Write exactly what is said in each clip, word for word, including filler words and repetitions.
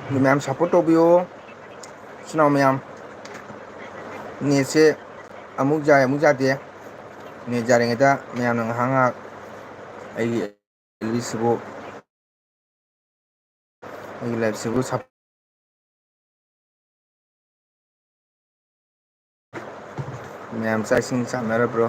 ꯑꯗꯨ ꯃꯌꯥꯝ support ꯇꯧꯕꯤꯌꯣ, ꯏꯆꯤꯟ ꯏꯅꯥꯎ ꯃꯌꯥꯝ꯫ Netꯁꯦ ꯑꯃꯨꯛ ꯌꯥꯏ, ꯑꯃꯨꯛ ꯌꯥꯗꯦ꯫ Net ꯌꯥꯔꯤꯉꯩꯗ ꯃꯌꯥꯝꯅ ꯉꯥꯏꯍꯥꯛ ꯉꯥꯏꯍꯥꯛ ꯑꯩꯒꯤ ꯁꯤꯕꯨ, ꯑꯩꯒꯤ liveꯁꯤꯕꯨ ꯁꯞ-, ꯃꯌꯥꯝ ꯆꯥꯛ ꯏꯁꯤꯡ ꯆꯥꯅꯔꯕ꯭ꯔꯣ?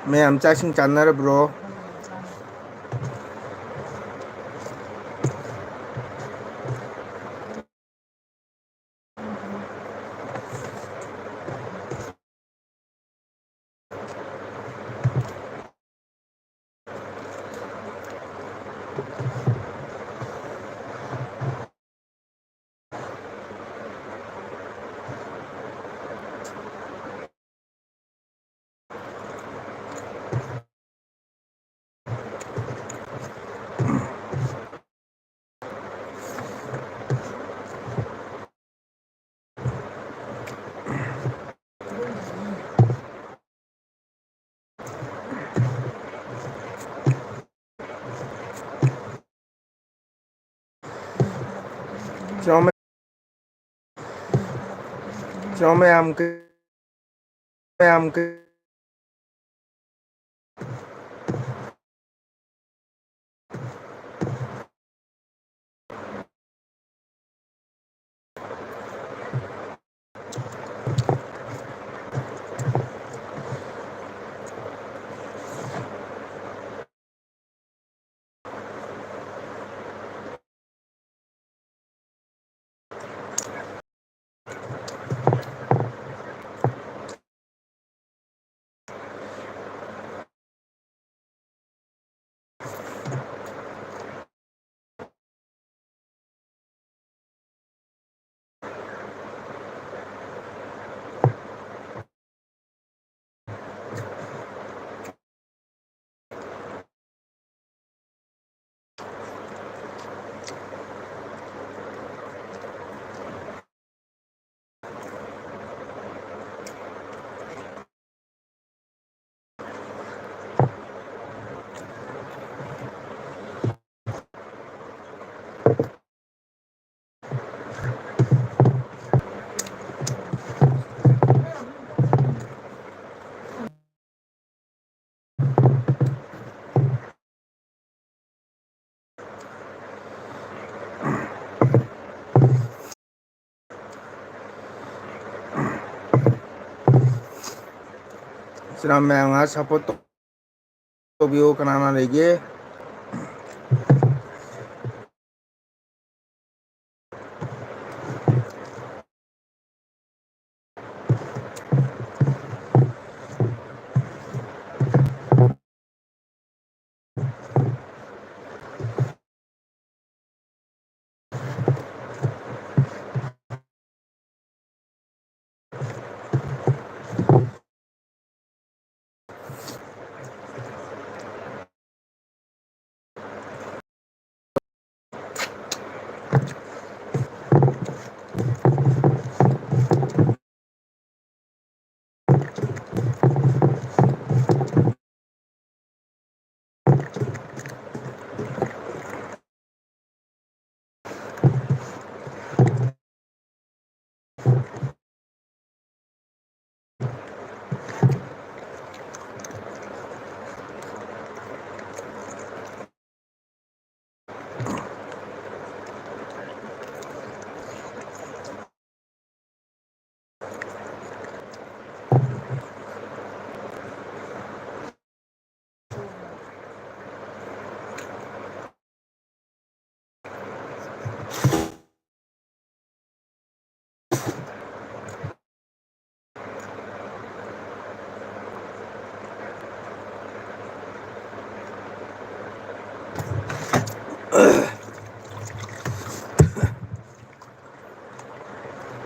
ꯃꯌꯥꯝ ꯆꯥꯛ ꯏꯁꯤꯡ ꯆꯥꯅꯔꯕ꯭ꯔꯣ? ꯆꯥꯎꯃ-, ꯆꯥꯎꯃꯌꯥꯝ ꯀ-, ꯃꯌꯥꯝ ꯀ-, ꯁꯤꯅ ꯃꯌꯥꯝ ꯉꯥꯏꯍꯥꯛ ꯁꯞꯄꯣꯔꯠ ꯇꯧꯕꯤꯌꯨ꯫ ꯀꯅꯥ ꯀꯅꯥ ꯂꯩꯒꯦ?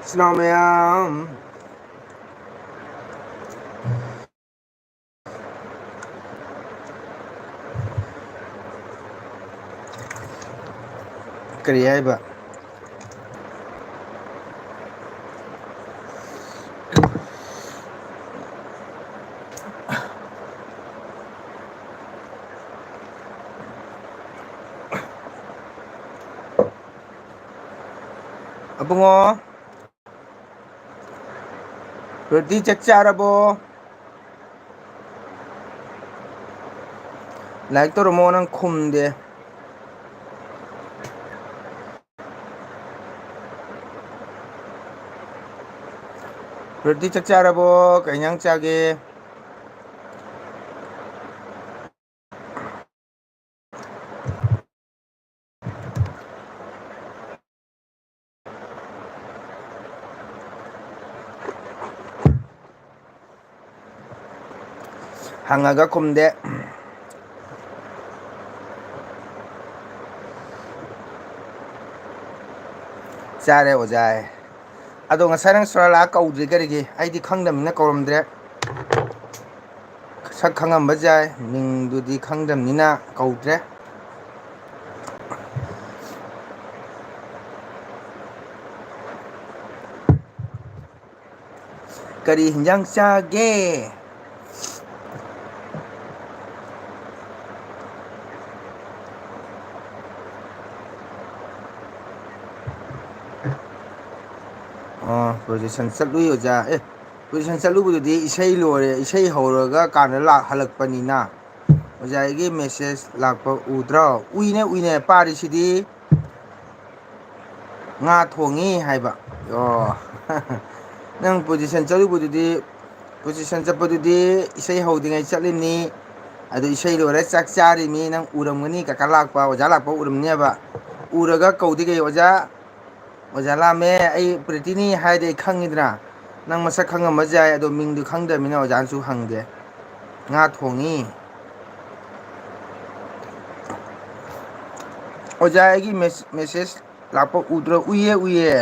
ꯏꯆꯤꯟ ꯏꯅꯥꯎ ꯃꯌꯥꯝ, ꯀꯔꯤ ꯍꯥꯏꯕ? ꯑꯕꯨꯡꯉꯣ, ꯔꯣꯇꯤ ꯆꯥꯛ ꯆꯥꯔꯕꯣ? ꯂꯥꯏꯛ ꯇꯧꯔꯝꯃꯣ, ꯅꯪ ꯈꯨꯝꯗꯦ꯫ ꯔꯣꯇꯤ ꯆꯥꯛ ꯆꯥꯔꯕꯣ? ꯀꯩ ꯏꯟꯖꯥꯡ ꯆꯥꯒꯦ? ꯍꯪꯉꯒ ꯈꯨꯝꯗꯦ꯫ ꯆꯥꯔꯦ ꯑꯣꯖꯥ꯫ ꯑꯗꯣ ꯉꯁꯥꯏ ꯅꯪ ꯁꯣꯔꯥꯂꯥ ꯀꯧꯗ꯭ꯔꯤ ꯀꯔꯤꯒꯤ? ꯑꯩꯗꯤ ꯈꯪꯗꯕꯅꯤꯅ ꯀꯧꯔꯝꯗ꯭ꯔꯦ꯫ ꯁꯛ ꯈꯪꯉꯝꯕ ꯌꯥꯏ, ꯃꯤꯡꯗꯨꯗꯤ ꯈꯪꯗꯕꯅꯤꯅ ꯀꯧꯗ꯭ꯔꯦ꯫ ꯀꯔꯤ ꯍꯤꯟꯖꯥꯡ ꯆꯥꯒꯦ? ꯑꯣ, ꯄ꯭ꯔꯣꯁꯦꯁꯟ ꯆꯠꯂꯨꯏ ꯑꯣꯖꯥ꯫ ꯑꯦ, ꯄ꯭ꯔꯣꯁꯦꯁꯟ ꯆꯠꯂꯨꯕꯗꯨꯗꯤ ꯏꯁꯩ ꯂꯣꯏꯔꯦ, ꯏꯁꯩ ꯍꯧꯔꯒ ꯀꯥꯟꯗ ꯂꯥꯛ-, ꯍꯜꯂꯛꯄꯅꯤꯅ꯫ ꯑꯣꯖꯥꯒꯤ ꯃꯦꯁꯦꯖ ꯂꯥꯛꯄ ꯎꯗ꯭ꯔꯣ? ꯎꯏꯅꯦ, ꯎꯏꯅꯦ, ꯄꯥꯔꯤꯁꯤꯗꯤ꯫ ꯉꯥ ꯊꯣꯡꯉꯤ ꯍꯥꯏꯕ꯫ ꯑꯣ꯫ ꯅꯪ ꯄ꯭ꯔꯣꯁꯦꯁꯟ ꯆꯠꯂꯨꯕꯗꯨꯗꯤ, ꯄ꯭ꯔꯣꯁꯦꯁꯟ ꯆꯠꯄꯗꯨꯗꯤ ꯏꯁꯩ ꯍꯧꯗ꯭ꯔꯤꯉꯩ ꯆꯠꯂꯤꯕꯅꯤ꯫ ꯑꯗꯨ ꯏꯁꯩ ꯂꯣꯏꯔ ꯆꯥꯛ ꯆꯥꯔꯤꯃꯤ꯫ ꯅꯪ ꯎꯔꯝꯒꯅꯤ, ꯀꯀꯥ ꯂꯥꯛꯄ, ꯑꯣꯖꯥ ꯂꯥꯛꯄ ꯎꯔꯝꯅꯦꯕ꯫ ꯎꯔꯒ ꯀꯧꯗꯤ ꯀꯩ, "ꯑꯣꯖꯥ, ꯑꯣꯖꯥ ꯂꯥꯛꯑꯝꯃꯦ, ꯑꯩ ꯄ꯭ꯔꯤꯇꯤꯅꯤ" ꯍꯥꯏꯔꯗꯤ ꯑꯩ ꯈꯪꯉꯤꯗꯅ꯫ ꯅꯪ ꯃꯁꯛ ꯈꯪꯉꯝꯕꯁꯨ ꯌꯥꯏ, ꯑꯗꯣ ꯃꯤꯡꯗꯨ ꯈꯪꯗꯕꯅꯤꯅ ꯑꯣꯖꯥꯅꯁꯨ ꯍꯪꯗꯦ꯫ ꯉꯥ ꯊꯣꯡꯉꯤ꯫ ꯑꯣꯖꯥ, ꯑꯩꯒꯤ ꯃꯦꯁ-, ꯃꯦꯁꯦꯖ ꯂꯥꯛꯄ ꯎꯗ꯭ꯔꯣ? ꯎꯏꯌꯦ, ꯎꯏꯌꯦ꯫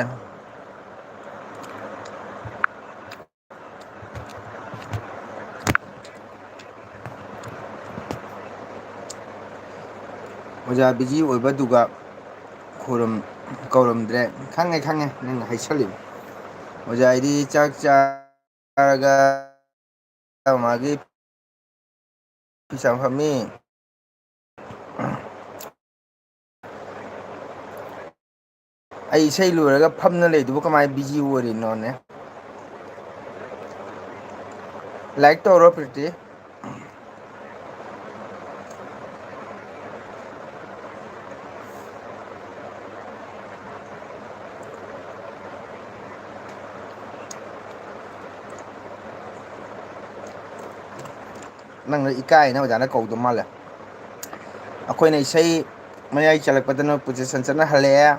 ꯑꯣꯖꯥ ꯕꯤꯖꯤ ꯑꯣꯏꯕꯗꯨꯒ ꯈꯨꯔꯨꯝ-, ꯀꯧꯔꯝꯗ꯭ꯔꯦ꯫ ꯈꯪꯉꯦ, ꯈꯪꯉꯦ, ꯅꯪꯅ ꯍꯥꯏꯁꯜꯂꯤꯗꯣ꯫ ꯑꯣꯖꯥ ꯑꯩꯗꯤ ꯆꯥꯛ ꯆꯥꯔꯒ ꯃꯥꯒꯤ ꯐꯤꯁꯥ ꯐꯝꯃꯤ꯫ ꯑꯩ ꯏꯁꯩ ꯂꯣꯏꯔꯒ ꯐꯝꯅ ꯂꯩꯗꯨꯕꯨ ꯀꯃꯥꯏꯅ ꯕꯤꯖꯤ ꯑꯣꯏꯔꯤꯅꯣꯅꯦ? ꯂꯥꯏꯛ ꯇꯧꯔꯣ, ꯄ꯭ꯔꯤꯇꯤ꯫ ꯅꯪꯅ ꯏꯀꯥꯏꯅ ꯑꯣꯖꯥꯅ ꯀꯧꯗꯧ ꯃꯥꯜꯂꯦ꯫ ꯑꯩꯈꯣꯏꯅ ꯏꯁꯩ ꯃꯌꯥꯏ ꯆꯜꯂꯛꯄꯗꯅ ꯄ꯭ꯔꯣꯁꯦꯁꯟ ꯆꯠꯅ ꯍꯜꯂꯛꯑꯦ꯫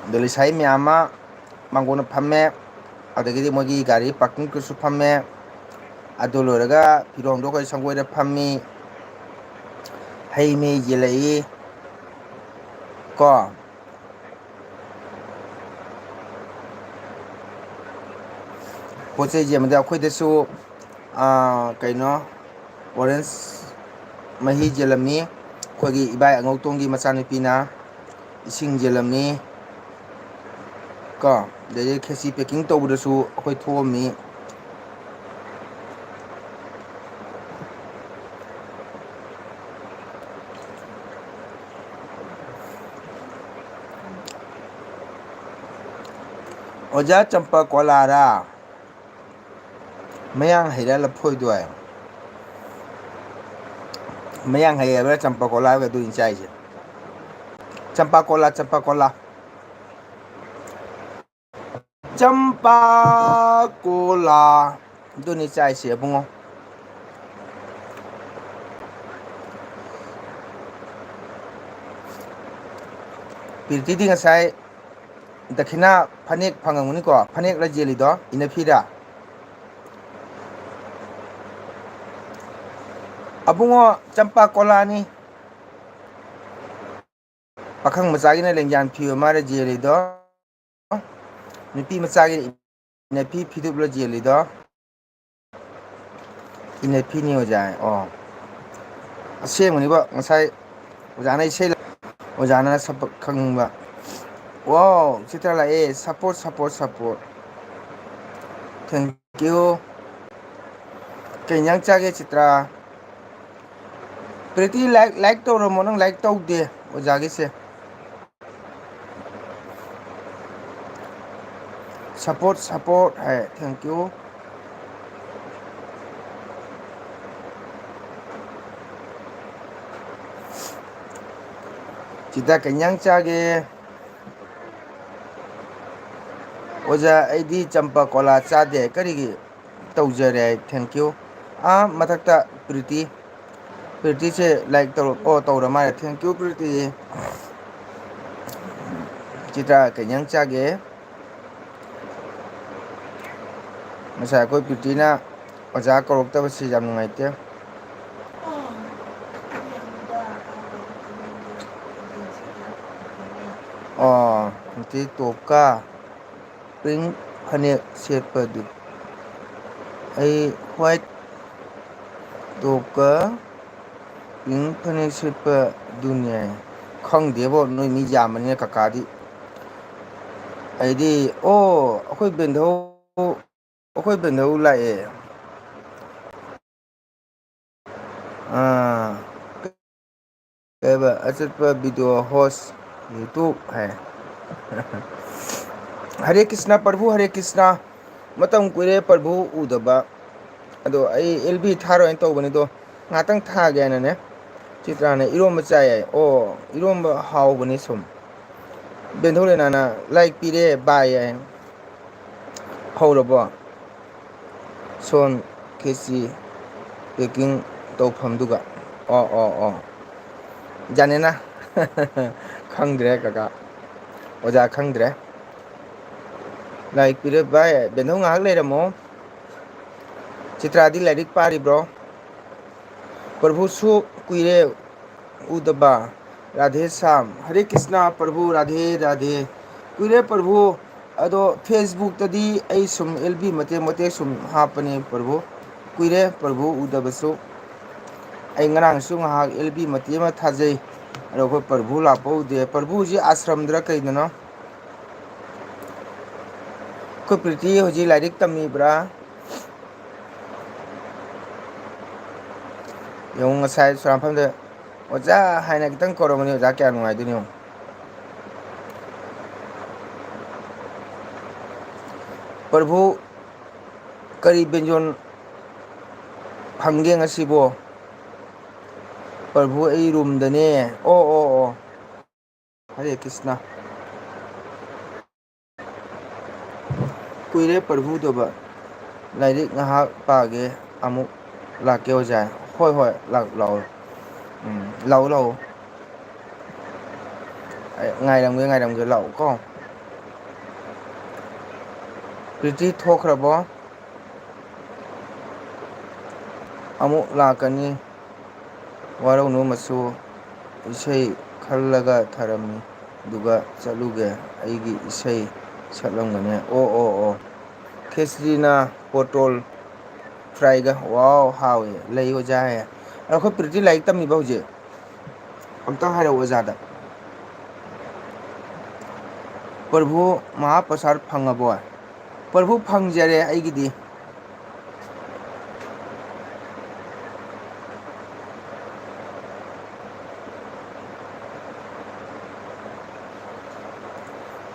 ꯑꯗꯣ ꯂꯩꯁꯥꯕꯤ ꯃꯌꯥꯝ ꯑꯃ ꯃꯥꯡꯒꯣꯟꯗ ꯐꯝꯃꯦ, ꯑꯗꯒꯤꯗꯤ ꯃꯣꯏꯒꯤ ꯒꯥꯔꯤ ꯄꯥꯔꯀꯤꯡꯗꯁꯨ ꯐꯝꯃꯦ꯫ ꯑꯗꯨ ꯂꯣꯏꯔꯒ ꯐꯤꯔꯣꯟꯗꯣ ꯑꯩꯈꯣꯏ ꯁꯪꯒꯣꯏꯗ ꯐꯝꯃꯤ, ꯍꯩ ꯃꯍꯤ ꯌꯦꯜꯂꯛꯏ ꯀꯣ꯫ ꯄꯣꯠ ꯆꯩ ꯌꯦꯟꯕꯗ ꯑꯩꯈꯣꯏꯗꯁꯨ, ꯑꯥ, ꯀꯩꯅꯣ, orange ꯃꯍꯤ ꯌꯦꯜꯂꯝꯃꯤ, ꯑꯩꯈꯣꯏꯒꯤ ꯏꯕꯥꯏ ꯑꯉꯧꯇꯣꯟꯒꯤ ꯃꯆꯥꯅꯨꯄꯤꯅ ꯏꯁꯤꯡ ꯌꯦꯜꯂꯝꯃꯤ ꯀꯣ꯫ ꯑꯗꯩꯗꯤ ꯈꯦꯆꯤ packing ꯇꯧꯕꯗꯁꯨ ꯑꯩꯈꯣꯏ ꯊꯣꯛꯑꯝꯃꯤ꯫ ꯑꯣꯖꯥ ꯆꯝꯄ ꯀꯣꯂꯥꯔꯥ? ꯃꯌꯥꯡ ꯍꯩꯔꯥ ꯂꯐꯣꯏꯗꯣ ꯍꯥꯏ꯫ ꯃꯌꯥꯡ ꯍꯩ ꯍꯥꯏꯕ꯭ꯔꯥ ꯆꯝꯄ ꯀꯣꯂꯥ ꯍꯥꯏꯕ꯭ꯔꯥ ꯑꯗꯨꯅꯤ ꯆꯥꯏꯁꯦ꯫ ꯆꯝꯄ ꯀꯣꯂꯥ, ꯆꯝꯄ ꯀꯣꯂꯥ꯫ ꯆꯝꯄ ꯀꯣꯂꯥ꯫ ꯑꯗꯨꯅꯤ ꯆꯥꯏꯁꯦ ꯑꯕꯨꯡꯉꯣ꯫ ꯄ꯭ꯔꯤꯇꯤꯗꯤ ꯉꯁꯥꯏ ꯗꯈꯤꯅꯥ ꯐꯅꯦꯛ ꯐꯪꯉꯝꯒꯅꯤꯀꯣ? ꯐꯅꯦꯛꯂ ꯌꯦꯜꯂꯤꯗꯣ? ꯏꯅꯐꯤꯔꯥ? ꯑꯕꯨꯡꯉꯣ, ꯆꯝꯄ ꯀꯣꯂꯥꯅꯤ꯫ ꯄꯥꯈꯪ ꯃꯆꯥꯒꯤꯅ ꯂꯦꯡꯌꯥꯟ ꯐꯤ ꯑꯣꯏ ꯃꯥꯜꯂꯦ ꯌꯦꯜꯂꯤꯗꯣ꯫ ꯅꯨꯄꯤ ꯃꯆꯥꯒꯤꯅ ꯏꯅꯐꯤ ꯐꯤꯗꯨꯞꯂ ꯌꯦꯜꯂꯤꯗꯣ? ꯏꯅꯐꯤꯅꯤ ꯑꯣꯖꯥ꯫ ꯑꯣ, ꯑꯁꯦꯡꯕꯅꯤꯕ꯫ ꯉꯁꯥꯏ ꯑꯣꯖꯥꯅ ꯏꯁꯩ ꯂ-, ꯑꯣꯖꯥꯅ ꯁꯛꯄ ꯈꯪꯕ꯫ ꯋꯥꯎ, ꯆꯤꯇ꯭ꯔ ꯂꯥꯛꯑꯦ꯫ Support, support, support꯫ Thank you꯫ ꯀꯩ ꯏꯟꯖꯥꯡ ꯆꯥꯒꯦ ꯆꯤꯇ꯭ꯔ? ꯄ꯭ꯔꯤꯇꯤ, like, like ꯇꯧꯔꯝꯃꯣ, ꯅꯪ like ꯇꯧꯗꯦ ꯑꯣꯖꯥꯒꯤꯁꯦ꯫ Support, support ꯍꯥꯏ, thank you꯫ ꯆꯤꯇꯥ, ꯀꯩ ꯏꯟꯖꯥꯡ ꯆꯥꯒꯦ? ꯑꯣꯖꯥ, ꯑꯩꯗꯤ ꯆꯝꯄ ꯀꯣꯂꯥ ꯆꯥꯗꯦ, ꯀꯔꯤꯒꯤ? ꯇꯧꯖꯔꯦ ꯍꯥꯏ, thank you꯫ ꯑꯥ, ꯃꯊꯛꯇ ꯄ꯭ꯔꯤꯇꯤ, ꯄ꯭ꯔꯤꯇꯤꯁꯦ like ꯇꯧꯔ-, ꯑꯣ, ꯇꯧꯔ ꯃꯥꯜꯂꯦ, thank you ꯄ꯭ꯔꯤꯇꯤ꯫ ꯆꯤꯇ꯭ꯔꯥ, ꯀꯩ ꯏꯟꯖꯥꯡ ꯆꯥꯒꯦ? ꯉꯁꯥꯏ ꯑꯩꯈꯣꯏ ꯄ꯭ꯔꯤꯇꯤꯅ ꯑꯣꯖꯥ ꯀꯧꯔꯛꯇꯕꯁꯤ ꯌꯥꯝ ꯅꯨꯡꯉꯥꯏꯇꯦ꯫ ꯑꯣ, ꯅꯨꯡꯇꯤ ꯇꯣꯞꯀ ꯄꯤꯡ ꯐꯅꯦꯛ ꯁꯦꯠꯄꯗꯨ꯫ ꯑꯩ ꯋꯥꯏꯠ ꯇꯣꯞꯀ ꯄꯤꯡ ꯐꯅꯦꯛ ꯁꯦꯠꯄꯗꯨꯅꯦ꯫ ꯈꯪꯗꯦꯕꯣ, ꯅꯣꯏ ꯃꯤ ꯌꯥꯝꯕꯅꯤꯅ ꯀꯀꯥꯗꯤ꯫ ꯑꯩꯗꯤ, ꯑꯣ, ꯑꯩꯈꯣꯏ ꯕꯦꯟꯙꯧ, ꯑꯩꯈꯣꯏ ꯕꯦꯟꯙꯧ ꯂꯥꯛꯑꯦ꯫ ꯑꯥ, ꯀꯩꯕ, ꯑꯆꯠꯄ video host YouTube ꯍꯥꯏ꯫ ꯍꯔꯦ ꯀ꯭ꯔꯤꯁꯅ ꯄ꯭ꯔꯚꯨ, ꯍꯔꯦ ꯀ꯭ꯔꯤꯁꯅ꯫ ꯃꯇꯝ ꯀꯨꯏꯔꯦ ꯄ꯭ꯔꯚꯨ ꯎꯗꯕ꯫ ꯑꯗꯣ ꯑꯩ L B ꯊꯥꯔꯣꯏꯅ ꯇꯧꯕꯅꯤ, ꯑꯗꯣ ꯉꯥꯛꯇꯪ ꯊꯥꯒꯦ ꯍꯥꯏꯅꯅꯦ꯫ ꯆꯤꯇ꯭ꯔꯥꯅ ꯏꯔꯣꯝꯕ ꯆꯥꯏ ꯍꯥꯏ꯫ ꯑꯣ, ꯏꯔꯣꯝꯕ ꯍꯥꯎꯕꯅꯦ ꯁꯨꯝ꯫ ꯕꯦꯟꯙꯧ ꯂꯩꯅꯥꯅ like ꯄꯤꯔꯦ, bye ꯍꯥꯏ꯫ ꯍꯧꯔꯕꯣ? ꯁꯣꯟ ꯈꯦꯆꯤ packing ꯇꯧꯐꯝꯗꯨꯒ꯫ ꯑꯣ, ꯑꯣ, ꯑꯣ꯫ ꯌꯥꯅꯤꯅ꯫ ꯈꯪꯗ꯭ꯔꯦ ꯀꯀꯥ꯫ ꯑꯣꯖꯥ ꯈꯪꯗ꯭ꯔꯦ꯫ Like ꯄꯤꯔꯦ ꯚꯥꯏ, ꯕꯦꯟꯙꯧ ꯉꯥꯏꯍꯥꯛ ꯂꯩꯔꯝꯃꯣ꯫ ꯆꯤꯇ꯭ꯔꯥꯗꯤ ꯂꯥꯏꯔꯤꯛ ꯄꯥꯔꯤꯕ꯭ꯔꯣ? ꯄ꯭ꯔꯚꯨꯁꯨ ꯀꯨꯏꯔꯦ ꯎꯗꯕ꯫ ꯔꯥꯙꯦ ꯁ꯭ꯌꯥꯝ꯫ ꯍꯔꯦ ꯀ꯭ꯔꯤꯁꯅ ꯄ꯭ꯔꯚꯨ, ꯔꯥꯙꯦ ꯔꯥꯙꯦ꯫ ꯀꯨꯏꯔꯦ ꯄ꯭ꯔꯚꯨ꯫ ꯑꯗꯣ Facebook ꯇꯗꯤ ꯑꯩ ꯁꯨꯝ L B ꯃꯇꯦꯛ ꯃꯇꯦꯛ ꯁꯨꯝ ꯍꯥꯞꯄꯅꯦ ꯄ꯭ꯔꯚꯨ꯫ ꯀꯨꯏꯔꯦ ꯄ꯭ꯔꯚꯨ ꯎꯗꯕꯁꯨ꯫ ꯑꯩ ꯉꯔꯥꯡꯁꯨ ꯉꯥꯏꯍꯥꯛ L B ꯃꯇꯦꯛ ꯑꯃ ꯊꯥꯖꯩ꯫ ꯑꯗꯣ ꯑꯩꯈꯣꯏ ꯄ꯭ꯔꯚꯨ ꯂꯥꯛꯄ ꯎꯗꯦ꯫ ꯄ꯭ꯔꯚꯨ ꯍꯧꯖꯤꯛ ꯑꯥꯁ꯭ꯔꯝꯗꯔ ꯀꯩꯗꯅꯣ? ꯑꯩꯈꯣꯏ ꯄ꯭ꯔꯤꯇꯤ ꯍꯧꯖꯤꯛ ꯂꯥꯏꯔꯤꯛ ꯇꯝꯃꯤꯕ꯭ꯔꯥ? ꯌꯦꯡꯉꯨ, ꯉꯁꯥꯏ ꯁꯣꯔꯥꯠꯐꯝꯗ "ꯑꯣꯖꯥ" ꯍꯥꯏꯅ ꯈꯤꯇꯪ ꯀꯧꯔꯝꯃꯅꯤ, ꯑꯣꯖꯥ ꯀꯌꯥ ꯅꯨꯡꯉꯥꯏꯗꯣꯏꯅꯣ ꯌꯦꯡꯉꯨ꯫ ꯄ꯭ꯔꯚꯨ, ꯀꯔꯤ ꯕꯦꯟꯖꯣꯟ ꯐꯪꯒꯦ ꯉꯁꯤꯕꯣ? ꯄ꯭ꯔꯚꯨ, ꯑꯩ ꯔꯨꯝꯗꯅꯦ꯫ ꯑꯣ, ꯑꯣ, ꯑꯣ꯫ ꯍꯔꯦ ꯀ꯭ꯔꯤꯁꯅ꯫ ꯀꯨꯏꯔꯦ ꯄ꯭ꯔꯚꯨ ꯎꯗꯕ꯫ ꯂꯥꯏꯔꯤꯛ ꯉꯥꯏꯍꯥꯛ ꯄꯥꯒꯦ, ꯑꯃꯨꯛ ꯂꯥꯛꯀꯦ ꯑꯣꯖꯥ꯫ ꯍꯣꯏ, ꯍꯣꯏ, ꯂꯥꯛ-, ꯂꯥꯛꯑꯣ꯫ ꯎꯝ, ꯂꯥꯛꯑꯣ, ꯂꯥꯛꯑꯣ꯫ ꯑꯩ ꯉꯥꯏꯔꯝꯒꯦ, ꯉꯥꯏꯔꯝꯒꯦ, ꯂꯥꯛꯑꯣ ꯀꯣ꯫ ꯄ꯭ꯔꯤꯇꯤ ꯊꯣꯛꯈ꯭ꯔꯕꯣ? ꯑꯃꯨꯛ ꯂꯥꯛꯀꯅꯤ꯫ ꯋꯥꯔꯧꯅꯨ ꯃꯆꯨ, ꯏꯁꯩ ꯈꯜꯂꯒ ꯊꯔꯝꯃꯤ, ꯑꯗꯨꯒ ꯆꯠꯂꯨꯒꯦ꯫ ꯑꯩꯒꯤ ꯏꯁꯩ ꯁꯛꯂꯝꯒꯅꯤ꯫ ꯑꯣ, ꯑꯣ, ꯑꯣ꯫ ꯈꯦꯆ꯭ꯔꯤꯅ ꯄꯣꯇꯣꯜ ꯐ꯭ꯔꯥꯏꯒ꯫ ꯋꯥꯎ, ꯍꯥꯎꯋꯦ꯫ ꯂꯩ ꯑꯣꯖꯥ ꯍꯥꯏꯌꯦ꯫ ꯑꯗꯣ ꯑꯩꯈꯣꯏ ꯄ꯭ꯔꯤꯇꯤ ꯂꯥꯏꯔꯤꯛ ꯇꯝꯃꯤꯕ ꯍꯧꯖꯤꯛ? ꯑꯝꯇꯪ ꯍꯥꯏꯔꯛꯑꯣ ꯑꯣꯖꯥꯗ꯫ ꯄ꯭ꯔꯚꯨ ꯃꯍꯥꯄ꯭ꯔꯁꯥꯗ ꯐꯪꯉꯕꯣ? ꯄ꯭ꯔꯚꯨ ꯐꯪꯖꯔꯦ ꯑꯩꯒꯤꯗꯤ꯫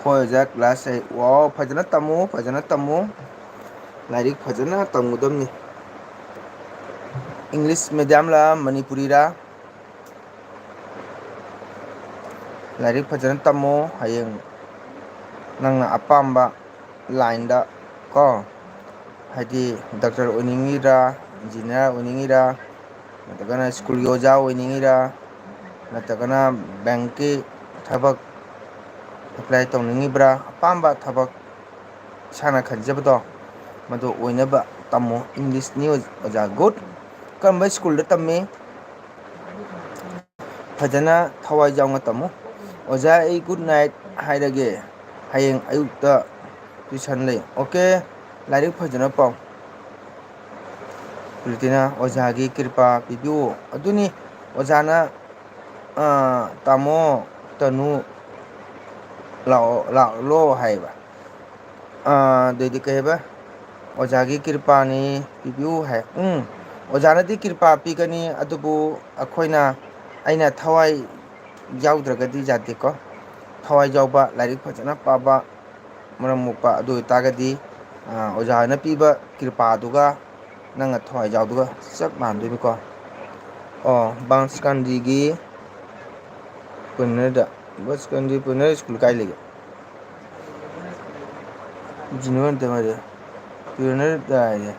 ꯍꯣꯏ ꯑꯣꯖꯥ, class eight꯫ ꯋꯥꯎ, ꯐꯖꯅ ꯇꯝꯃꯨ, ꯐꯖꯅ ꯇꯝꯃꯨ꯫ ꯂꯥꯏꯔꯤꯛ ꯐꯖꯅ ꯇꯝꯒꯗꯕꯅꯤ꯫ English medium ꯂ ꯃꯅꯤꯄꯨꯔꯤꯔ? ꯂꯥꯏꯔꯤꯛ ꯐꯖꯅ ꯇꯝꯃꯣ꯫ ꯍꯌꯦꯡ ꯅꯪꯅ ꯑꯄꯥꯝꯕ line ꯗ ꯀꯣ, ꯍꯥꯏꯗꯤ doctor ꯑꯣꯏꯅꯤꯡꯉꯤꯔꯥ, engineer ꯑꯣꯏꯅꯤꯡꯉꯤꯔꯥ, ꯅꯠꯇ꯭ꯔꯒꯅ ꯁ꯭ꯀꯨꯜꯒꯤ ꯑꯣꯖꯥ ꯑꯣꯏꯅꯤꯡꯉꯤꯔꯥ, ꯅꯠꯇ꯭ꯔꯒꯅ bank ꯀꯤ ꯊꯕꯛ apply ꯇꯧꯅꯤꯡꯉꯤꯕ꯭ꯔꯥ, ꯑꯄꯥꯝꯕ ꯊꯕꯛ ꯏꯁꯥꯅ ꯈꯟꯖꯕꯗꯣ, ꯃꯗꯨ ꯑꯣꯏꯅꯕ ꯇꯝꯃꯣ꯫ English ꯅꯤ ꯑꯣꯖꯥ꯫ Good꯫ ꯀꯔꯝꯕ ꯁ꯭ꯀꯨꯜꯗ ꯇꯝꯃꯤ? ꯐꯖꯅ ꯊꯋꯥꯏ ꯌꯥꯎꯅ ꯇꯝꯃꯨ꯫ ꯑꯣꯖꯥ, ꯑꯩ good night ꯍꯥꯏꯔꯒꯦ, ꯍꯌꯦꯡ ꯑꯌꯨꯛꯇ tuition ꯂꯩ꯫ Okay, ꯂꯥꯏꯔꯤꯛ ꯐꯖꯅ ꯄꯥꯎ꯫ ꯄ꯭ꯔꯤꯇꯤꯅ ꯑꯣꯖꯥꯒꯤ ꯀ꯭ꯔꯤꯄꯥ ꯄꯤꯕꯤꯌꯨ꯫ ꯑꯗꯨꯅꯤ ꯑꯣꯖꯥꯅ, ꯑ, ꯇꯥꯃꯣ ꯇꯅꯨ ꯂꯥꯛꯑꯣ, ꯂꯥꯛꯂꯣ ꯍꯥꯏꯕ꯫ ꯑ, ꯑꯗꯨꯏꯗꯤ ꯀꯩ ꯍꯥꯏꯕ? ꯑꯣꯖꯥꯒꯤ ꯀ꯭ꯔꯤꯄꯥꯅꯤ, ꯄꯤꯕꯤꯌꯨ ꯍꯥꯏ꯫ ꯎꯝ, ꯑꯣꯖꯥꯅꯗꯤ ꯀ꯭ꯔꯤꯄꯥ ꯄꯤꯒꯅꯤ, ꯑꯗꯨꯕꯨ ꯑꯩꯈꯣꯏꯅ, ꯑꯩꯅ ꯊꯋꯥꯏ ꯌꯥꯎꯗ꯭ꯔꯒꯗꯤ ꯌꯥꯗꯦꯀꯣ꯫ ꯊꯋꯥꯏ ꯌꯥꯎꯕ, ꯂꯥꯏꯔꯤꯛ ꯐꯖꯅ ꯄꯥꯕ, ꯃꯔꯝ ꯃꯣꯛꯄ, ꯑꯗꯨ ꯑꯣꯏꯇꯥꯔꯒꯗꯤ, ꯑ, ꯑꯣꯖꯥꯅ ꯄꯤꯕ ꯀ꯭ꯔꯤꯄꯥꯗꯨꯒ ꯅꯪꯅ ꯊꯋꯥꯏ ꯌꯥꯎꯗꯨꯒ ꯆꯞ ꯃꯥꯟꯅꯗꯣꯏꯅꯤꯀꯣ꯫ ꯑꯣ, ꯕꯥꯟꯁꯀꯥꯟꯗꯤꯒꯤ ꯄꯨꯅꯔꯗ, ꯕꯥꯟꯁꯀꯥꯟꯗꯤ ꯄꯨꯅꯔ ꯁ꯭ꯀꯨꯜ ꯀꯥꯏ ꯂꯩꯒꯦ? ꯖꯤꯅꯤꯌꯔ ꯅꯠꯇꯦ ꯃꯥꯏꯗꯤ, ꯄꯤꯌꯣꯅꯔꯗ ꯍꯥꯏꯅꯦ꯫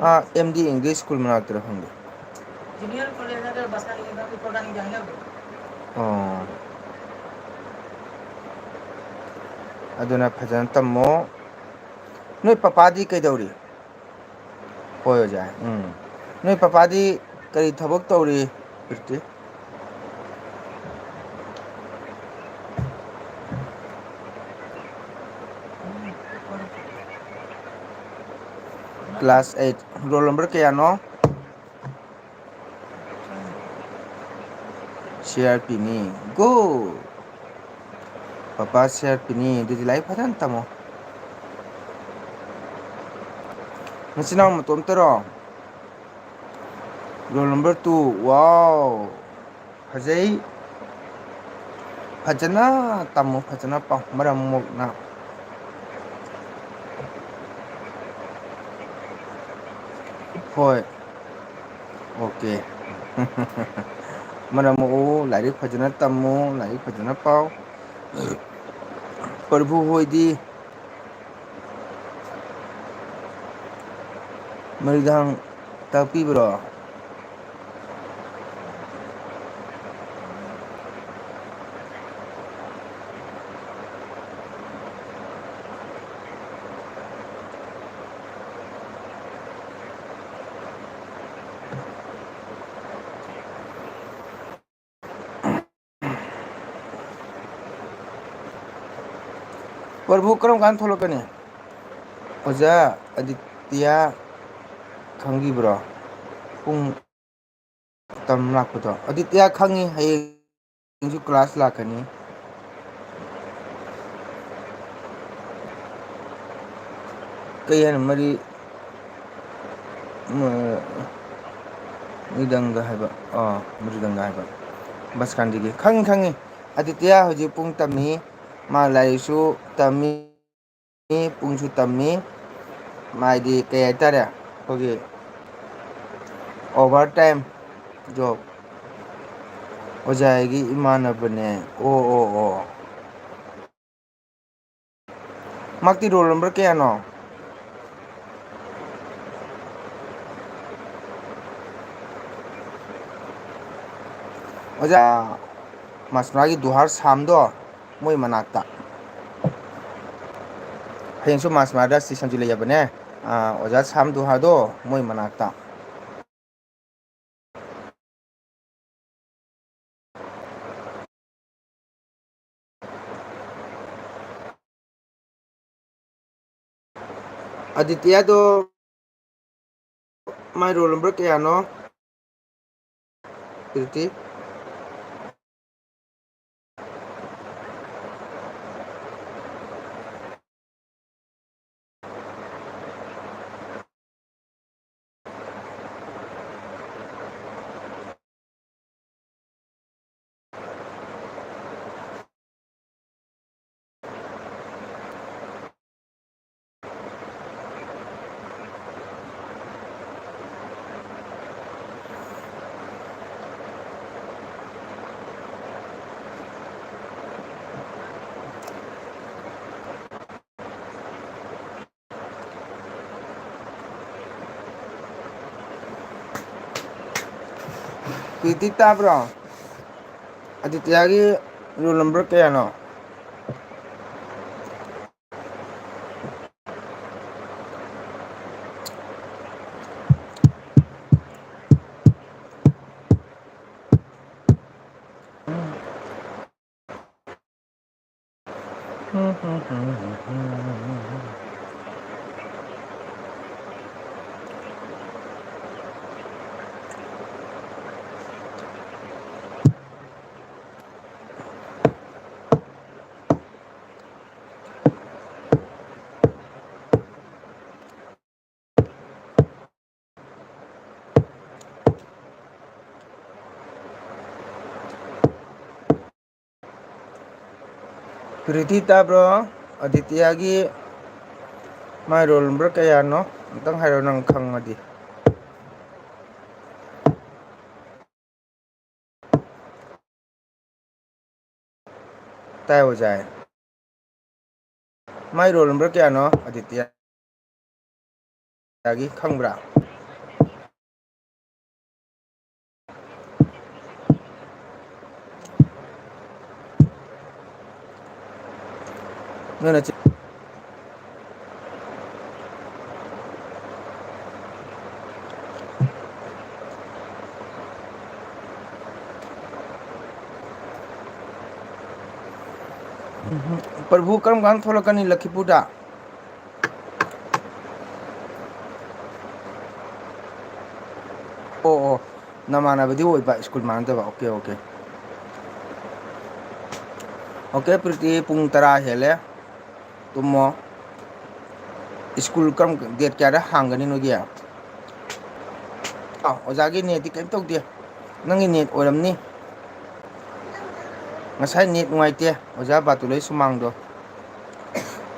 ꯑꯥ, M D English School ꯃꯅꯥꯛꯇꯔ ꯈꯪꯗꯦ꯫ Junior college ꯅꯠꯇ꯭ꯔꯒ ꯕꯥꯟꯁꯀꯥꯟꯗꯤ ꯃꯅꯥꯛꯀꯤ ꯄ꯭ꯔꯣꯒ꯭ꯔꯥꯝꯒꯤ ꯍꯥꯏꯅꯕꯗꯣ꯫ ꯑꯣ꯫ ꯑꯗꯨꯅ ꯐꯖꯅ ꯇꯝꯃꯣ꯫ ꯅꯣꯏ ꯄꯄꯥꯗꯤ ꯀꯩꯗꯧꯔꯤ? ꯍꯣꯏ ꯑꯣꯖꯥ꯫ ꯎꯝ꯫ ꯅꯣꯏ ꯄꯄꯥꯗꯤ ꯀꯔꯤ ꯊꯕꯛ ꯇꯧꯔꯤ? Preeti. Class eight꯫ Roll number ꯀꯌꯥꯅꯣ? C R P ꯅꯤ꯫ Good꯫ Papa C R P ꯅꯤ꯫ ꯑꯗꯨꯗꯤ ꯂꯥꯏꯔꯤꯛ ꯐꯖꯅ ꯇꯝꯃꯣ꯫ ꯅꯆꯤꯟ ꯅꯅꯥꯎ ꯃꯇꯣꯝꯇꯔꯣ? Roll number two꯫ Wow꯫ ꯐꯖꯩ꯫ ꯐꯖꯅ ꯇꯝꯃꯨ, ꯐꯖꯅ ꯄꯥꯎ, ꯃꯔꯝ ꯃꯣꯛꯅ꯫ ꯍꯣꯏ꯫ Okay꯫ ꯃꯔꯝ ꯃꯣꯛꯎ, ꯂꯥꯏꯔꯤꯛ ꯐꯖꯅ ꯇꯝꯃꯨ, ꯂꯥꯏꯔꯤꯛ ꯐꯖꯅ ꯄꯥꯎ꯫ ꯄ꯭ꯔꯚꯨ ꯍꯣꯏꯗꯤ ꯃꯔꯤꯗꯥꯡ ꯇꯥꯛꯄꯤꯕ꯭ꯔꯣ? ꯄ꯭ꯔꯚꯨ ꯀꯔꯝ ꯀꯥꯟꯗ ꯊꯣꯛꯂꯛꯀꯅꯤ? ꯑꯣꯖꯥ ꯑꯗꯤꯇꯤꯌꯥ ꯈꯪꯕꯤꯕ꯭ꯔꯣ? ꯄꯨꯡ ꯃꯇꯝ ꯂꯥꯛꯄꯗꯣ꯫ ꯑꯗꯤꯇꯤꯌꯥ ꯈꯪꯉꯤ, ꯍꯌꯦꯡꯁꯨ class ꯂꯥꯛꯀꯅꯤ꯫ ꯀꯩ ꯍꯥꯏꯅꯣ? ꯃꯔꯤ, ꯃ-, ꯃ꯭ꯔꯤꯗꯪꯒ ꯍꯥꯏꯕ꯫ ꯑꯥ, ꯃ꯭ꯔꯤꯗꯪꯒ ꯍꯥꯏꯕ꯫ ꯕꯁꯀꯥꯟꯗꯤꯒꯤ꯫ ꯈꯪꯉꯤ, ꯈꯪꯉꯤ꯫ ꯑꯗꯤꯇꯤꯌꯥ ꯍꯧꯖꯤꯛ ꯄꯨꯡ ꯇꯝꯃꯤ꯫ ꯃꯥ ꯂꯥꯏꯔꯤꯛꯁꯨ ꯇꯝꯃꯤ, ꯄꯨꯡꯁꯨ ꯇꯝꯃꯤ꯫ ꯃꯥꯗꯤ ꯀꯩ ꯍꯥꯏꯇꯥꯔꯦ? ꯑꯩꯈꯣꯏꯒꯤ overtime job꯫ ꯑꯣꯖꯥꯒꯤ ꯏꯃꯥꯟꯅꯕꯅꯦ꯫ ꯑꯣ, ꯑꯣ, ꯑꯣ꯫ ꯃꯥꯛꯇꯤ roll number ꯀꯌꯥꯅꯣ? ꯑꯣꯖꯥ, ꯃꯁꯃꯥꯒꯤ ꯗꯨꯍꯥꯔ ꯁꯥꯝꯗꯣ ꯃꯣꯏ ꯃꯅꯥꯛꯇ꯫ ꯍꯌꯦꯡꯁꯨ ꯃꯁꯃꯥꯗ ꯁꯤ ꯁꯟꯖꯨ ꯂꯩꯖꯕꯅꯦ꯫ ꯑꯥ, ꯑꯣꯖꯥ ꯁꯥꯝ ꯗꯨꯍꯥꯔꯗꯣ ꯃꯣꯏ ꯃꯅꯥꯛꯇ꯫ ꯑꯗꯤꯇ꯭ꯌꯗꯣ ꯃꯥꯏ roll number ꯀꯌꯥꯅꯣ? ꯄ꯭ꯔꯤꯇꯤ꯫ ꯄ꯭ꯔꯤꯇꯤ ꯇꯥꯕ꯭ꯔꯣ? ꯑꯗꯤꯇ꯭ꯌꯒꯤ roll number ꯀꯌꯥꯅꯣ? ꯄ꯭ꯔꯤꯇꯤ ꯇꯥꯕ꯭ꯔꯣ? ꯑꯗꯤꯇ꯭ꯌꯒꯤ ꯃꯥꯏ roll number ꯀꯌꯥꯅꯣ? ꯑꯝꯇꯪ ꯍꯥꯏꯔꯣ ꯅꯪ ꯈꯪꯉꯗꯤ꯫ ꯇꯥꯏ ꯑꯣꯖꯥ꯫ ꯃꯥꯏ roll number ꯀꯌꯥꯅꯣ ꯑꯗꯤꯇ꯭ꯌꯒꯤ ꯈꯪꯕ꯭ꯔꯥ? ꯅꯣꯏꯅ ꯆꯤ- ꯄ꯭ꯔꯚꯨ ꯀꯔꯝ ꯀꯥꯟꯗ ꯊꯣꯛꯂꯛꯀꯅꯤ ꯂꯈꯤꯄꯨꯔꯗ? ꯑꯣ, ꯑꯣ꯫ ꯅꯃꯥꯟꯅꯕꯗꯤ ꯑꯣꯏꯕ, ꯁ꯭ꯀꯨꯜ ꯃꯥꯟꯅꯗꯕ꯫ Okay, okay. ꯑꯣꯀꯦ, ꯄ꯭ꯔꯤꯇꯤ, ꯄꯨꯡ ꯇꯔꯥ ꯍꯦꯜꯂꯦ꯫ ꯇꯨꯝꯃꯣ꯫ ꯁ꯭ꯀꯨꯜ ꯀꯔꯝ, ꯗꯦꯠ ꯀꯌꯥꯗ ꯍꯥꯡꯒꯅꯤ ꯅꯣꯏꯒꯤ? ꯑꯥ, ꯑꯣꯖꯥꯒꯤ ꯅꯦꯠꯇꯤ ꯀꯩꯝ ꯇꯧꯗꯦ꯫ ꯅꯪꯒꯤ ꯅꯦꯠ ꯑꯣꯏꯔꯝꯅꯤ꯫ ꯉꯁꯥꯏ ꯅꯦꯠ ꯅꯨꯡꯉꯥꯏꯇꯦ, ꯑꯣꯖꯥ ꯕꯥꯇꯨꯂꯣꯏ ꯁꯨꯃꯥꯡꯗꯣ꯫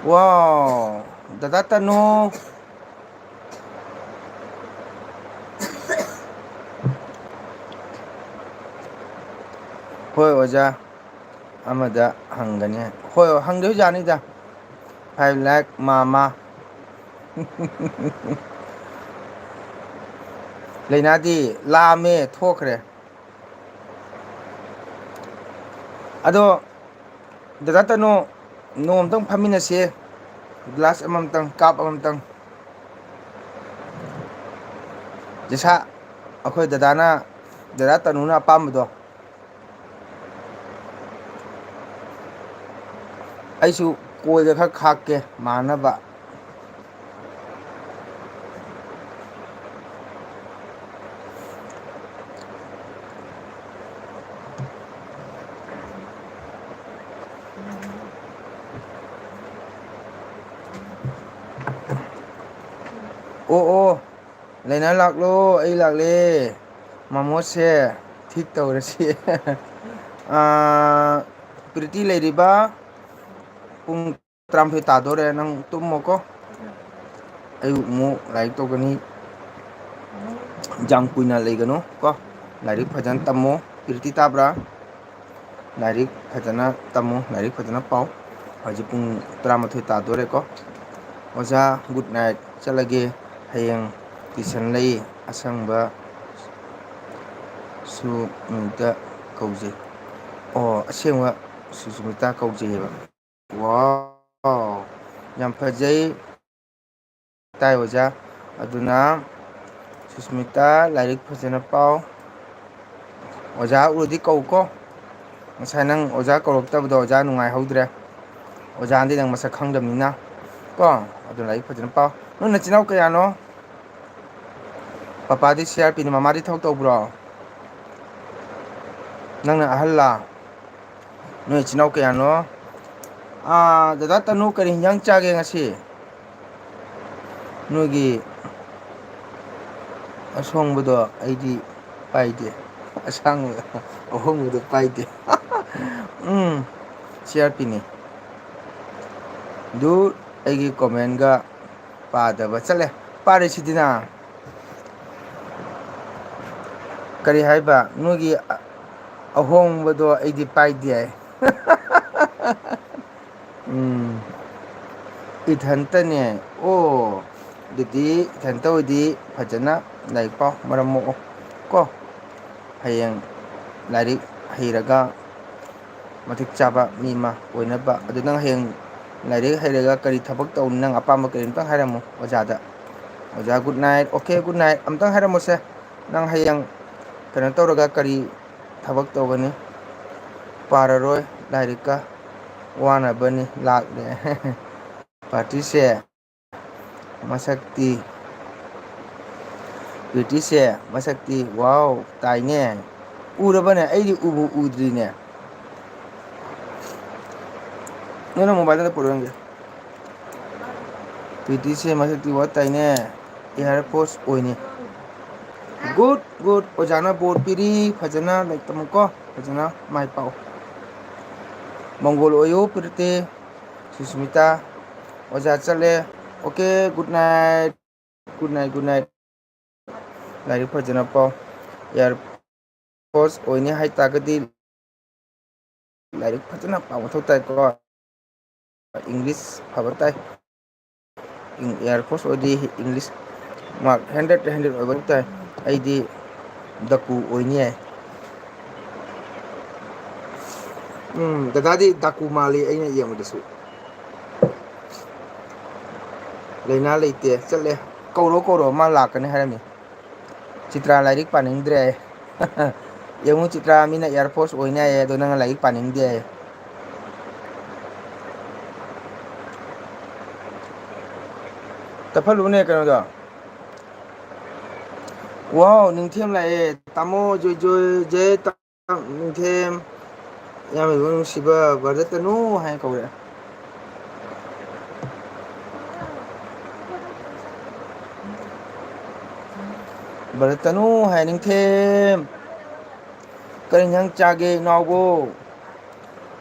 ꯋꯥꯎ, ꯗꯗꯥ ꯇꯅꯨ꯫ ꯍꯣꯏ, ꯑꯣꯖꯥ꯫ ꯑꯃꯗ ꯍꯪꯒꯅꯤ꯫ ꯍꯣꯏ, ꯍꯣꯏ, ꯍꯪꯗꯣꯏ ꯖꯥꯠꯅꯤꯗ꯫ Five lakh ꯃꯥꯃꯥ꯫ ꯂꯩꯅꯥꯗꯤ ꯂꯥꯝꯃꯦ, ꯊꯣꯛꯈ꯭ꯔꯦ꯫ ꯑꯗꯣ, ꯗꯗꯥ ꯇꯅꯨ, ꯅꯣꯡꯃꯇꯪ ꯐꯝꯃꯤꯟꯅꯁꯦ꯫ ꯒ꯭ꯂꯥꯁ ꯑꯃꯃꯝꯇꯪ, ꯀꯞ ꯑꯃꯃꯝꯇꯪ꯫ ꯖꯤꯁꯥ, ꯑꯩꯈꯣꯏ ꯗꯗꯥꯅ, ꯗꯗꯥ ꯇꯅꯨꯅ ꯑꯄꯥꯝꯕꯗꯣ꯫ ꯑꯩꯁꯨ ꯀꯣꯏꯒ ꯈꯔ ꯈꯥꯛꯀꯦ, ꯃꯥꯟꯅꯕ꯫ ꯑꯣ, ꯑꯣ, ꯂꯩꯅꯥ ꯂꯥꯛꯂꯣ, ꯑꯩ ꯂꯥꯛꯂꯦ꯫ ꯃꯃꯣꯁꯦ ꯊꯤꯛ ꯇꯧꯔꯁꯤ꯫ ꯑꯥ, ꯄ꯭ꯔꯤꯇꯤ ꯂꯩꯔꯤꯕ ꯄꯨꯡ ꯇꯔꯥꯃꯥꯊꯣꯏ ꯇꯥꯗꯣꯔꯦ, ꯅꯪ ꯇꯨꯝꯃꯣꯀꯣ꯫ ꯑꯌꯨꯛ ꯑꯃꯨꯛ ꯂꯥꯏꯔꯤꯛ ꯇꯧꯒꯅꯤ꯫ ꯌꯥꯝ ꯀꯨꯏꯅ ꯂꯩꯒꯅꯨ ꯀꯣ꯫ ꯂꯥꯏꯔꯤꯛ ꯐꯖꯅ ꯇꯝꯃꯣ꯫ ꯄ꯭ꯔꯤꯇꯤ ꯇꯥꯕ꯭ꯔꯥ? ꯂꯥꯏꯔꯤꯛ ꯐꯖꯅ ꯇꯝꯃꯨ, ꯂꯥꯏꯔꯤꯛ ꯐꯖꯅ ꯄꯥꯎ꯫ ꯍꯧꯖꯤꯛ ꯄꯨꯡ ꯇꯔꯥꯃꯥꯊꯣꯏ ꯇꯥꯗꯣꯔꯦꯀꯣ꯫ ꯑꯣꯖꯥ, good night, ꯆꯠꯂꯒꯦ꯫ ꯍꯌꯦꯡ tuition ꯂꯩ꯫ ꯑꯁꯪꯕ ꯁꯨꯁꯃꯤꯇꯥ ꯀꯧꯖꯩ꯫ ꯑꯣ, ꯑꯁꯦꯡꯕ ꯁꯨꯁꯃꯤꯇꯥ ꯀꯧꯖꯩꯌꯦꯕ꯫ ꯋꯥꯎ, ꯌꯥꯝ ꯐꯖꯩ꯫ ꯇꯥꯏ ꯑꯣꯖꯥ꯫ ꯑꯗꯨꯅ ꯁꯨꯁꯃꯤꯇꯥ, ꯂꯥꯏꯔꯤꯛ ꯐꯖꯅ ꯄꯥꯎ꯫ ꯑꯣꯖꯥ ꯎꯔꯗꯤ ꯀꯧꯀꯣ꯫ ꯉꯁꯥꯏ ꯅꯪ ꯑꯣꯖꯥ ꯀꯧꯔꯛꯇꯕꯗꯣ ꯑꯣꯖꯥ ꯅꯨꯡꯉꯥꯏꯍꯧꯗ꯭ꯔꯦ꯫ ꯑꯣꯖꯥꯅꯗꯤ ꯅꯪ ꯃꯁꯛ ꯈꯪꯗꯕꯅꯤꯅ ꯀꯣ꯫ ꯑꯗꯨ ꯂꯥꯏꯔꯤꯛ ꯐꯖꯅ ꯄꯥꯎ꯫ ꯅꯣꯏ ꯅꯆꯤꯟ ꯅꯅꯥꯎ ꯀꯌꯥꯅꯣ? ꯄꯄꯥꯗꯤ ꯁꯤ ꯑꯥꯔ ꯄꯤꯅꯤ, ꯃꯃꯥꯗꯤ ꯊꯕꯛ ꯇꯧꯕ꯭ꯔꯣ? ꯅꯪꯅ ꯑꯍꯜꯂꯥ? ꯅꯣꯏ ꯏꯆꯤꯟ ꯏꯅꯥꯎ ꯀꯌꯥꯅꯣ? ꯑꯥ, ꯗꯗꯥ ꯇꯅꯨ, ꯀꯔꯤ ꯍꯤꯟꯖꯥꯡ ꯆꯥꯒꯦ ꯉꯁꯤ? ꯅꯣꯏꯒꯤ ꯑꯁꯣꯡꯕꯗꯣ ꯑꯩꯗꯤ ꯄꯥꯏꯗꯦ, ꯑꯁꯥꯡꯕꯗꯣ, ꯑꯍꯣꯡꯕꯗꯣ ꯄꯥꯏꯗꯦ꯫ ꯎꯝ, ꯁꯤ ꯑꯥꯔ ꯄꯤꯅꯤ꯫ ꯗꯨ, ꯑꯩꯒꯤ ꯀꯣꯃꯦꯟꯒ ꯄꯥꯗꯕ ꯆꯠꯂꯦ꯫ ꯄꯥꯔꯤꯁꯤꯗꯤꯅ꯫ ꯀꯔꯤ ꯍꯥꯏꯕ? ꯅꯣꯏꯒꯤ ꯑ-, ꯑꯍꯣꯡꯕꯗꯣ ꯑꯩꯗꯤ ꯄꯥꯏꯗꯦ ꯍꯥꯏ꯫ ꯎꯝ꯫ ꯏꯊꯟꯇꯅꯦ꯫ ꯑꯣ, ꯑꯗꯨꯗꯤ ꯏꯊꯟꯇ ꯑꯣꯏꯗꯤ ꯐꯖꯅ ꯂꯥꯏꯔꯤꯛ ꯄꯥꯎ, ꯃꯔꯝ ꯃꯣꯛꯑꯣ ꯀꯣ꯫ ꯍꯌꯦꯡ ꯂꯥꯏꯔꯤꯛ ꯍꯩꯔꯒ ꯃꯇꯤꯛ ꯆꯥꯕ ꯃꯤ ꯑꯃ ꯑꯣꯏꯅꯕ꯫ ꯑꯗꯨ ꯅꯪ ꯍꯌꯦꯡ ꯂꯥꯏꯔꯤꯛ ꯍꯩꯔꯒ ꯀꯔꯤ ꯊꯕꯛ ꯇꯧꯅꯤ? ꯅꯪ ꯑꯄꯥꯝꯕ ꯀꯔꯤ? ꯑꯝꯇꯪ ꯍꯥꯏꯔꯝꯃꯨ ꯑꯣꯖꯥꯗ꯫ ꯑꯣꯖꯥ, good night꯫ Okay, good night꯫ ꯑꯝꯇꯪ ꯍꯥꯏꯔꯝꯃꯨꯁꯦ꯫ ꯅꯪ ꯍꯌꯦꯡ ꯀꯩꯅꯣ ꯇꯧꯔꯒ ꯀꯔꯤ ꯊꯕꯛ ꯇꯧꯒꯅꯤ? ꯄꯥꯔꯔꯣꯏ ꯂꯥꯏꯔꯤꯛꯀ, ꯋꯥꯅꯕꯅꯤ ꯂꯥꯛꯂꯦ꯫ ꯄꯥꯔꯇꯤꯁꯦ ꯃꯁꯛꯇꯤ, ꯄ꯭ꯔꯤꯇꯤꯁꯦ ꯃꯁꯛꯇꯤ, wow, ꯇꯥꯏꯅꯦ꯫ ꯎꯔꯕꯅꯦ? ꯑꯩꯗꯤ ꯎꯕꯨ ꯎꯗ꯭ꯔꯤꯅꯦ꯫ ꯅꯪꯅ ꯃꯣꯕꯥꯏꯜꯗ ꯄꯨꯔꯛꯑꯣ ꯌꯦꯡꯒꯦ꯫ ꯄ꯭ꯔꯤꯇꯤꯁꯦ ꯃꯁꯛꯇꯤ ꯋꯥ ꯇꯥꯏꯅꯦ꯫ ꯑꯦꯌꯥꯔ ꯐꯣꯔꯁ ꯑꯣꯏꯅꯤ꯫ Good, good꯫ ꯑꯣꯖꯥꯅ ꯕꯣꯔ ꯄꯤꯔꯤ꯫ ꯐꯖꯅ ꯂꯥꯏꯔꯤꯛ ꯇꯝꯃꯨꯀꯣ꯫ ꯐꯖꯅ ꯃꯥꯏ ꯄꯥꯛꯑꯣ꯫ ꯃꯪꯒꯣꯜ ꯑꯣꯏꯌꯨ ꯄ꯭ꯔꯤꯇꯤ, ꯁꯨꯁꯃꯤꯇꯥ꯫ ꯑꯣꯖꯥ ꯆꯠꯂꯦ꯫ Okay, good night꯫ Good night, good night꯫ ꯂꯥꯏꯔꯤꯛ ꯐꯖꯅ ꯄꯥꯎ꯫ ꯑꯦꯌꯥꯔ ꯐꯣꯔꯁ ꯑꯣꯏꯅꯤ ꯍꯥꯏ ꯇꯥꯔꯒꯗꯤ ꯂꯥꯏꯔꯤꯛ ꯐꯖꯅ ꯄꯥꯕ ꯃꯊꯧ ꯇꯥꯏꯀꯣ꯫ ꯏꯪꯂꯤꯁ ꯐꯕ ꯇꯥꯏ꯫ ꯏꯪ-, ꯑꯦꯌꯥꯔ ꯐꯣꯔꯁ ꯑꯣꯏꯔꯗꯤ ꯏꯪꯂꯤꯁ ꯃꯥꯔꯛ ꯍꯟꯗ꯭ꯔꯦꯠꯇ ꯍꯟꯗ꯭ꯔꯦꯠ ꯑꯣꯏꯕ ꯇꯥꯏ꯫ ꯑꯩꯗꯤ ꯗꯀꯨ ꯑꯣꯏꯅꯤ ꯍꯥꯏ꯫ ꯎꯝ, ꯗꯗꯥꯗꯤ ꯗꯀꯨ ꯃꯥꯜꯂꯤ ꯑꯩꯅ ꯌꯦꯡꯕꯗꯁꯨ꯫ ꯂꯥꯏꯅꯥ ꯂꯩꯇꯦ, ꯆꯠꯂꯦ꯫ ꯀꯧꯔꯣ, ꯀꯧꯔꯣ, ꯃꯥ ꯂꯥꯛꯀꯅꯤ ꯍꯥꯏꯔꯝꯃꯤ꯫ ꯆꯤꯇ꯭ꯔꯥ ꯂꯥꯏꯔꯤꯛ ꯄꯥꯅꯤꯡꯗ꯭ꯔꯦ ꯍꯥꯏ꯫ ꯌꯦꯡꯉꯨ ꯆꯤꯇ꯭ꯔꯥ, ꯃꯤꯅ ꯑꯦꯌꯥꯔ ꯐꯣꯔꯁ ꯑꯣꯏꯅꯤ ꯍꯥꯏꯌꯦ, ꯑꯗꯣ ꯅꯪꯅ ꯂꯥꯏꯔꯤꯛ ꯄꯥꯅꯤꯡꯗꯦ ꯍꯥꯏꯌꯦ꯫ ꯇꯞꯍꯜꯂꯨꯅꯦ ꯀꯩꯅꯣꯗꯣ꯫ ꯋꯥꯎ, ꯅꯤꯡꯊꯦꯝ ꯂꯥꯛꯑꯦ꯫ ꯇꯥꯃꯣ ꯖꯣꯏ ꯖꯣꯏ ꯖꯦ ꯇꯥ-, ꯅꯤꯡꯊꯦꯝ꯫ ꯌꯥꯝ ꯅꯨꯡꯁꯤꯕ ꯕ꯭ꯔꯗꯔ ꯇꯅꯨ ꯍꯥꯏꯅ ꯀꯧꯔꯦ꯫ ꯕ꯭ꯔꯗꯔ ꯇꯅꯨ ꯍꯥꯏ ꯅꯤꯡꯊꯦꯝ꯫ ꯀꯔꯤ ꯏꯟꯖꯥꯡ ꯆꯥꯒꯦ ꯏꯅꯥꯎꯕꯣ?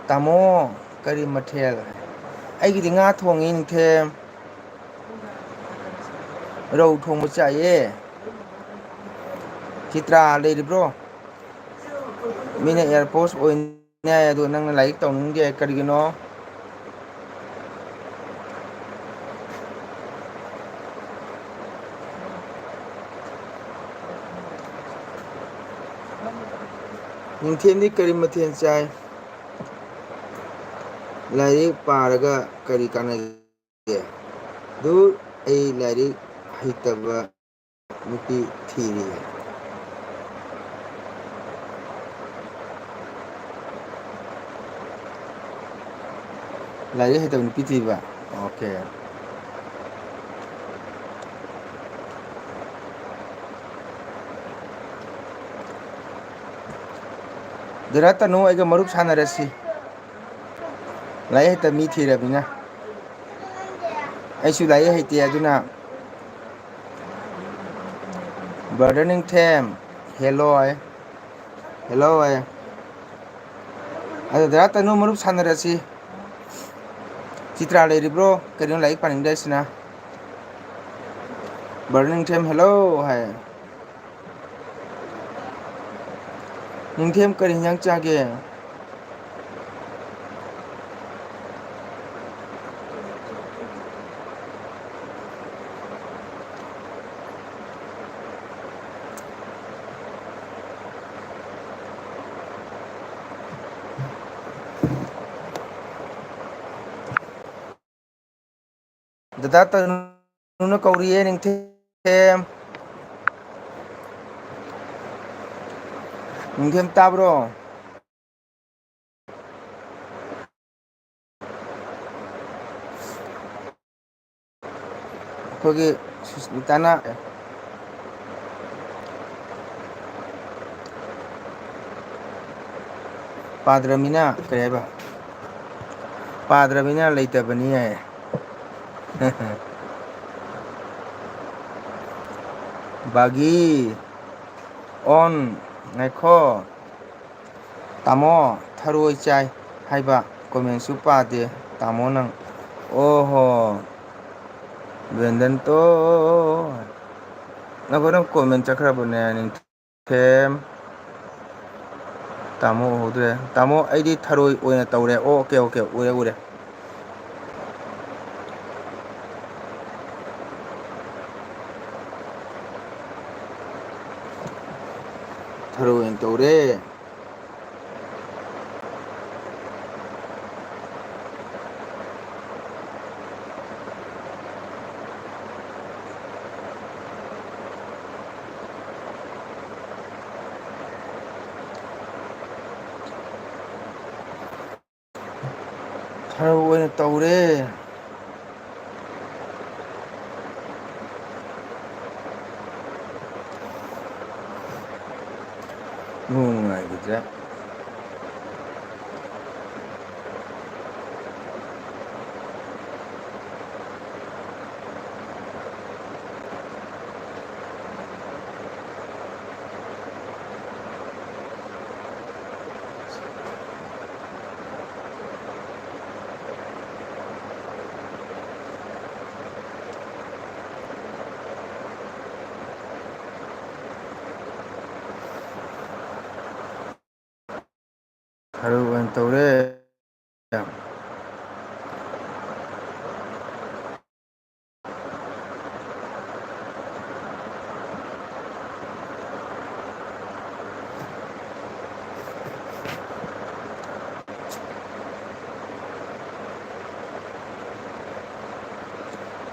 ꯇꯥꯃꯣ, ꯀꯔꯤ ꯃꯊꯦꯜ? ꯑꯩꯒꯤꯗꯤ ꯉꯥ ꯊꯣꯡꯉꯤ, ꯅꯤꯡꯊꯦꯝ꯫ ꯔꯧ ꯊꯣꯡꯕ ꯆꯥꯏꯌꯦ꯫ ꯆꯤꯇ꯭ꯔꯥ ꯂꯩꯔꯤꯕ꯭ꯔꯣ? ꯃꯤꯅ ꯑꯦꯌꯔꯄꯣꯁ ꯑꯣꯏꯅꯤ ꯍꯥꯏ, ꯑꯗꯣ ꯅꯪꯅ ꯂꯥꯏꯔꯤꯛ ꯇꯧꯅꯤꯡꯗꯦ ꯀꯔꯤꯒꯤꯅꯣ? ꯅꯤꯡꯊꯦꯝꯗꯤ ꯀꯔꯤ ꯃꯊꯦꯜ ꯆꯥꯏ? ꯂꯥꯏꯔꯤꯛ ꯄꯥꯔꯒ ꯀꯔꯤ ꯀꯥꯟꯅꯒꯦ? ꯗꯨꯔ, ꯑꯩ ꯂꯥꯏꯔꯤꯛ ꯍꯩꯇꯕ ꯅꯨꯄꯤ ꯊꯤꯔꯤ꯫ ꯂꯥꯏꯔꯤꯛ ꯍꯩꯇꯕ ꯅꯨꯄꯤ ꯊꯤꯕ꯫ ꯑꯣꯀꯦ꯫ ꯗꯗꯥ ꯇꯅꯨ ꯑꯩꯒ ꯃꯔꯨꯞ ꯁꯥꯟꯅꯔꯁꯤ꯫ ꯂꯥꯏꯔꯤꯛ ꯍꯩꯇꯕ ꯃꯤ ꯊꯤꯔꯕꯅꯤꯅ꯫ ꯑꯩꯁꯨ ꯂꯥꯏꯔꯤꯛ ꯍꯩꯇꯦ, ꯑꯗꯨꯅ ꯕ꯭ꯔꯗꯔ ꯅꯤꯡꯊꯦꯝ, ꯍꯦꯜꯂꯣ ꯍꯥꯏ꯫ ꯍꯦꯜꯂꯣ ꯍꯥꯏ꯫ ꯑꯗꯣ ꯗꯗꯥ ꯇꯅꯨ ꯃꯔꯨꯞ ꯁꯥꯟꯅꯔꯁꯤ꯫ ꯆꯤꯇ꯭ꯔꯥ ꯂꯩꯔꯤꯕ꯭ꯔꯣ? ꯀꯔꯤꯅꯣ ꯂꯥꯏꯔꯤꯛ ꯄꯥꯅꯤꯡꯗꯦ ꯍꯥꯏꯁꯤꯅ? ꯕ꯭ꯔꯗꯔ ꯅꯤꯡꯊꯦꯝ, ꯍꯦꯜꯂꯣ ꯍꯥꯏ꯫ ꯅꯤꯡꯊꯦꯝ, ꯀꯔꯤ ꯍꯤꯟꯖꯥꯡ ꯆꯥꯒꯦ? ꯗꯗꯥ ꯇꯅꯨꯅ ꯀꯧꯔꯤꯌꯦ, ꯅꯤꯡꯊꯦꯝ꯫ ꯅꯤꯡꯊꯦꯝ, ꯇꯥꯕ꯭ꯔꯣ? ꯑꯩꯈꯣꯏꯒꯤ ꯁꯨꯁꯃꯤꯇꯥꯅ, ꯄꯥꯗ꯭ꯔꯃꯤꯅ ꯀꯔꯤ ꯍꯥꯏꯕ? ꯄꯥꯗ꯭ꯔꯃꯤꯅ ꯂꯩꯇꯕꯅꯤ ꯍꯥꯏ꯫ ꯕꯥꯒꯤ ꯑꯣꯟ, ꯉꯥꯏꯈꯣ꯫ ꯇꯥꯃꯣ, ꯊꯔꯣꯏ ꯆꯥꯏ ꯍꯥꯏꯕ comment ꯁꯨ ꯄꯥꯗꯦ ꯇꯥꯃꯣ ꯅꯪ꯫ ꯑꯣꯍꯣ꯫ ꯕꯦꯟꯗꯟꯇꯣ꯫ ꯅꯈꯣꯏ ꯅꯪ comment ꯆꯠꯈ꯭ꯔꯕꯅꯦ, ꯅꯤꯡꯊꯦꯝ꯫ ꯇꯥꯃꯣ ꯎꯍꯧꯗ꯭ꯔꯦ꯫ ꯇꯥꯃꯣ, ꯑꯩꯗꯤ ꯊꯔꯣꯏ ꯑꯣꯏꯅ ꯇꯧꯔꯦ꯫ ꯑꯣ, okay, okay, ꯎꯔꯦ, ꯎꯔꯦ꯫ ꯊꯔꯣꯏ ꯑꯣꯏꯅ ꯇꯧꯔꯦ꯫ ꯊꯔꯣꯏ ꯑꯣꯏꯅ ꯇꯧꯔꯦ꯫ ꯅꯣꯡ ꯅꯨꯡꯉꯥꯏꯈꯤꯗ꯭ꯔꯦ꯫ ꯊꯔꯣꯏ ꯑꯣꯏꯅ ꯇꯧꯔꯦ꯫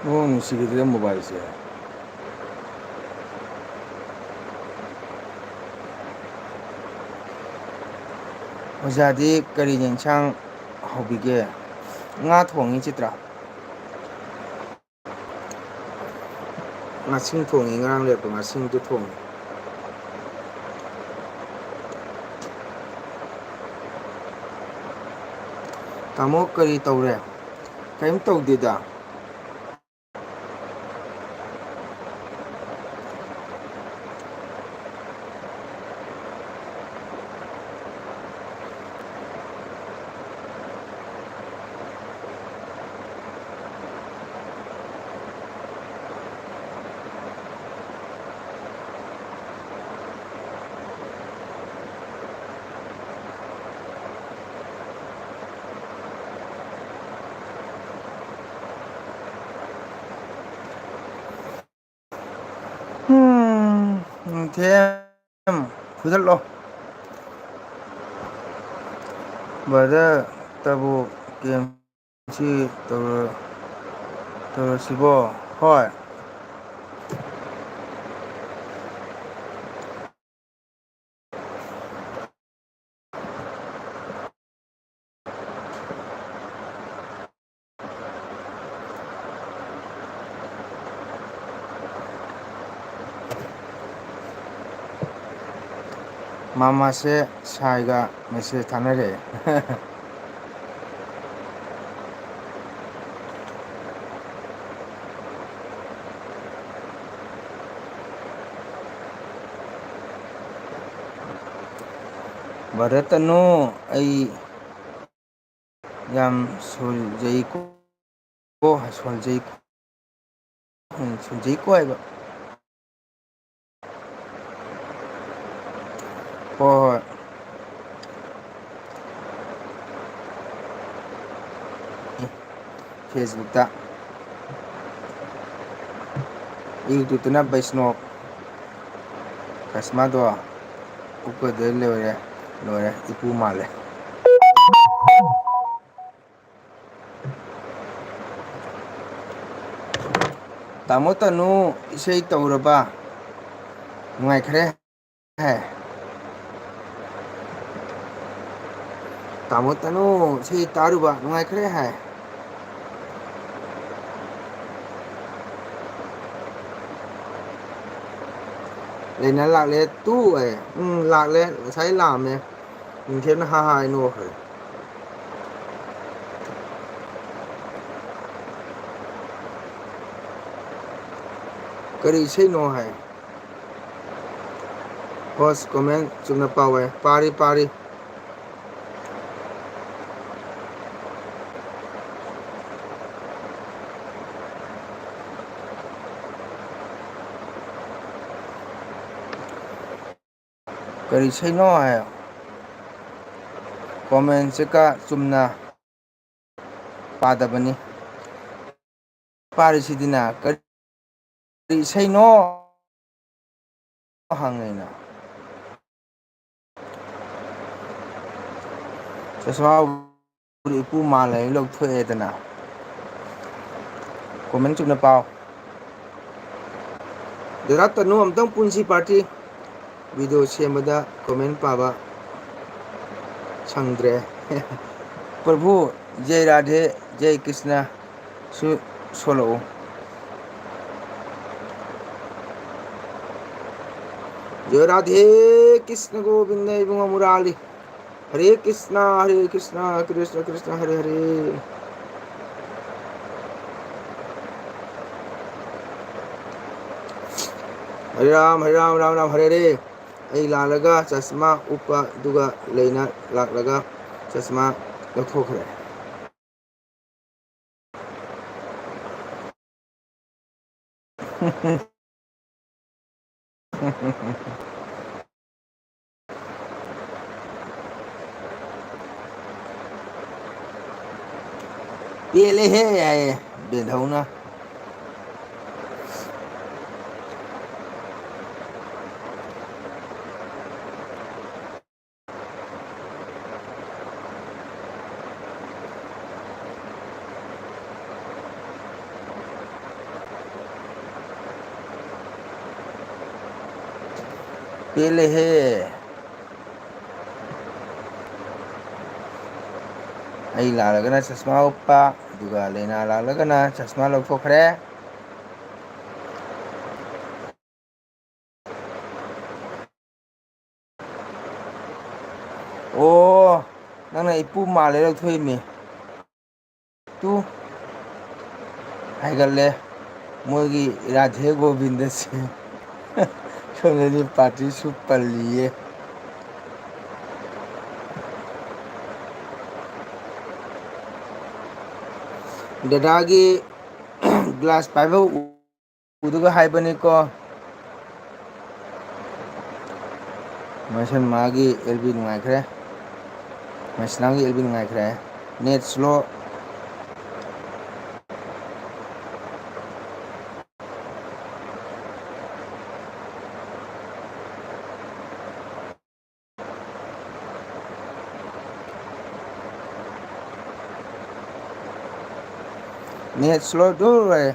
ꯑꯣ, ꯅꯨꯡꯁꯤꯈꯤꯗ꯭ꯔꯦ mobile ꯁꯦ꯫ ꯑꯣꯖꯥꯗꯤ ꯀꯔꯤ ꯌꯦꯟꯁꯥꯡ ꯍꯧꯕꯤꯒꯦ? ꯉꯥ ꯊꯣꯡꯉꯤ, ꯆꯤꯇ꯭ꯔ꯫ ꯉꯥꯁꯤꯡ ꯊꯣꯡꯉꯤ, ꯉꯔꯥꯡ ꯂꯩꯔꯛꯄ ꯉꯥꯁꯤꯡꯗꯨ ꯊꯣꯡꯉꯤ꯫ ꯇꯥꯃꯣ ꯀꯔꯤ ꯇꯧꯔꯦ? ꯀꯔꯤꯝ ꯇꯧꯗꯦꯗ꯫ ꯎꯝ, ꯅꯨꯡꯊꯦꯝ, ꯐꯨꯗꯠꯂꯣ꯫ ꯕ꯭ꯔꯗꯔ, ꯇꯕꯨ ꯀꯦꯝꯁꯤ ꯇꯧꯔ-, ꯇꯧꯔꯁꯤꯕꯣ? ꯍꯣꯏ꯫ ꯃꯥꯃꯥꯁꯦ ꯁꯥꯏꯒ ꯃꯦꯁꯦꯖ ꯊꯥꯅꯔꯦ꯫ ꯕ꯭ꯔꯗꯔ ꯇꯅꯨ, ꯑꯩ ꯌꯥꯝ ꯁꯣꯟꯖꯩꯀꯣ, ꯁꯣꯟꯖꯩ, ꯎꯝ, ꯁꯣꯟꯖꯩꯀꯣ ꯍꯥꯏꯕ꯫ ꯍꯣꯏ, ꯍꯣꯏ꯫ ꯐꯦꯁꯕꯨꯛꯇ, ꯌꯨꯇ꯭ꯌꯨꯕꯇꯅ ꯕꯩꯁꯅꯣꯞ꯫ ꯀꯁꯃꯥꯗꯣ ꯎꯞꯀꯗꯣꯏ ꯂꯣꯏꯔꯦ, ꯂꯣꯏꯔꯦ, ꯏꯄꯨ ꯃꯥꯜꯂꯦ꯫ ꯇꯥꯃꯣ ꯇꯅꯨ ꯏꯁꯩ ꯇꯧꯔꯕ? ꯅꯨꯡꯉꯥꯏꯈ꯭ꯔꯦ꯫ ꯍꯥꯏ꯫ ꯇꯥꯃꯣ ꯇꯅꯨ ꯏꯁꯩ ꯇꯥꯔꯨꯕ ꯅꯨꯡꯉꯥꯏꯈ꯭ꯔꯦ ꯍꯥꯏ꯫ ꯂꯩꯅ ꯂꯥꯛꯂꯦ ꯇꯨ ꯑꯦ꯫ ꯎꯝ, ꯂꯥꯛꯂꯦ꯫ ꯉꯁꯥꯏ ꯂꯥꯛꯑꯝꯃꯦ꯫ ꯅꯤꯡꯊꯦꯝꯅ ꯍꯥ ꯍꯥ ꯍꯥꯏ ꯅꯣꯛꯈ꯭ꯔꯦ꯫ ꯀꯔꯤ ꯏꯁꯩꯅꯣ ꯍꯥꯏ꯫ ꯍꯣꯁ, comment ꯆꯨꯝꯅ ꯄꯥꯎꯋꯦ꯫ ꯄꯥꯔꯤ, ꯄꯥꯔꯤ꯫ ꯀꯔꯤ ꯏꯁꯩꯅꯣ ꯍꯥꯏ꯫ Comment ꯁꯦ ꯀ ꯆꯨꯝꯅ ꯄꯥꯗꯕꯅꯤ꯫ ꯄꯥꯔꯤꯁꯤꯗꯤꯅ ꯀꯔꯤ ꯏꯁꯩꯅꯣ ꯍꯪꯉꯦꯅ꯫ ꯆꯁꯃꯥ ꯎꯞꯄꯗꯨ ꯏꯄꯨ ꯃꯥꯜꯂꯦ, ꯂꯧꯊꯣꯛꯑꯦꯗꯅ꯫ Comment ꯆꯨꯝꯅ ꯄꯥꯎ꯫ ꯗꯗꯥ ꯇꯅꯨ, ꯑꯝꯇꯪ ꯄꯨꯟꯁꯤ party꯫ Video ꯁꯦꯝꯕꯗ comment ꯄꯥꯕ ꯁꯪꯗ꯭ꯔꯦ꯫ ꯄ꯭ꯔꯚꯨ, ꯖꯩ ꯔꯥꯙꯦ, ꯖꯩ ꯀ꯭ꯔꯤꯁꯅ ꯁꯨ ꯁꯣꯜꯂꯛꯎ꯫ ꯖꯌ ꯔꯥꯙꯦ ꯀ꯭ꯔꯤꯁꯅ ꯒꯣꯕꯤꯟꯗ ꯏꯕꯨꯡꯉꯣ ꯃꯨꯔꯥꯂꯤ꯫ ꯍꯔꯦ ꯀ꯭ꯔꯤꯁꯅ, ꯍꯔꯦ ꯀ꯭ꯔꯤꯁꯅ, ꯀ꯭ꯔꯤꯁꯅ ꯀ꯭ꯔꯤꯁꯅ, ꯍꯔꯦ ꯍꯔꯦ꯫ ꯍꯔꯦ ꯔꯥꯝ, ꯍꯔꯦ ꯔꯥꯝ, ꯔꯥꯝ ꯔꯥꯝ, ꯍꯔꯦ ꯍꯔꯦ꯫ ꯑꯩ ꯂꯥꯛꯂꯒ ꯆꯁꯃꯥ ꯎꯞꯄ, ꯑꯗꯨꯒ ꯂꯩꯅ ꯂꯥꯛꯂꯒ ꯆꯁꯃꯥ ꯂꯧꯊꯣꯛꯈ꯭ꯔꯦ꯫ ꯄꯦꯜꯂꯦꯍꯦ ꯍꯥꯏꯌꯦ ꯕꯦꯟꯙꯧꯅ꯫ ꯄꯦꯜꯂꯦꯍꯦ꯫ ꯑꯩ ꯂꯥꯛꯂꯒꯅ ꯆꯁꯃꯥ ꯎꯞꯄ, ꯑꯗꯨꯒ ꯂꯩꯅꯥ ꯂꯥꯛꯂꯒꯅ ꯆꯁꯃꯥ ꯂꯧꯊꯣꯛꯈ꯭ꯔꯦ꯫ ꯑꯣ, ꯅꯪꯅ ꯏꯄꯨ ꯃꯥꯜꯂꯦ ꯂꯧꯊꯣꯛꯏꯃꯤ꯫ ꯇꯨ ꯍꯥꯏꯒꯠꯂꯦ꯫ ꯃꯣꯏꯒꯤ ꯔꯥꯙꯦ ꯒꯣꯕꯤꯟꯗꯁꯦ ꯁꯣꯝꯗꯗꯤ ꯄꯥꯔꯇꯤꯁꯨ ꯄꯜꯂꯤꯌꯦ꯫ ꯗꯗꯥꯒꯤ ꯒ꯭ꯂꯥꯁ ꯄꯥꯏꯕ ꯎꯗꯨꯒ ꯍꯥꯏꯕꯅꯤꯀꯣ꯫ ꯃꯁꯟ ꯃꯥꯒꯤ ꯑꯦꯜ ꯕꯤ ꯅꯨꯡꯉꯥꯏꯈ꯭ꯔꯦ꯫ ꯃꯁꯂꯥꯝꯒꯤ ꯑꯦꯜ ꯕꯤ ꯅꯨꯡꯉꯥꯏꯈ꯭ꯔꯦ꯫ Net slow. ꯅꯦꯠ ꯁ꯭ꯂꯣ ꯗꯨꯔ ꯂꯩꯔꯦ꯫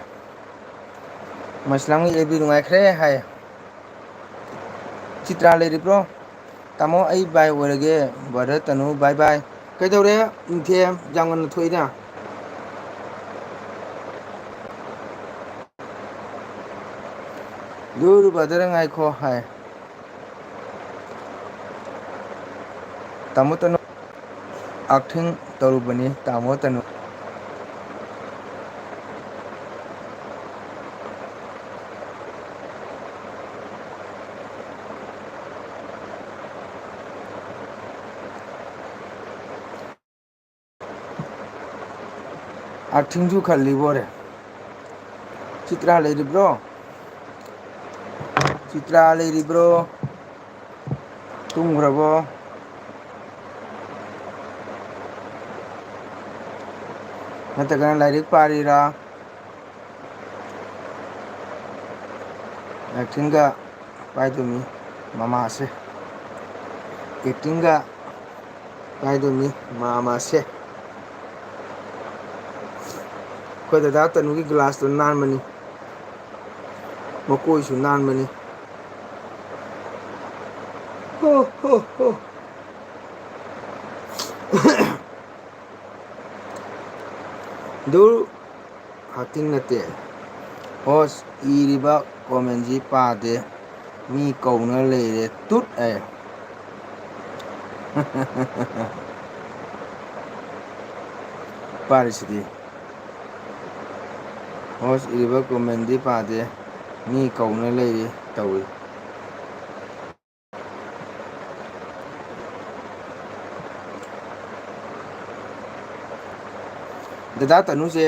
ꯃꯁꯂꯥꯝꯒꯤ ꯑꯦꯜ ꯕꯤ ꯅꯨꯡꯉꯥꯏꯈ꯭ꯔꯦ ꯍꯥꯏ꯫ ꯆꯤꯇ꯭ꯔꯥ ꯂꯩꯔꯤꯕ꯭ꯔꯣ? ꯇꯥꯃꯣ, ꯑꯩ ꯕꯥꯏ ꯑꯣꯏꯔꯒꯦ꯫ ꯕ꯭ꯔꯗꯔ ꯇꯅꯨ, ꯕꯥꯏ ꯕꯥꯏ꯫ ꯀꯩꯗꯧꯔꯦ? ꯅꯤꯡꯊꯦꯝ, ꯌꯥꯝ ꯉꯟꯅ ꯊꯣꯛꯏꯅ꯫ ꯗꯨꯔ ꯕ꯭ꯔꯗꯔ ꯉꯥꯏꯈꯣ ꯍꯥꯏ꯫ ꯇꯥꯃꯣ ꯇꯅꯨ ꯑꯦꯛꯇꯤꯡ ꯇꯧꯔꯨꯕꯅꯤ, ꯇꯥꯃꯣ ꯇꯅꯨ꯫ ꯑꯦꯛꯇꯤꯡꯁꯨ ꯈꯜꯂꯤꯕꯣꯔꯦ꯫ ꯆꯤꯇ꯭ꯔꯥ ꯂꯩꯔꯤꯕ꯭ꯔꯣ? ꯆꯤꯇ꯭ꯔꯥ ꯂꯩꯔꯤꯕ꯭ꯔꯣ? ꯇꯨꯝꯈ꯭ꯔꯕꯣ? ꯅꯠꯇ꯭ꯔꯒꯅ ꯂꯥꯏꯔꯤꯛ ꯄꯥꯔꯤꯔꯥ? ꯑꯦꯛꯇꯤꯡꯒ ꯄꯥꯏꯗꯣꯃꯤ ꯃꯃꯥꯁꯦ꯫ ꯑꯦꯛꯇꯤꯡꯒ ꯄꯥꯏꯗꯣꯃꯤ ꯃꯃꯥꯁꯦ꯫ ꯑꯩꯈꯣꯏ ꯗꯗꯥ ꯇꯅꯨꯒꯤ ꯒ꯭ꯂꯥꯁꯇꯣ ꯅꯥꯟꯕꯅꯤ, ꯃꯀꯣꯏꯁꯨ ꯅꯥꯟꯕꯅꯤ꯫ ꯍꯣ, ꯍꯣ, ꯍꯣ꯫ ꯗꯨꯔ ꯑꯦꯛꯇꯤꯡ ꯅꯠꯇꯦ꯫ ꯍꯣꯁ, ꯏꯔꯤꯕ ꯀꯣꯃꯦꯟꯁꯤ ꯄꯥꯗꯦ꯫ ꯃꯤ ꯀꯧꯅ ꯂꯩꯔꯦ꯫ ꯇꯨꯠ ꯑꯦ꯫ ꯄꯥꯔꯤꯁꯤꯗꯤ꯫ ꯍꯣꯁ ꯏꯔꯤꯕ ꯀꯣꯃꯦꯟꯗꯤ ꯄꯥꯗꯦ, ꯃꯤ ꯀꯧꯅ ꯂꯩꯔꯤ ꯇꯧꯏ꯫ ꯗꯗꯥ ꯇꯅꯨꯁꯦ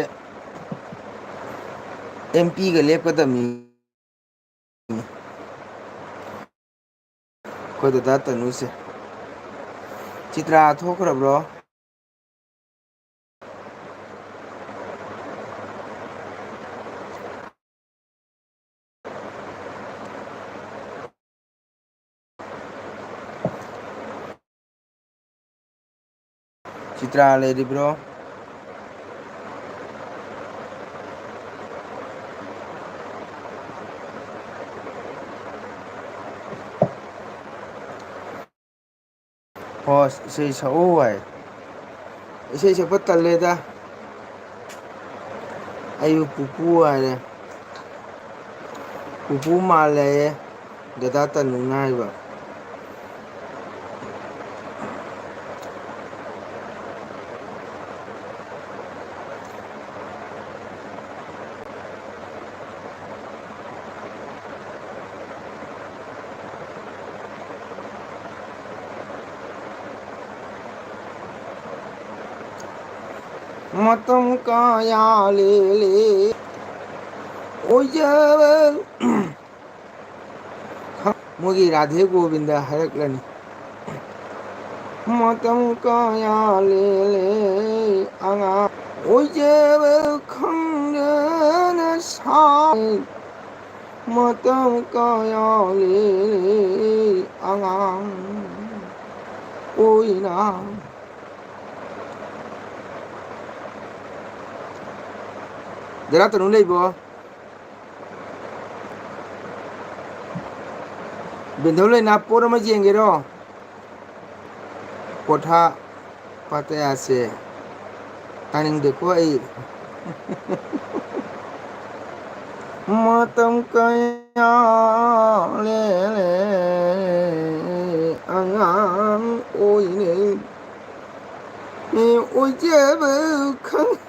ꯑꯦꯝ ꯄꯤꯒ ꯂꯦꯞꯀꯗꯕꯅꯤ꯫ ꯑꯩꯈꯣꯏ ꯗꯗꯥ ꯇꯅꯨꯁꯦ꯫ ꯆꯤꯇ꯭ꯔꯥ ꯊꯣꯛꯈ꯭ꯔꯕ꯭ꯔꯣ? ꯆꯤꯇ꯭ꯔꯥ ꯂꯩꯔꯤꯕ꯭ꯔꯣ? ꯍꯣꯁ, ꯏꯁꯩ ꯁꯛꯎ ꯍꯥꯏ꯫ ꯏꯁꯩ ꯁꯛꯄ ꯇꯜꯂꯦꯗ꯫ ꯑꯩꯕꯨ ꯄꯨꯄꯨ ꯍꯥꯏꯔꯦ꯫ ꯄꯨꯄꯨ ꯃꯥꯜꯂꯦꯌꯦ, ꯗꯗꯥ ꯇꯅꯨꯅ ꯍꯥꯏꯕ꯫ ꯃꯇꯝ ꯀꯌꯥ ꯂꯦꯜꯂꯦ ꯑꯣꯏꯖꯕ꯫ ꯃꯣꯏꯒꯤ ꯔꯥꯙꯦ ꯒꯣꯕꯤꯟꯗ ꯍꯥꯏꯔꯛꯂꯅꯤ꯫ ꯃꯇꯝ ꯀꯌꯥ ꯂꯦꯜꯂꯦ ꯑꯉꯥꯡ ꯑꯣꯏꯖꯕ ꯈꯪꯗꯅ ꯁꯥꯏ꯫ ꯃꯇꯝ ꯀꯌꯥ ꯂꯦꯜꯂꯦ ꯑꯉꯥꯡ ꯑꯣꯏꯅ꯫ ꯗꯗꯥ ꯇꯅꯨ ꯂꯩꯕ꯭ꯔꯣ? ꯕꯦꯟꯗꯧ ꯂꯩꯅꯥ ꯄꯣꯠ ꯑꯃ ꯌꯦꯡꯒꯦꯔꯣ? ꯄꯣꯊꯥ ꯄꯥꯇꯌꯥꯁꯦ ꯇꯥꯅꯤꯡꯗꯦꯀꯣ ꯑꯩ꯫ ꯃꯇꯝ ꯀꯌꯥ ꯂꯦꯜꯂꯦ ꯑꯉꯥꯡ ꯑꯣꯏꯔꯤꯉꯩ꯫ ꯑꯦ, ꯑꯣꯏꯖꯕ ꯈꯪ-,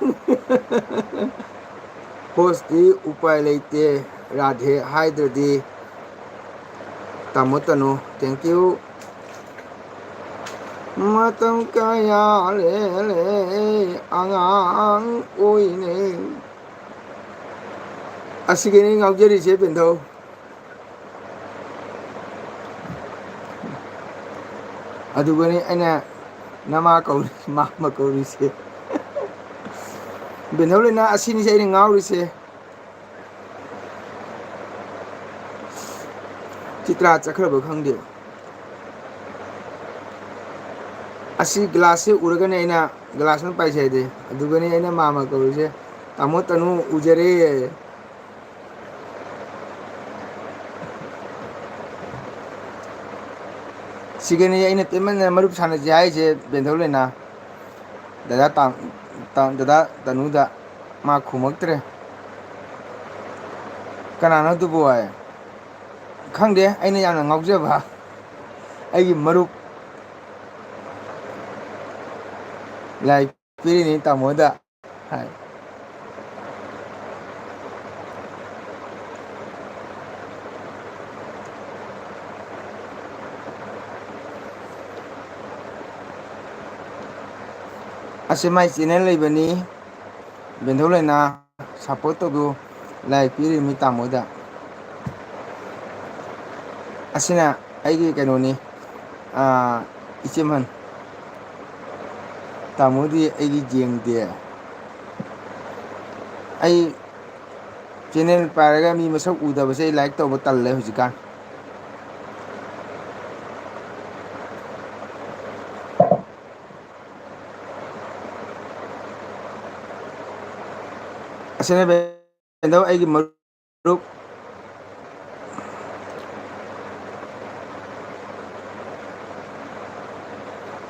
ꯍꯣꯁꯇꯤ ꯎꯄꯥꯏ ꯂꯩꯇꯦ, ꯔꯥꯙꯦ ꯍꯥꯏꯗ꯭ꯔꯗꯤ꯫ ꯇꯥꯃꯣ ꯇꯅꯨ, thank you꯫ ꯃꯇꯝ ꯀꯌꯥ ꯂꯦꯜꯂꯦ ꯑꯉꯥꯡ ꯑꯣꯏꯅꯦ꯫ ꯑꯁꯤꯒꯤꯅꯤ ꯉꯥꯎꯖꯔꯤꯁꯦ ꯕꯦꯟꯗꯧ꯫ ꯑꯗꯨꯒꯅꯤ ꯑꯩꯅ ꯅꯃꯥ ꯀꯧꯔꯤ, ꯃꯥꯃ ꯀꯧꯔꯤꯁꯦ꯫ ꯕꯦꯟꯗꯧ ꯂꯩꯅꯥ ꯑꯁꯤꯅꯤꯁꯦ ꯑꯩꯅ ꯉꯥꯎꯔꯤꯁꯦ꯫ ꯆꯤꯇ꯭ꯔꯥ ꯆꯠꯈ꯭ꯔꯕ ꯈꯪꯗꯦ꯫ ꯑꯁꯤ ꯒ꯭ꯂꯥꯁꯁꯦ ꯎꯔꯒꯅꯦ ꯑꯩꯅ ꯒ꯭ꯂꯥꯁ ꯑꯃ ꯄꯥꯏꯁꯦ ꯍꯥꯏꯗꯤ꯫ ꯑꯗꯨꯒꯅꯤ ꯑꯩꯅ ꯃꯥꯃ ꯀꯧꯔꯤꯁꯦ꯫ ꯇꯥꯃꯣ ꯇꯅꯨ ꯎꯖꯔꯦ꯫ ꯁꯤꯒꯅꯤ ꯑꯩꯅ ꯇꯦꯟꯃꯟꯗꯅ ꯃꯔꯨꯞ ꯁꯥꯟꯅꯁꯦ ꯍꯥꯏꯁꯦ ꯕꯦꯟꯗꯧ ꯂꯩꯅꯥ꯫ ꯗꯗꯥ ꯇꯥꯝ-, ꯇꯥꯝ-, ꯗꯗꯥ ꯇꯅꯨꯗ ꯃꯥ ꯈꯨꯝꯃꯛꯇ꯭ꯔꯦ꯫ "ꯀꯅꯥꯅꯣ ꯑꯗꯨꯕꯨ?" ꯍꯥꯏ꯫ ꯈꯪꯗꯦ, ꯑꯩꯅ ꯌꯥꯝꯅ ꯉꯥꯎꯖꯕ ꯑꯩꯒꯤ ꯃꯔꯨꯞ꯫ ꯂꯥꯏ ꯄꯤꯔꯤꯅꯤ ꯇꯥꯃꯣꯗ꯫ ꯍꯥꯏ꯫ ꯑꯁꯤ ꯃꯥꯏ channel ꯂꯩꯕꯅꯤ, ꯕꯦꯟꯗꯧ ꯂꯩꯅꯥ, support ꯇꯧꯕꯤꯌꯨ, like ꯄꯤꯔꯤꯃꯤ ꯇꯥꯃꯣꯗ꯫ ꯑꯁꯤꯅ ꯑꯩꯒꯤ ꯀꯩꯅꯣꯅꯤ, ꯑꯥ, ꯏꯆꯦꯃꯟ꯫ ꯇꯥꯃꯣꯗꯤ ꯑꯩꯒꯤ ꯌꯦꯡꯗꯦ꯫ ꯑꯩ channel ꯄꯥꯏꯔꯒ ꯃꯤ ꯃꯁꯛ ꯎꯗꯕꯁꯦ ꯑꯩ like ꯇꯧꯕ ꯇꯜꯂꯦ ꯍꯧꯖꯤꯛꯀꯥꯟ꯫ ꯑꯁꯤꯅ ꯕꯦꯟꯗꯧ ꯑꯩꯒꯤ ꯃꯔꯨꯞ꯫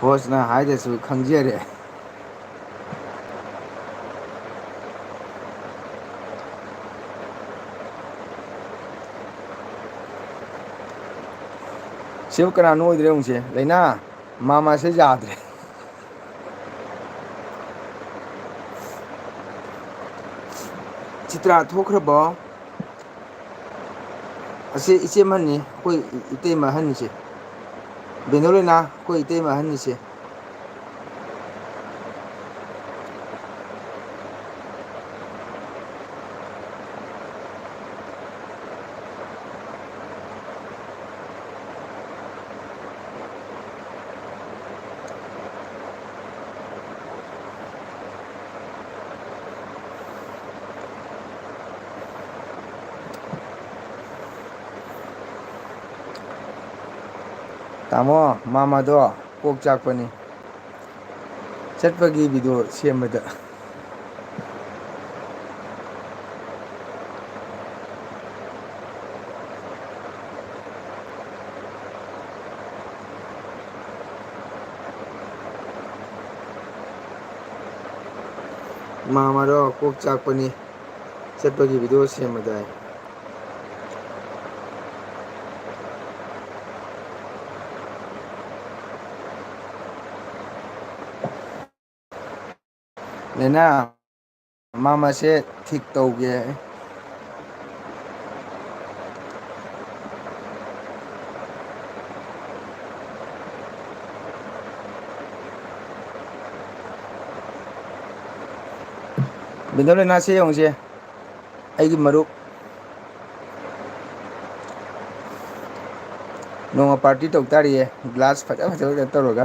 ꯍꯣꯁꯅ ꯍꯥꯏꯗ꯭ꯔꯁꯨ ꯈꯪꯖꯔꯦ꯫ ꯁꯤꯕꯨ ꯀꯅꯥꯅꯣ ꯑꯣꯏꯗ꯭ꯔꯦ ꯌꯦꯡꯉꯨꯁꯦ꯫ ꯂꯩꯅꯥ, ꯃꯥꯃꯁꯦ ꯌꯥꯗ꯭ꯔꯦ꯫ ꯆꯤꯇ꯭ꯔꯥ ꯊꯣꯛꯈ꯭ꯔꯕꯣ? ꯑꯁꯤ ꯏꯆꯦ ꯑꯍꯟꯅꯤ, ꯑꯩꯈꯣꯏ ꯏꯇꯩꯃ ꯑꯍꯟꯅꯤꯁꯦ꯫ ꯕꯦꯅꯣꯂꯤꯅꯥ, ꯑꯩꯈꯣꯏ ꯏꯇꯩꯃ ꯑꯍꯟꯅꯤꯁꯦ꯫ ꯇꯥꯃꯣ, ꯃꯥꯃꯗꯣ ꯀꯣꯛ ꯆꯥꯛꯄꯅꯤ꯫ ꯆꯠꯄꯒꯤ ꯚꯤꯗꯤꯑꯣ ꯁꯦꯝꯕꯗ꯫ ꯃꯥꯃꯗꯣ ꯀꯣꯛ ꯆꯥꯛꯄꯅꯤ꯫ ꯆꯠꯄꯒꯤ ꯚꯤꯗꯤꯑꯣ ꯁꯦꯝꯕꯗ꯫ ꯅꯦꯅꯥ, ꯃꯥꯃꯁꯦ ꯊꯤꯛ ꯇꯧꯒꯦ꯫ ꯕꯤꯟꯗꯣ ꯂꯩꯅꯥꯁꯦ ꯌꯦꯡꯉꯨꯁꯦ꯫ ꯑꯩꯒꯤ ꯃꯔꯨꯞ ꯅꯣꯡꯃ ꯄꯥꯔꯇꯤ ꯇꯧ ꯇꯥꯔꯤꯌꯦ, ꯒ꯭ꯂꯥꯁ ꯐꯖ ꯐꯖꯕ ꯀꯩꯅꯣ ꯇꯧꯔꯒ꯫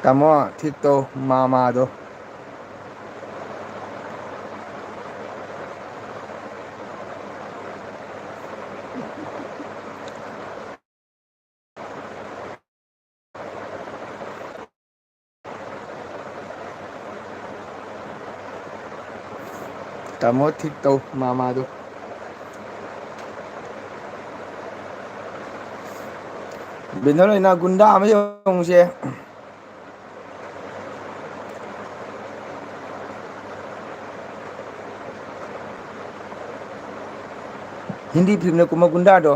ꯇꯥꯃꯣ, ꯊꯤꯛꯇꯣ, ꯃꯥꯃꯥꯗꯣ꯫ ꯇꯥꯃꯣ ꯊꯤꯛ ꯇꯧ, ꯃꯥꯃꯥꯗꯣ꯫ ꯕꯤꯟꯗꯣ ꯂꯩꯅꯥ ꯒꯨꯟꯗꯥ ꯑꯃ ꯌꯦꯡꯉꯨꯁꯦ꯫ ꯍꯤꯟꯗꯤ ꯐꯤꯂꯝꯗ ꯀꯨꯝꯕ ꯒꯨꯟꯗꯥꯗꯣ꯫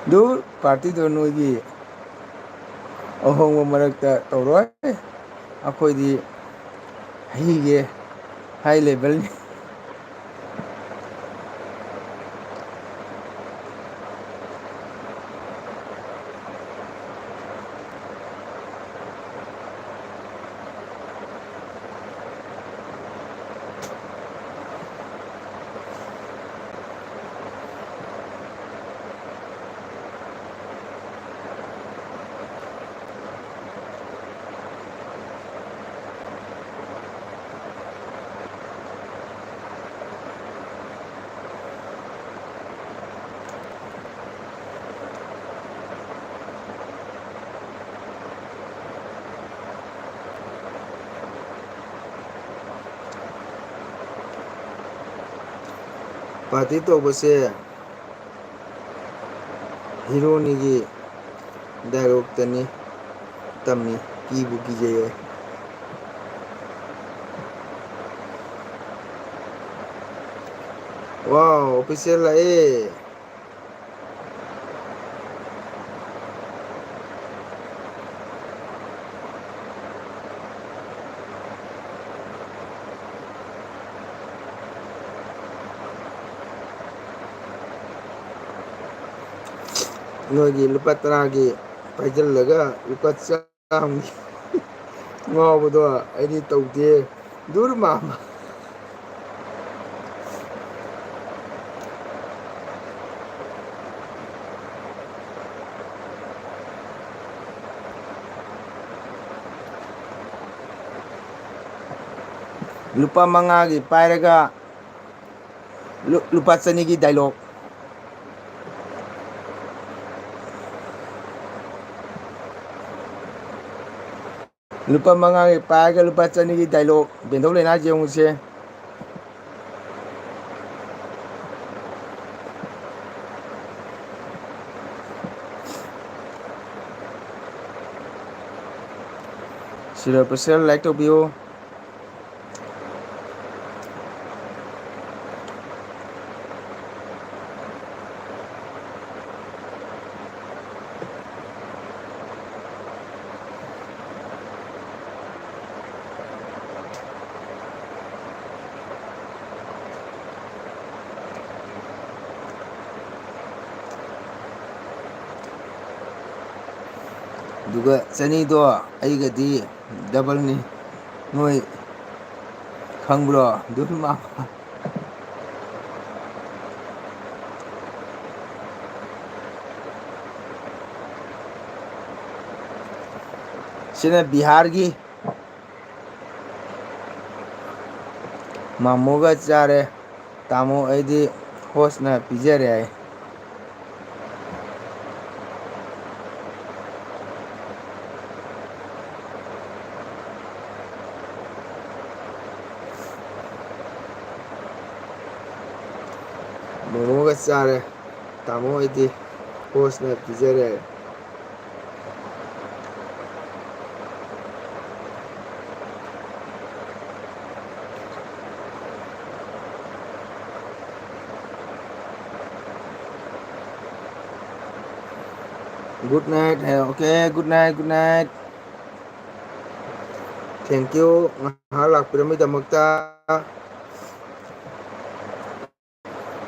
ꯑꯗꯨ ꯄꯥꯔꯇꯤꯗꯣ ꯅꯣꯏꯒꯤ ꯑꯍꯣꯡꯕ ꯃꯔꯛꯇ ꯇꯧꯔꯣꯏ꯫ ꯑꯩꯈꯣꯏꯗꯤ ꯍꯩꯒꯦ ꯍꯥꯏ ꯂꯦꯕꯦꯜꯅꯤ꯫ ꯄꯥꯔꯇꯤ ꯇꯧꯕꯁꯦ ꯍꯤꯔꯣꯅꯤꯒꯤ ꯗꯥꯏꯂꯣꯛꯇꯅꯤ ꯇꯝꯃꯤ, ꯀꯤꯕꯨ ꯀꯤꯖꯩ ꯑꯩ꯫ ꯋꯥꯎ, ꯑꯣꯐꯤꯁꯦꯜ ꯂꯥꯛꯑꯦ꯫ ꯅꯣꯏꯒꯤ ꯂꯨꯄꯥ ꯇꯔꯥꯒꯤ ꯄꯥꯏꯁꯤꯜꯂꯒ ꯂꯨꯄꯥ ꯆꯥꯝꯃꯒꯤ ꯉꯥꯎꯕꯗꯣ ꯑꯩꯗꯤ ꯇꯧꯗꯦ꯫ ꯗꯨꯔ ꯃꯥꯃ꯫ ꯂꯨꯄꯥ ꯃꯉꯥꯒꯤ ꯄꯥꯏꯔꯒ ꯂꯨ-, ꯂꯨꯄꯥ ꯆꯅꯤꯒꯤ ꯗꯥꯏꯂꯣꯛ꯫ ꯂꯨꯄꯥ ꯃꯉꯥꯒꯤ ꯄꯥꯏꯔꯒ ꯂꯨꯄꯥ ꯆꯅꯤꯒꯤ ꯗꯥꯏꯂꯣꯛ꯫ ꯕꯦꯟꯊꯧ ꯂꯩꯅꯥꯁꯦ ꯌꯦꯡꯉꯨꯁꯦ꯫ ꯁꯤꯔꯣꯏ ꯄꯨꯁꯦꯜ ꯂꯥꯏꯛ ꯇꯧꯕꯤꯌꯨ꯫ ꯑꯗꯨꯒ ꯆꯅꯤꯗꯣ ꯑꯩꯒꯗꯤ ꯗꯕꯜꯅꯤ꯫ ꯅꯣꯏ ꯈꯪꯕ꯭ꯔꯣ? ꯑꯗꯨꯝ ꯃꯥ-, ꯁꯤꯅ ꯕꯤꯍꯥꯔꯒꯤ ꯃꯥꯃꯣꯒ ꯆꯥꯔꯦ꯫ ꯇꯥꯃꯣ ꯑꯩꯗꯤ ꯍꯣꯁꯅ ꯄꯤꯖꯔꯦ ꯍꯥꯏ꯫ ꯃꯣꯃꯣꯒ ꯆꯥꯔꯦ꯫ ꯇꯥꯃꯣ ꯑꯩꯗꯤ ꯍꯣꯁꯅ ꯄꯤꯖꯔꯦ꯫ Good night high. Okay, good night, good night. Thank you ꯉꯥꯏꯍꯥꯛ ꯂꯥꯛꯄꯤꯔꯝꯕꯒꯤꯗꯃꯛꯇ꯫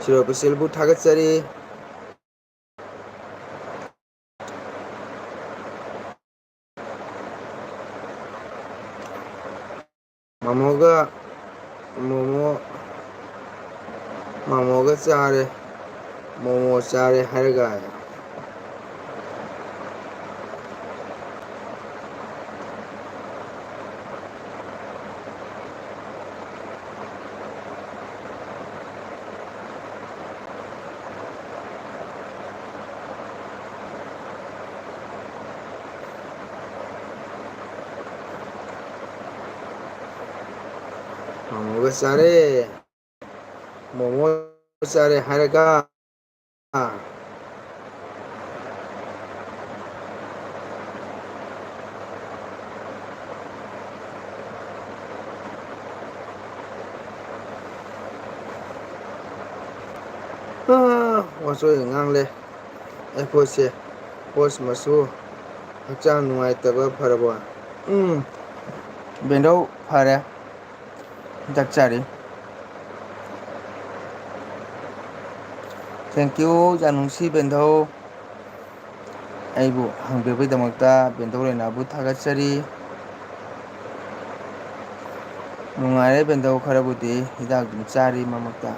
ꯁꯤꯔꯣꯏ ꯄꯨꯁꯤꯜꯕꯨ ꯊꯥꯒꯠꯆꯔꯤ꯫ ꯃꯥꯃꯣꯒ ꯃꯣꯃꯣ, ꯃꯥꯃꯣꯒ ꯆꯥꯔꯦ꯫ ꯃꯣꯃꯣ ꯆꯥꯔꯦ ꯍꯥꯏꯔꯒ꯫ ꯃꯣꯃꯣꯒ ꯆꯥꯔꯦ꯫ ꯃꯣꯃꯣ ꯆꯥꯔꯦ ꯍꯥꯏꯔꯒ꯫ ꯑꯥ, ꯋꯥꯆꯣꯏꯒ ꯉꯥꯡꯂꯦ꯫ ꯑꯩꯈꯣꯏꯁꯦ ꯍꯣꯁ ꯃꯁꯨ ꯍꯛꯆꯥꯡ ꯅꯨꯡꯉꯥꯏꯇꯕ ꯐꯔꯕꯣ? ꯎꯝ, ꯕꯦꯟꯗꯧ ꯐꯔꯦ꯫ ꯆꯥꯛ ꯆꯥꯔꯤ꯫ Thank you, ꯌꯥꯅꯨꯡꯁꯤ ꯕꯦꯟꯗꯧ꯫ ꯑꯩꯕꯨ ꯍꯪꯕꯤꯕꯒꯤꯗꯃꯛꯇ ꯕꯦꯟꯗꯧ ꯔꯦꯅꯥꯕꯨ ꯊꯥꯒꯠꯆꯔꯤ꯫ ꯅꯨꯡꯉꯥꯏꯔꯦ ꯕꯦꯟꯗꯧ, ꯈꯔꯕꯨꯗꯤ ꯍꯤꯗꯥꯛ ꯑꯗꯨꯝ ꯆꯥꯔꯤ ꯃꯔꯛ ꯃꯔꯛꯇ꯫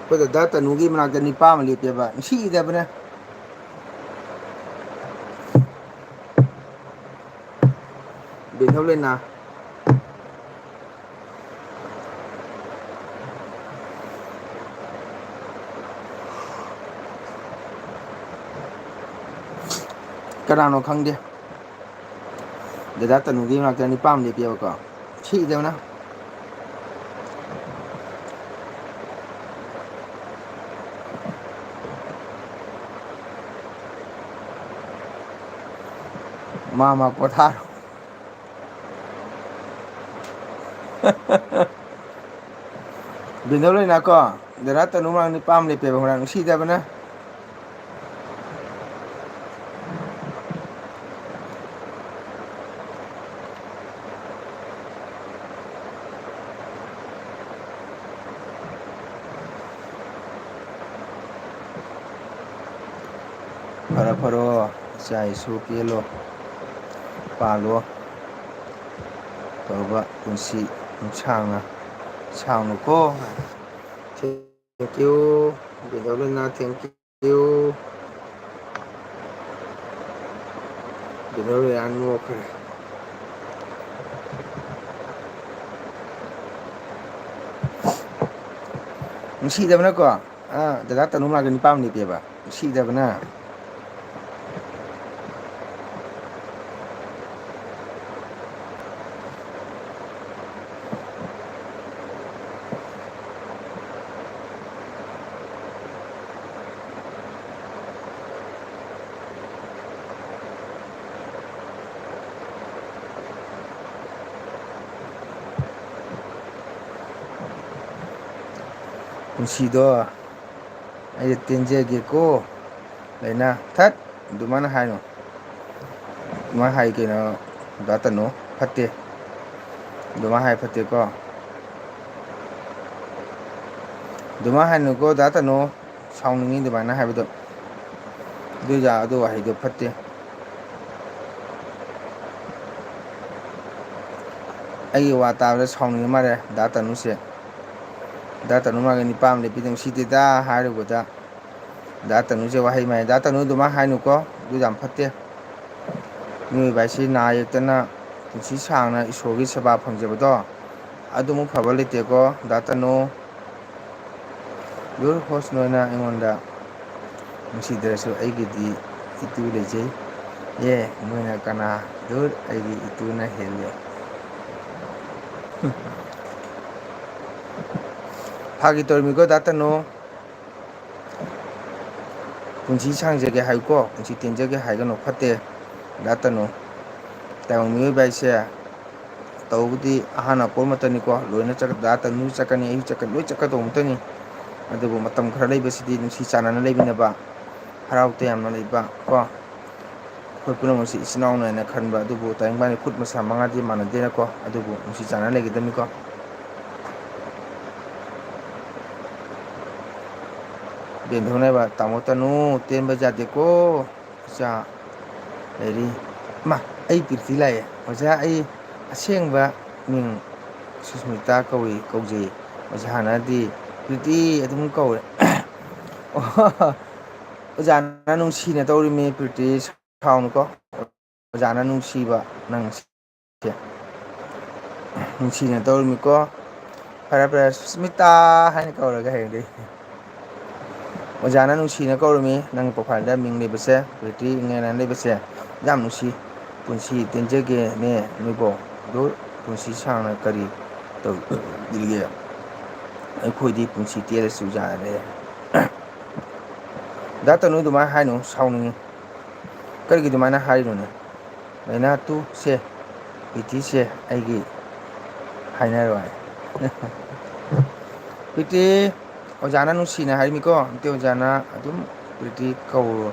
ꯑꯩꯈꯣꯏ ꯗꯗꯥ ꯇꯅꯨꯒꯤ ꯃꯅꯥꯛꯇ ꯅꯤꯄꯥ ꯑꯃ ꯂꯦꯞꯄꯦꯕ, ꯅꯨꯡꯁꯤꯗꯕꯅ꯫ ꯕꯦꯟꯗꯧ ꯂꯩꯅꯥ꯫ ꯀꯅꯥꯅꯣ ꯈꯪꯗꯦ꯫ ꯗꯗꯥ ꯇꯅꯨꯒꯤ ꯃꯅꯥꯛꯇ ꯅꯤꯄꯥ ꯑꯃ ꯂꯦꯞꯄꯦꯕꯀꯣ꯫ ꯁꯤꯗꯕꯅ꯫ ꯃꯥ ꯃꯥ ꯄꯣꯊꯥꯔꯣ꯫ ꯕꯤꯟꯗꯧ ꯂꯩꯅꯥꯀꯣ, ꯗꯗꯥ ꯇꯅꯨ ꯃꯅꯥꯛ ꯅꯤꯄꯥ ꯑꯃ ꯂꯦꯞꯄꯦꯕ, ꯍꯣꯔꯦꯟ ꯅꯨꯡꯁꯤꯗꯕꯅ꯫ ꯐꯔꯣ ꯐꯔꯣ, ꯏꯆꯥ ꯏꯁꯨ ꯄꯦꯜꯂꯣ, ꯄꯥꯜꯂꯣ, ꯇꯧꯕ ꯄꯨꯟꯁꯤ ꯅꯨꯡꯁꯥꯡꯅ ꯁꯥꯡꯅꯨꯀꯣ꯫ Thank you, ꯕꯤꯟꯗꯧ ꯂꯩꯅꯥ, thank you꯫ ꯕꯤꯟꯗꯧ ꯂꯩꯅꯥ ꯅꯣꯛꯈ꯭ꯔꯦ꯫ ꯅꯨꯡꯁꯤꯗꯕꯅꯀꯣ, ꯑ, ꯗꯗꯥ ꯇꯅꯨ ꯃꯅꯥꯛꯇ ꯅꯤꯄꯥ ꯑꯃ ꯂꯦꯞꯄꯦꯕ꯫ ꯅꯨꯡꯁꯤꯗꯕꯅ꯫ ꯄꯨꯟꯁꯤꯗꯣ ꯑꯩ ꯇꯦꯟꯖꯒꯦꯀꯣ꯫ ꯂꯩꯅꯥ ꯊꯠ ꯑꯗꯨꯃꯥꯏꯅ ꯍꯥꯏꯅꯨ꯫ ꯑꯗꯨꯃꯥꯏꯅ ꯍꯥꯏ ꯀꯩꯅꯣ? ꯗꯥ ꯇꯅꯨ, ꯐꯠꯇꯦ꯫ ꯑꯗꯨꯃꯥꯏꯅ ꯍꯥꯏ ꯐꯠꯇꯦꯀꯣ꯫ ꯑꯗꯨꯃꯥꯏꯅ ꯍꯥꯏꯅꯨꯀꯣ ꯗꯥ ꯇꯅꯨ꯫ ꯁꯥꯎꯅꯤꯡꯉꯤ ꯑꯗꯨꯃꯥꯏꯅ ꯍꯥꯏꯕꯗꯣ꯫ ꯑꯗꯨ ꯌꯥ-, ꯑꯗꯨ ꯋꯥꯍꯩꯗꯣ ꯐꯠꯇꯦ꯫ ꯑꯩꯒꯤ ꯋꯥ ꯇꯥꯕꯗ ꯁꯥꯎꯅꯤꯡꯉ ꯃꯥꯜꯂꯦ ꯗꯥ ꯇꯅꯨꯁꯦ꯫ ꯗꯥ ꯇꯅꯨ ꯃꯥꯒꯤ ꯅꯤꯄꯥ ꯑꯃ ꯂꯦꯞꯄꯤꯗꯣ ꯅꯨꯡꯁꯤꯗꯦꯗ ꯍꯥꯏꯔꯨꯕꯗ ꯗꯥ ꯇꯅꯨꯁꯦ ꯋꯥꯍꯩ ꯃꯥꯏ꯫ ꯗꯥ ꯇꯅꯨ ꯑꯗꯨꯃꯥꯏꯅ ꯍꯥꯏꯅꯨꯀꯣ, ꯑꯗꯨ ꯌꯥꯝ ꯐꯠꯇꯦ꯫ ꯃꯤꯑꯣꯏꯕ ꯍꯥꯏꯁꯤ ꯅꯥ ꯌꯦꯛꯇꯅ ꯄꯨꯟꯁꯤ ꯁꯥꯡꯅ ꯏꯁꯣꯔꯒꯤ ꯁꯦꯕꯥ ꯐꯪꯖꯕꯗꯣ ꯑꯗꯨꯃꯨꯛ ꯐꯕ ꯂꯩꯇꯦꯀꯣ ꯗꯥ ꯇꯅꯨ꯫ ꯌꯨꯔ ꯍꯣꯁ ꯅꯣꯏꯅ ꯑꯩꯉꯣꯟꯗ ꯅꯨꯡꯁꯤꯗ꯭ꯔꯁꯨ ꯑꯩꯒꯤꯗꯤ ꯏꯇꯨ ꯂꯩꯖꯩ꯫ ꯑꯦ, ꯅꯣꯏꯅ ꯀꯅꯥ? ꯗꯨꯔ, ꯑꯩꯒꯤ ꯏꯇꯨꯅ ꯍꯦꯜꯂꯦ꯫ ꯐꯥꯒꯤ ꯇꯧꯔꯤꯃꯤꯀꯣ ꯗꯥ ꯇꯅꯨ꯫ ꯄꯨꯟꯁꯤ ꯁꯥꯡꯖꯒꯦ ꯍꯥꯏꯌꯨꯀꯣ, ꯄꯨꯟꯁꯤ ꯇꯦꯟꯖꯒꯦ ꯍꯥꯏꯒꯅꯨ, ꯐꯠꯇꯦ꯫ ꯗꯥ ꯇꯅꯨ, ꯇꯥꯏꯕꯪ ꯃꯤꯑꯣꯏꯕ ꯍꯥꯏꯁꯦ ꯇꯧꯕꯗꯤ ꯑꯍꯥꯟ ꯑꯀꯣꯟ ꯃꯛꯇꯅꯤꯀꯣ, ꯂꯣꯏꯅ ꯆꯠꯀ-, ꯗꯥ ꯇꯅꯨ ꯆꯠꯀꯅꯤ, ꯑꯩꯁꯨ ꯆꯠꯀꯅꯤ, ꯂꯣꯏ ꯆꯠꯀꯗꯧꯕ ꯃꯛꯇꯅꯤ꯫ ꯑꯗꯨꯕꯨ ꯃꯇꯝ ꯈꯔ ꯂꯩꯕꯁꯤꯗꯤ ꯅꯨꯡꯁꯤ ꯆꯥꯟꯅꯅ ꯂꯩꯃꯤꯟꯅꯕ, ꯍꯔꯥꯎ ꯇꯌꯥꯝꯅ ꯂꯩꯕ ꯀꯣ꯫ ꯑꯩꯈꯣꯏ ꯄꯨꯝꯅꯃꯛꯁꯤ ꯏꯆꯤꯟ ꯏꯅꯥꯎꯅꯦꯅ ꯈꯟꯕ, ꯑꯗꯨꯕꯨ ꯇꯥꯏꯕꯪ ꯄꯥꯟꯒꯤ ꯈꯨꯠ ꯃꯁꯥ ꯃꯉꯥꯗꯤ ꯃꯥꯟꯅꯗꯦꯅꯀꯣ, ꯑꯗꯨꯕꯨ ꯅꯨꯡꯁꯤ ꯆꯥꯟꯅꯅ ꯂꯩꯒꯗꯕꯅꯤꯀꯣ꯫ ꯕꯦꯟ ꯊꯧꯅꯥꯏꯕ, ꯇꯥꯃꯣ ꯇꯅꯨ, ꯇꯦꯟꯕ ꯌꯥꯗꯦꯀꯣ꯫ ꯏꯆꯥ ꯂꯩꯔꯤ꯫ ꯃꯥ, ꯑꯩ ꯄ꯭ꯔꯤꯇꯤ ꯂꯥꯛꯑꯦ꯫ ꯑꯣꯖꯥ, ꯑꯩ ꯑꯁꯦꯡꯕ ꯃꯤꯡ ꯁꯨꯁꯃꯤꯇꯥ ꯀꯧꯏ, ꯀꯧꯖꯩ꯫ ꯑꯣꯖꯥ ꯍꯥꯟꯅꯗꯤ ꯄ꯭ꯔꯤꯇꯤ ꯑꯗꯨꯝ ꯀꯧꯔꯦ꯫ ꯑꯣ, ꯑꯣꯖꯥꯅ ꯅꯨꯡꯁꯤꯅ ꯇꯧꯔꯤꯃꯤ ꯄ꯭ꯔꯤꯇꯤ, ꯁꯥꯎꯅꯨꯀꯣ꯫ ꯑꯣꯖꯥꯅ ꯅꯨꯡꯁꯤꯕ ꯅꯪꯁꯦ꯫ ꯅꯨꯡꯁꯤꯅ ꯇꯧꯔꯤꯃꯤꯀꯣ꯫ ꯐꯔꯦ, ꯐꯔꯦ, ꯁꯨꯁꯃꯤꯇꯥ ꯍꯥꯏꯅ ꯀꯧꯔꯒꯦ ꯍꯌꯦꯡꯗꯩ꯫ ꯑꯣꯖꯥꯅ ꯅꯨꯡꯁꯤꯅ ꯀꯧꯔꯤꯃꯤ, ꯅꯪ ꯄ꯭ꯔꯣꯐꯥꯏꯜꯗ ꯃꯤꯡ ꯂꯩꯕꯁꯦ, ꯄ꯭ꯔꯤꯇꯤ ꯏꯪꯂꯦꯟ ꯍꯥꯏꯅ ꯂꯩꯕꯁꯦ, ꯌꯥꯝ ꯅꯨꯡꯁꯤ꯫ ꯄꯨꯟꯁꯤ ꯇꯦꯟꯖꯒꯦꯅꯦ ꯅꯣꯏꯕꯣ꯫ ꯑꯗꯨ ꯄꯨꯟꯁꯤ ꯁꯥꯡꯅ ꯀꯔꯤ ꯇꯧꯗ꯭ꯔꯤꯒꯦ? ꯑꯩꯈꯣꯏꯗꯤ ꯄꯨꯟꯁꯤ ꯇꯦꯜꯂꯁꯨ ꯌꯥꯔꯦ꯫ ꯗꯥ ꯇꯅꯨ, ꯑꯗꯨꯃꯥꯏꯅ ꯍꯥꯏꯅꯨ, ꯁꯥꯎꯅꯤꯡꯉꯤ꯫ ꯀꯔꯤꯒꯤ ꯑꯗꯨꯃꯥꯏꯅ ꯍꯥꯏꯔꯤꯅꯣꯅꯦ? ꯂꯩꯅꯥ ꯇꯨ ꯁꯦ, ꯄ꯭ꯔꯤꯇꯤꯁꯦ ꯑꯩꯒꯤ ꯍꯥꯏꯅꯔꯣꯏ꯫ ꯄ꯭ꯔꯤꯇꯤ, ꯑꯣꯖꯥꯅ ꯅꯨꯡꯁꯤꯅ ꯍꯥꯏꯔꯝꯃꯤꯀꯣ, ꯑꯝꯇꯦ ꯑꯣꯖꯥꯅ ꯑꯗꯨꯝ ꯄ꯭ꯔꯤꯇꯤ ꯀꯧꯔꯣ,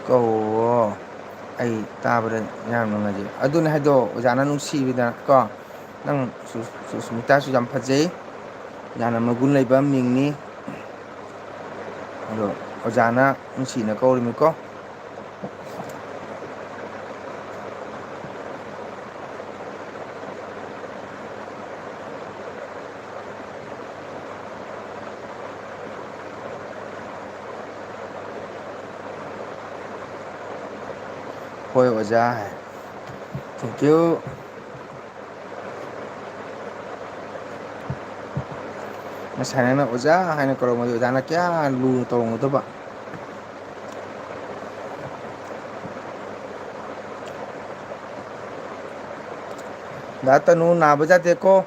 ꯀꯧꯋꯣ, ꯑꯩ ꯇꯥꯕꯗ ꯌꯥꯝ ꯅꯨꯡꯉꯥꯏꯖꯩ꯫ ꯑꯗꯨꯅꯦ ꯍꯥꯏꯗꯣ, ꯑꯣꯖꯥꯅ ꯅꯨꯡꯁꯤꯕꯤꯗꯅ ꯀꯣ, ꯅꯪ ꯁꯨ-, ꯁꯨ-, ꯁꯨꯁꯃꯤꯇꯥꯁꯨ ꯌꯥꯝ ꯐꯖꯩ, ꯌꯥꯝꯅ ꯃꯒꯨꯟ ꯂꯩꯕ ꯃꯤꯡꯅꯤ꯫ ꯑꯗꯣ ꯑꯣꯖꯥꯅ ꯅꯨꯡꯁꯤꯅ ꯀꯧꯔꯤꯃꯤꯀꯣ꯫ ꯍꯣꯏ ꯑꯣꯖꯥ ꯍꯥꯏ꯫ Thank you꯫ ꯉꯁꯥꯏ ꯅꯪꯅ ꯑꯣꯖꯥ ꯍꯥꯏꯅ ꯀꯧꯔꯝꯕꯗꯤ ꯑꯣꯖꯥꯅ ꯀꯌꯥ ꯂꯨꯅ ꯇꯧꯔꯝꯒꯗꯕ꯫ ꯗꯥ ꯇꯅꯨ ꯅꯥꯕ ꯌꯥꯗꯦꯀꯣ꯫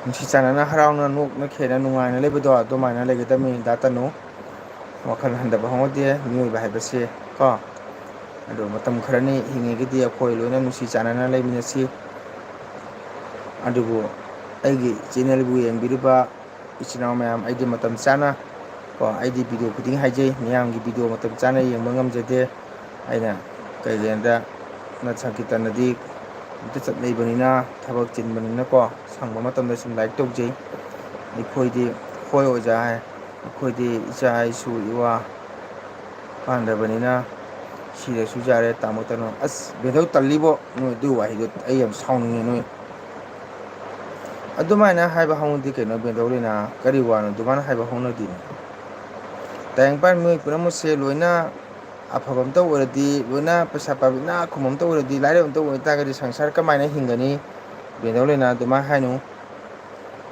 ꯅꯨꯡꯁꯤ ꯆꯥꯟꯅꯅ, ꯍꯔꯥꯎꯅ, ꯅꯣꯛꯅ ꯈꯦꯅ ꯅꯨꯡꯉꯥꯏꯅ ꯂꯩꯕꯗꯣ ꯑꯗꯨꯃꯥꯏꯅ ꯂꯩꯒꯗꯕꯅꯤ ꯗꯥ ꯇꯅꯨ꯫ ꯋꯥꯈꯜ ꯍꯟꯊꯕ ꯍꯧꯅꯗꯦ ꯃꯤꯑꯣꯏꯕ ꯍꯥꯏꯕꯁꯦ ꯀꯣ꯫ ꯑꯗꯣ ꯃꯇꯝ ꯈꯔꯅꯤ ꯍꯤꯡꯉꯤꯒꯗꯤ ꯑꯩꯈꯣꯏ ꯂꯣꯏꯅ ꯅꯨꯡꯁꯤ ꯆꯥꯟꯅꯅ ꯂꯩꯃꯤꯟꯅꯁꯤ꯫ ꯑꯗꯨꯕꯨ ꯑꯩꯒꯤ ꯆꯦꯅꯦꯜꯕꯨ ꯌꯦꯡꯕꯤꯔꯤꯕ ꯏꯆꯤꯟ ꯏꯅꯥꯎ ꯃꯌꯥꯝ, ꯑꯩꯗꯤ ꯃꯇꯝ ꯆꯥꯅ ꯀꯣ, ꯑꯩꯗꯤ ꯚꯤꯗꯤꯑꯣ ꯈꯨꯗꯤꯡ ꯍꯥꯏꯖꯩ, ꯃꯤꯌꯥꯝꯒꯤ ꯚꯤꯗꯤꯑꯣ ꯃꯇꯝ ꯆꯥꯅ ꯌꯦꯡꯕ ꯉꯝꯖꯗꯦ꯫ ꯑꯩꯅ ꯀꯩꯒꯤꯅꯣꯗ ꯅ ꯁꯪꯀꯤꯔꯇꯟꯗꯗꯤ ꯑꯝꯇ ꯆꯠꯅꯩꯕꯅꯤꯅ, ꯊꯕꯛ ꯆꯤꯟꯕꯅꯤꯅꯀꯣ, ꯁꯪꯕ ꯃꯇꯝꯗ ꯁꯨꯝ ꯂꯥꯏꯛ ꯇꯧꯖꯩ꯫ ꯑꯩꯈꯣꯏꯗꯤ, "ꯍꯣꯏ ꯑꯣꯖꯥ" ꯍꯥꯏ꯫ ꯑꯩꯈꯣꯏꯗꯤ ꯏꯆꯥ ꯏꯁꯨ ꯏꯋꯥ ꯄꯥꯟꯗꯕꯅꯤꯅ ꯁꯤꯔꯁꯨ ꯌꯥꯔꯦ, ꯇꯥꯃꯣ ꯇꯅꯨ꯫ ꯑꯁ, ꯕꯦꯟꯗꯧ ꯇꯜꯂꯤꯕꯣ, ꯅꯣꯏ ꯑꯗꯨ ꯋꯥꯍꯩꯗꯣ ꯑꯩ ꯌꯥꯝ ꯁꯥꯎꯅꯤꯡꯉꯦ ꯅꯣꯏ꯫ ꯑꯗꯨꯃꯥꯏꯅ ꯍꯥꯏꯕ ꯍꯧꯅꯗꯦ ꯀꯩꯅꯣ, ꯕꯦꯟꯗꯧ ꯂꯩꯅꯥ? ꯀꯔꯤ ꯋꯥꯅꯣ ꯑꯗꯨꯃꯥꯏꯅ ꯍꯥꯏꯕ ꯍꯧꯅꯗꯦꯅꯦ? ꯇꯥꯏꯕꯪꯄꯥꯟ ꯃꯤꯑꯣꯏ ꯄꯨꯝꯅꯃꯛꯁꯦ ꯂꯣꯏꯅ ꯑꯐꯕ ꯑꯝꯇ ꯑꯣꯏꯔꯗꯤ, ꯂꯣꯏꯅ ꯄꯩꯁꯥ ꯄꯥꯏꯕ ꯏꯅꯥꯛ ꯈꯨꯟꯕ ꯑꯝꯇ ꯑꯣꯏꯔꯗꯤ, ꯂꯥꯏꯔꯕ ꯑꯝꯇ ꯑꯣꯏ ꯇꯥꯔꯒꯗꯤ ꯁꯪꯁꯥꯔ ꯀꯃꯥꯏꯅ ꯍꯤꯡꯒꯅꯤ? ꯕꯦꯟꯗꯧ ꯂꯩꯅꯥ ꯑꯗꯨꯃꯥꯏꯅ ꯍꯥꯏꯅꯨ꯫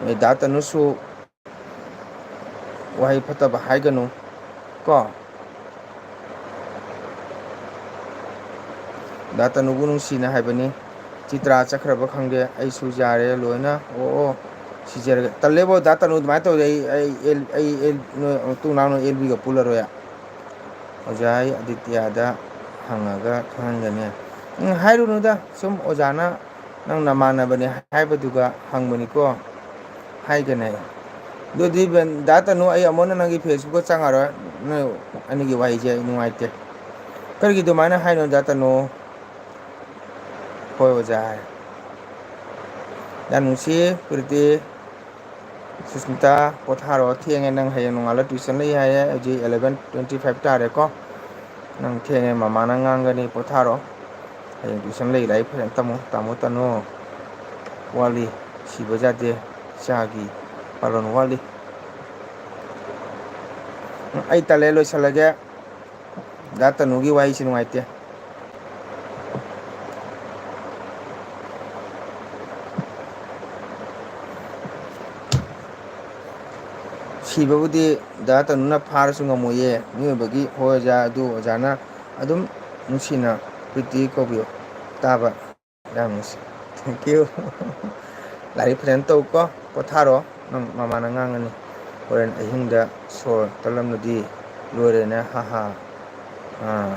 ꯅꯣꯏ ꯗꯥ ꯇꯅꯨꯁꯨ ꯋꯥꯍꯩ ꯐꯠꯇꯕ ꯍꯥꯏꯒꯅꯨ ꯀꯣ꯫ ꯗꯥ ꯇꯅꯨꯕꯨ ꯅꯨꯡꯁꯤꯅ ꯍꯥꯏꯕꯅꯤ꯫ ꯆꯤꯇ꯭ꯔꯥ ꯆꯠꯈ꯭ꯔꯕ ꯈꯪꯗꯦ꯫ ꯑꯩꯁꯨ ꯌꯥꯔꯦ ꯂꯣꯏꯅ꯫ ꯑꯣ, ꯑꯣ, ꯁꯤꯖꯔꯒꯦ꯫ ꯇꯜꯂꯦꯕꯣ, ꯗꯥ ꯇꯅꯨ ꯑꯗꯨꯃꯥꯏꯅ ꯇꯧꯔꯗꯤ ꯑꯩ, ꯑꯩ ꯑꯦꯜ-, ꯑꯩ ꯑꯦꯜ-, ꯅꯣꯏ ꯃꯇꯨꯡ ꯅꯥꯎꯅ ꯑꯦꯜ ꯕꯤꯒ ꯄꯨꯜꯂꯔꯣꯏ꯫ ꯑꯣꯖꯥ ꯑꯩ ꯑꯗꯤꯇ꯭ꯌꯥꯗ ꯍꯪꯉꯒ ꯈꯪꯍꯟꯒꯅꯤ꯫ ꯎꯝ, ꯍꯥꯏꯔꯨꯅꯨꯗ, ꯁꯨꯝ ꯑꯣꯖꯥꯅ ꯅꯪ ꯅꯃꯥꯟꯅꯕꯅꯦ ꯍꯥꯏꯕꯗꯨꯒ ꯍꯪꯕꯅꯤꯀꯣ, ꯍꯥꯏꯒꯅꯦ꯫ ꯑꯗꯨꯗꯤ ꯕꯦꯟ-, ꯗꯥ ꯇꯅꯨ, ꯑꯩ ꯑꯃꯨꯛ ꯍꯟꯅ ꯅꯪꯒꯤ Facebook ꯆꯪꯉꯔꯣꯏ꯫ ꯅꯣꯏ ꯑꯅꯤꯒꯤ ꯋꯥꯍꯩꯁꯦ ꯑꯩ ꯅꯨꯡꯉꯥꯏꯇꯦ꯫ ꯀꯔꯤꯒꯤ ꯑꯗꯨꯃꯥꯏꯅ ꯍꯥꯏꯅꯣ, ꯗꯥ ꯇꯅꯨ? ꯍꯣꯏ, ꯑꯣꯖꯥ ꯍꯥꯏ꯫ ꯌꯥꯝ ꯅꯨꯡꯁꯤ, ꯄ꯭ꯔꯤꯇꯤ꯫ ꯁꯨꯁꯃꯤꯇꯥ, ꯄꯣꯊꯥꯔꯣ, ꯊꯦꯡꯉꯦ, ꯅꯪ ꯍꯌꯦꯡ ꯅꯣꯡꯉꯥꯜꯂ tuition ꯂꯩ ꯍꯥꯏꯌꯦ, ꯍꯧꯖꯤꯛ eleven twenty five ꯇꯥꯔꯦꯀꯣ꯫ ꯅꯪ ꯊꯦꯡꯉꯦ, ꯃꯃꯥꯅ ꯉꯥꯡꯒꯅꯤ, ꯄꯣꯊꯥꯔꯣ꯫ ꯍꯌꯦꯡ tuition ꯂꯩ, ꯂꯥꯏꯔꯤꯛ ꯐꯖꯅ ꯇꯝꯃꯨ, ꯇꯥꯃꯣ ꯇꯅꯨ꯫ ꯋꯥꯠꯂꯤ, ꯁꯤꯕ ꯌꯥꯗꯦ, ꯏꯆꯥꯒꯤ ꯄꯥꯂꯣꯟ ꯋꯥꯠꯂꯤ꯫ ꯑꯩ ꯇꯜꯂꯦ, ꯂꯣꯏꯁꯤꯜꯂꯒꯦ꯫ ꯗꯥ ꯇꯅꯨꯒꯤ ꯋꯥꯍꯩꯁꯤ ꯅꯨꯡꯉꯥꯏꯇꯦ꯫ ꯁꯤꯕꯕꯨꯗꯤ ꯗꯥ ꯇꯅꯨꯅ ꯐꯥꯔꯁꯨ ꯉꯝꯃꯣꯏꯌꯦ꯫ ꯃꯤꯑꯣꯏꯕꯒꯤ ꯍꯣꯏ ꯑꯣꯖꯥ, ꯑꯗꯨ ꯑꯣꯖꯥꯅ ꯑꯗꯨꯝ ꯅꯨꯡꯁꯤꯅ ꯄ꯭ꯔꯤꯇꯤ ꯀꯧꯕꯤꯌꯨ꯫ ꯇꯥꯕ ꯌꯥꯝ ꯅꯨꯡꯁꯤ꯫ Thank you꯫ ꯂꯥꯏꯔꯤꯛ ꯐꯖꯅ ꯇꯧꯀꯣ, ꯄꯣꯊꯥꯔꯣ꯫ ꯅꯪ ꯃꯃꯥꯅ ꯉꯥꯡꯉꯅꯤ꯫ ꯍꯣꯔꯦꯟ ꯑꯍꯤꯡꯗ ꯁꯣꯔ ꯇꯠꯂꯝꯂꯗꯤ ꯂꯣꯏꯔꯦꯅꯦ, ꯍꯥ ꯍꯥ꯫ ꯑꯥ꯫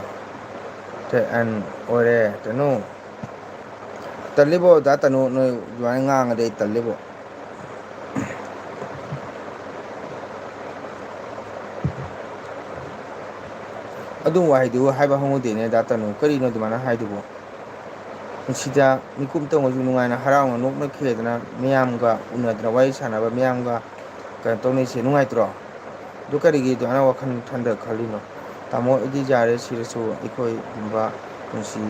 ꯇ-, ꯑꯟ ꯑꯣꯏꯔꯦ, ꯇꯅꯨ꯫ ꯇꯜꯂꯤꯕꯣ, ꯗꯥ ꯇꯅꯨ, ꯅꯣꯏ ꯑꯗꯨꯃꯥꯏꯅ ꯉꯥꯡꯉꯗꯤ ꯑꯩ ꯇꯜꯂꯤꯕꯣ꯫ ꯑꯗꯨ ꯋꯥꯍꯩꯗꯨ ꯍꯥꯏꯕ ꯍꯧꯅꯗꯦꯅꯦ, ꯗꯥ ꯇꯅꯨ꯫ ꯀꯔꯤꯅꯣ ꯑꯗꯨꯃꯥꯏꯅ ꯍꯥꯏꯗꯨꯕꯣ? ꯃꯁꯤꯗ ꯃꯤꯀꯨꯞꯇ ꯑꯣꯏꯔꯁꯨ ꯅꯨꯡꯉꯥꯏꯅ, ꯍꯔꯥꯎꯅ, ꯅꯣꯛꯅ ꯈꯦꯗꯅ, ꯃꯤꯌꯥꯝꯒ ꯎꯅꯗꯅ, ꯋꯥꯔꯤ ꯁꯥꯟꯅꯕ, ꯃꯤꯌꯥꯝꯒ ꯀꯩꯅꯣ ꯇꯧꯅꯩꯁꯦ ꯅꯨꯡꯉꯥꯏꯇ꯭ꯔꯣ? ꯑꯗꯨ ꯀꯔꯤꯒꯤ ꯑꯗꯨꯃꯥꯏꯅ ꯋꯥꯈꯜ ꯊꯟꯗ ꯈꯜꯂꯤꯅꯣ? ꯇꯥꯃꯣ, ꯑꯩꯗꯤ ꯌꯥꯔꯦ, ꯁꯤꯔꯁꯨ ꯑꯩꯈꯣꯏꯒꯨꯝꯕ ꯄꯨꯟꯁꯤ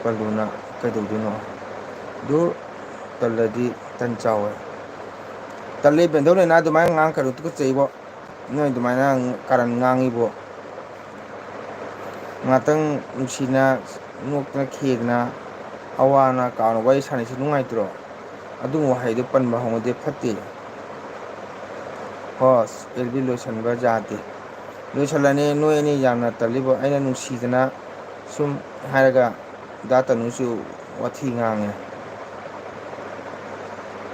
ꯀꯜꯂꯨꯅ ꯀꯩꯗꯧꯗꯣꯏꯅꯣ? ꯑꯗꯨ ꯇꯜꯂꯗꯤ ꯇꯟ ꯆꯥꯎꯋꯦ꯫ ꯇꯜꯂꯦ, ꯕꯦꯟꯗꯧ ꯂꯩꯅꯥ ꯑꯗꯨꯃꯥꯏꯅ ꯉꯥꯡꯉꯛꯀꯅꯨ, ꯇꯨꯀꯠꯆꯩꯕꯣ꯫ ꯅꯣꯏ ꯑꯗꯨꯃꯥꯏꯅ ꯀꯥꯔꯟ ꯉꯥꯡꯉꯤꯕꯣ? ꯉꯥꯛꯇꯪ ꯅꯨꯡꯁꯤꯅ ꯅꯣꯛꯇꯅ ꯈꯦꯗꯅ ꯑꯋꯥ ꯑꯅꯥ ꯀꯥꯎꯅ ꯋꯥꯔꯤ ꯁꯥꯟꯅꯩꯁꯤ ꯅꯨꯡꯉꯥꯏꯇ꯭ꯔꯣ? ꯑꯗꯨꯒꯨꯝꯕ ꯋꯥꯍꯩꯗꯨ ꯄꯟꯕ ꯍꯧꯅꯗꯦ, ꯐꯠꯇꯦ꯫ ꯍꯣꯁ, ꯑꯦꯜ ꯕꯤ ꯂꯣꯏꯁꯟꯕ ꯌꯥꯗꯦ꯫ ꯂꯣꯏꯁꯜꯂꯅꯤ, ꯅꯣꯏ ꯑꯅꯤ ꯌꯥꯝꯅ ꯇꯜꯂꯤꯕꯣ꯫ ꯑꯩꯅ ꯅꯨꯡꯁꯤꯗꯅ ꯁꯨꯝ ꯍꯥꯏꯔꯒ ꯗꯥ ꯇꯅꯨꯁꯨ ꯋꯥꯊꯤ ꯉꯥꯡꯉꯦ꯫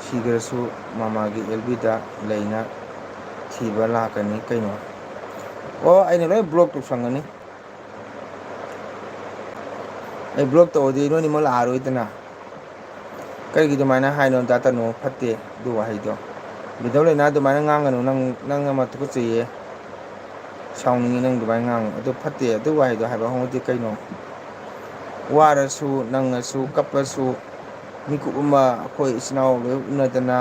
ꯁꯤꯈ꯭ꯔꯁꯨ ꯃꯃꯥꯒꯤ ꯑꯦꯜ ꯕꯤꯗ ꯂꯩꯅ ꯊꯤꯕ ꯂꯥꯛꯀꯅꯤ ꯀꯩꯅꯣ꯫ ꯑꯣ, ꯑꯩꯅ ꯂꯣꯏ block ꯇꯧꯁꯟꯒꯅꯤ꯫ ꯑꯩ block ꯇꯧꯔꯗꯤ ꯅꯣꯏꯅꯤꯃꯛ ꯂꯥꯛꯑꯔꯣꯏꯗꯅ꯫ ꯀꯔꯤꯒꯤ ꯑꯗꯨꯃꯥꯏꯅ ꯍꯥꯏꯅꯣ ꯗꯥ ꯇꯅꯨ? ꯐꯠꯇꯦ ꯑꯗꯨ ꯋꯥꯍꯩꯗꯣ꯫ ꯕꯤꯗꯧ ꯂꯩꯅꯥ ꯑꯗꯨꯃꯥꯏꯅ ꯉꯥꯡꯒꯅꯨ, ꯅꯪ, ꯅꯪ ꯑꯃ ꯇꯨꯀꯠꯆꯩꯌꯦ꯫ ꯁꯥꯎꯅꯤꯡꯉꯤ ꯅꯪ ꯑꯗꯨꯃꯥꯏꯅ ꯉꯥꯡꯒꯅꯨ꯫ ꯑꯗꯨ ꯐꯠꯇꯦ, ꯑꯗꯨ ꯋꯥꯍꯩꯗꯣ ꯍꯥꯏꯕ ꯍꯧꯅꯗꯦ ꯀꯩꯅꯣ? ꯋꯥꯔꯁꯨ, ꯅꯪꯉꯁꯨ, ꯀꯞꯄꯁꯨ, ꯃꯤꯀꯨꯞ ꯑꯃ ꯑꯩꯈꯣꯏ ꯏꯆꯤꯟ ꯏꯅꯥꯎ ꯂꯣꯏ ꯎꯅꯗꯅ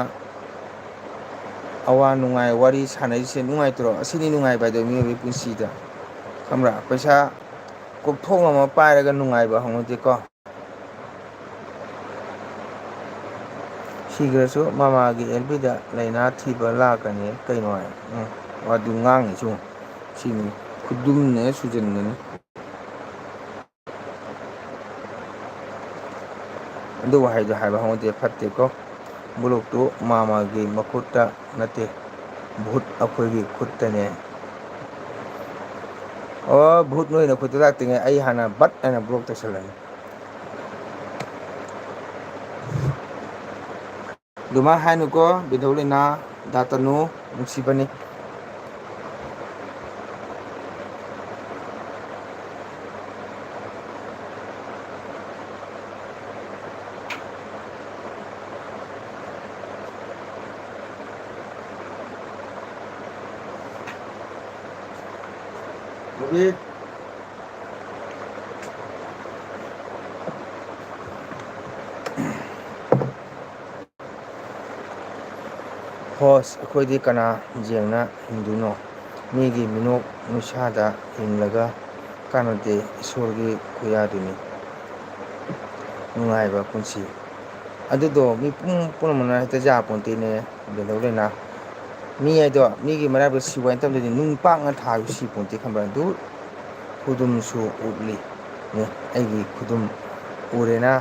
ꯑꯋꯥ ꯅꯨꯡꯉꯥꯏ ꯋꯥꯔꯤ ꯁꯥꯟꯅꯔꯤꯁꯦ ꯅꯨꯡꯉꯥꯏꯇ꯭ꯔꯣ? ꯑꯁꯤꯅꯤ ꯅꯨꯡꯉꯥꯏꯕ ꯍꯥꯏꯗꯣ ꯃꯤꯑꯣꯏꯕꯒꯤ ꯄꯨꯟꯁꯤꯗ꯫ ꯈꯪꯕ꯭ꯔꯥ? ꯄꯩꯁꯥ ꯀꯣꯛꯊꯣꯡ ꯑꯃ ꯄꯥꯏꯔꯒ ꯅꯨꯡꯉꯥꯏꯕ ꯍꯧꯅꯗꯦꯀꯣ꯫ ꯁꯤꯈ꯭ꯔꯁꯨ ꯃꯃꯥꯒꯤ ꯑꯦꯜ ꯄꯤꯗ ꯂꯥꯏꯅꯥ ꯊꯤꯕ ꯂꯥꯛꯀꯅꯤ ꯀꯩꯅꯣ ꯍꯥꯏ꯫ ꯎꯝ, ꯋꯥꯗꯨ ꯉꯥꯡꯉꯤꯁꯨ ꯁꯤꯅꯤ, ꯈꯨꯗꯨꯝꯅꯦ ꯁꯨꯖꯟꯒꯅꯤ꯫ ꯑꯗꯨ ꯋꯥꯍꯩꯗꯣ ꯍꯥꯏꯕ ꯍꯧꯅꯗꯦ, ꯐꯠꯇꯦꯀꯣ꯫ ꯕ꯭ꯂꯣꯛꯇꯨ ꯃꯥꯃꯥꯒꯤ ꯃꯈꯨꯠꯇ ꯅꯠꯇꯦ, ꯚꯨꯠ ꯑꯩꯈꯣꯏꯒꯤ ꯈꯨꯠꯇꯅꯦ꯫ ꯑꯣ, ꯚꯨꯠ ꯅꯣꯏꯅ ꯈꯨꯠꯇ ꯂꯥꯛꯇ꯭ꯔꯤꯉꯩ ꯑꯩ ꯍꯥꯟꯅ ꯕꯠ ꯍꯥꯏꯅ ꯕ꯭ꯂꯣꯛ ꯇꯧꯁꯜꯂꯅꯤ꯫ ꯑꯗꯨꯃꯥꯏꯅ ꯍꯥꯏꯅꯨꯀꯣ, ꯕꯤꯗꯧ ꯂꯩꯅꯥ, ꯗꯥ ꯇꯅꯨ, ꯅꯨꯡꯁꯤꯕꯅꯤ꯫ ꯕꯣꯕꯤ꯫ ꯍꯣꯁ, ꯑꯩꯈꯣꯏꯗꯤ ꯀꯅꯥ ꯌꯦꯡꯅ ꯍꯤꯡꯗꯣꯏꯅꯣ? ꯃꯤꯒꯤ ꯃꯤꯅꯣꯛ ꯃꯩꯁꯥꯗ ꯍꯤꯡꯂꯒ ꯀꯥꯟꯅꯗꯦ, ꯏꯁꯣꯔꯒꯤ ꯈꯨꯌꯥꯗꯨꯅꯤ ꯅꯨꯡꯉꯥꯏꯕ ꯄꯨꯟꯁꯤ꯫ ꯑꯗꯨꯗꯣ ꯃꯤ ꯄꯨꯝ ꯄꯨꯝꯅꯃꯛꯅ ꯍꯦꯛꯇ ꯌꯥꯄꯣꯟꯇꯦꯅꯦ, ꯕꯦꯟꯗꯧ ꯂꯩꯅꯥ꯫ ꯃꯤ ꯍꯥꯏꯗꯣ ꯃꯤꯒꯤ ꯃꯔꯥꯏꯕꯛ ꯁꯤꯕ ꯍꯥꯏꯅ ꯇꯝꯗꯗꯤ ꯅꯨꯡ ꯄꯥꯛꯅ ꯊꯥꯔꯁꯨ ꯁꯤ ꯄꯣꯟꯇꯦ ꯈꯪꯕ꯭ꯔꯥ? ꯑꯗꯨ ꯈꯨꯗꯨꯝꯁꯨ ꯎꯠꯂꯤ꯫ ꯅꯦ, ꯑꯩꯒꯤ ꯈꯨꯗꯨꯝ ꯎꯔꯦꯅ꯫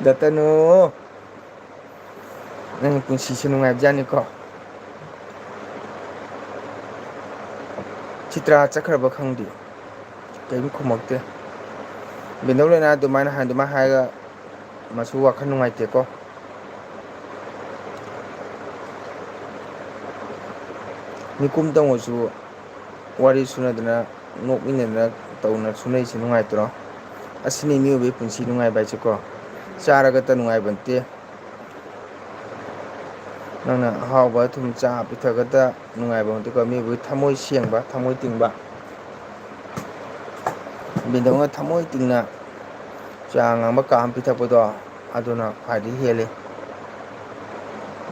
ꯗꯇꯅꯨ, ꯅꯪꯒꯤ ꯄꯨꯟꯁꯤꯁꯦ ꯅꯨꯡꯉꯥꯏꯕꯖꯥꯠꯅꯤꯀꯣ꯫ ꯆꯤꯇ꯭ꯔꯥ ꯆꯠꯈ꯭ꯔꯕ ꯈꯪꯗꯦ, ꯀꯔꯤꯝ ꯈꯨꯝꯃꯛꯇꯦ꯫ ꯕꯦꯟꯗꯧ ꯂꯩꯅꯥ ꯑꯗꯨꯃꯥꯏꯅ ꯍꯥꯏ-, ꯑꯗꯨꯃꯥꯏꯅ ꯍꯥꯏꯔꯒ ꯃꯁꯨ ꯋꯥꯈꯜ ꯅꯨꯡꯉꯥꯏꯇꯦꯀꯣ꯫ ꯃꯤꯀꯨꯝ ꯇꯧꯉꯁꯨ ꯋꯥꯔꯤ ꯁꯨꯅꯗꯅ, ꯅꯣꯛꯃꯤꯟꯅꯗꯅ ꯇꯧꯅ ꯁꯨꯅꯩꯁꯦ ꯅꯨꯡꯉꯥꯏꯇ꯭ꯔꯣ? ꯑꯁꯤꯅꯤ ꯃꯤꯑꯣꯏꯕꯒꯤ ꯄꯨꯟꯁꯤ ꯅꯨꯡꯉꯥꯏꯕ ꯍꯥꯏꯁꯦꯀꯣ꯫ ꯆꯥꯔꯒꯇ ꯅꯨꯡꯉꯥꯏꯕ ꯅꯠꯇꯦ꯫ ꯅꯪꯅ ꯑꯍꯥꯎꯕ ꯑꯊꯨꯝ ꯆꯥ ꯄꯤꯊꯛꯑꯒꯇ ꯅꯨꯡꯉꯥꯏꯕ ꯅꯠꯇꯦꯀꯣ꯫ ꯃꯤꯑꯣꯏꯕꯒꯤ ꯊꯃꯣꯏ ꯁꯦꯡꯕ, ꯊꯃꯣꯏ ꯇꯤꯡꯕ, ꯕꯦꯟꯗꯧꯅ ꯊꯃꯣꯏ ꯇꯤꯡꯅ ꯆꯥ ꯉꯥꯡꯕ ꯀꯥ ꯑꯃ ꯄꯤꯊꯛꯄꯗꯣ, ꯑꯗꯨꯅ ꯈ꯭ꯋꯥꯏꯗꯒꯤ ꯍꯦꯜꯂꯤ꯫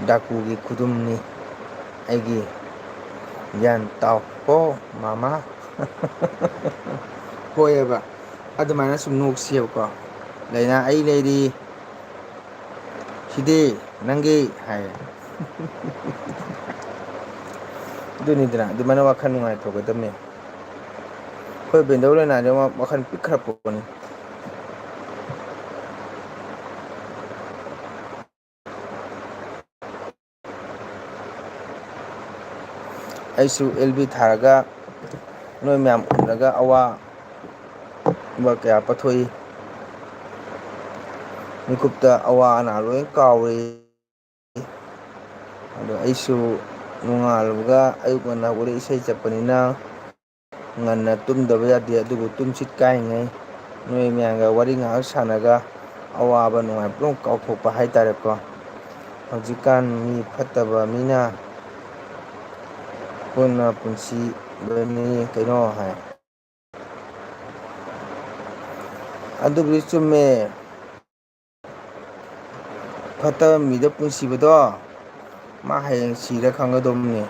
ꯗꯥꯀꯨꯒꯤ ꯈꯨꯗꯨꯝꯅꯤ ꯑꯩꯒꯤ꯫ ꯒ꯭ꯌꯥꯟ ꯇꯥꯎ ꯀꯣ ꯃꯃꯥ꯫ ꯍꯣꯏꯑꯕ, ꯑꯗꯨꯃꯥꯏꯅ ꯁꯨꯝ ꯅꯣꯛꯁꯤꯑꯕꯀꯣ꯫ ꯂꯩꯅꯥ ꯑꯩ ꯂꯩꯔꯤ, ꯁꯤꯗꯤ ꯅꯪꯒꯤ ꯍꯥꯏ꯫ ꯑꯗꯨꯅꯤꯗꯅ, ꯑꯗꯨꯃꯥꯏꯅ ꯋꯥꯈꯜ ꯅꯨꯡꯉꯥꯏꯊꯣꯛꯀꯗꯕꯅꯤ꯫ ꯑꯩꯈꯣꯏ ꯕꯦꯟꯗꯧ ꯂꯩꯅꯥꯗꯤ ꯋꯥꯈꯜ ꯄꯤꯛꯈ꯭ꯔ ꯄꯣꯠꯅꯤ꯫ ꯑꯩꯁꯨ ꯑꯦꯜ ꯕꯤ ꯊꯥꯔꯒ ꯅꯣꯏ ꯃꯌꯥꯝ ꯎꯅꯔꯒ ꯑꯋꯥꯕ ꯀꯌꯥ ꯄꯣꯊꯣꯛꯏ꯫ ꯃꯤꯀꯨꯞꯇ ꯑꯋꯥ ꯑꯅꯥ ꯂꯣꯏ ꯀꯥꯎꯔꯦ꯫ ꯑꯗꯣ ꯑꯩꯁꯨ ꯅꯣꯡꯉꯥꯜꯂꯒ ꯑꯌꯨꯛ ꯉꯟꯅ ꯍꯧꯒꯠꯂꯒ ꯏꯁꯩ ꯆꯠꯄꯅꯤꯅ ꯉꯟꯅ ꯇꯨꯝꯗꯕ ꯌꯥꯗꯦ꯫ ꯑꯗꯨꯕꯨ ꯇꯨꯝꯁꯤꯠ ꯀꯥꯏꯉꯩ ꯅꯣꯏ ꯃꯌꯥꯝꯒ ꯋꯥꯔꯤ ꯉꯥꯏꯍꯥꯛ ꯁꯥꯟꯅꯔꯒ ꯑꯋꯥꯕ ꯅꯨꯡꯉꯥꯏꯕ ꯄꯨꯝꯅꯃꯛ ꯀꯥꯎꯊꯣꯛꯄ ꯍꯥꯏꯇꯥꯔꯦꯀꯣ꯫ ꯍꯧꯖꯤꯛꯀꯥꯟ ꯃꯤ ꯐꯠꯇꯕ ꯃꯤꯅ ꯄꯨꯟꯅ ꯄꯨꯟꯁꯤꯕꯅꯤ ꯀꯩꯅꯣ ꯍꯥꯏ꯫ ꯑꯗꯨꯕꯨꯗꯤ ꯆꯨꯝꯃꯦ꯫ ꯐꯠꯇꯕ ꯃꯤꯗ ꯄꯨꯟꯁꯤꯕꯗꯣ ꯃꯥ ꯍꯌꯦꯡ ꯁꯤꯔ ꯈꯪꯒꯗꯧꯕꯅꯤ꯫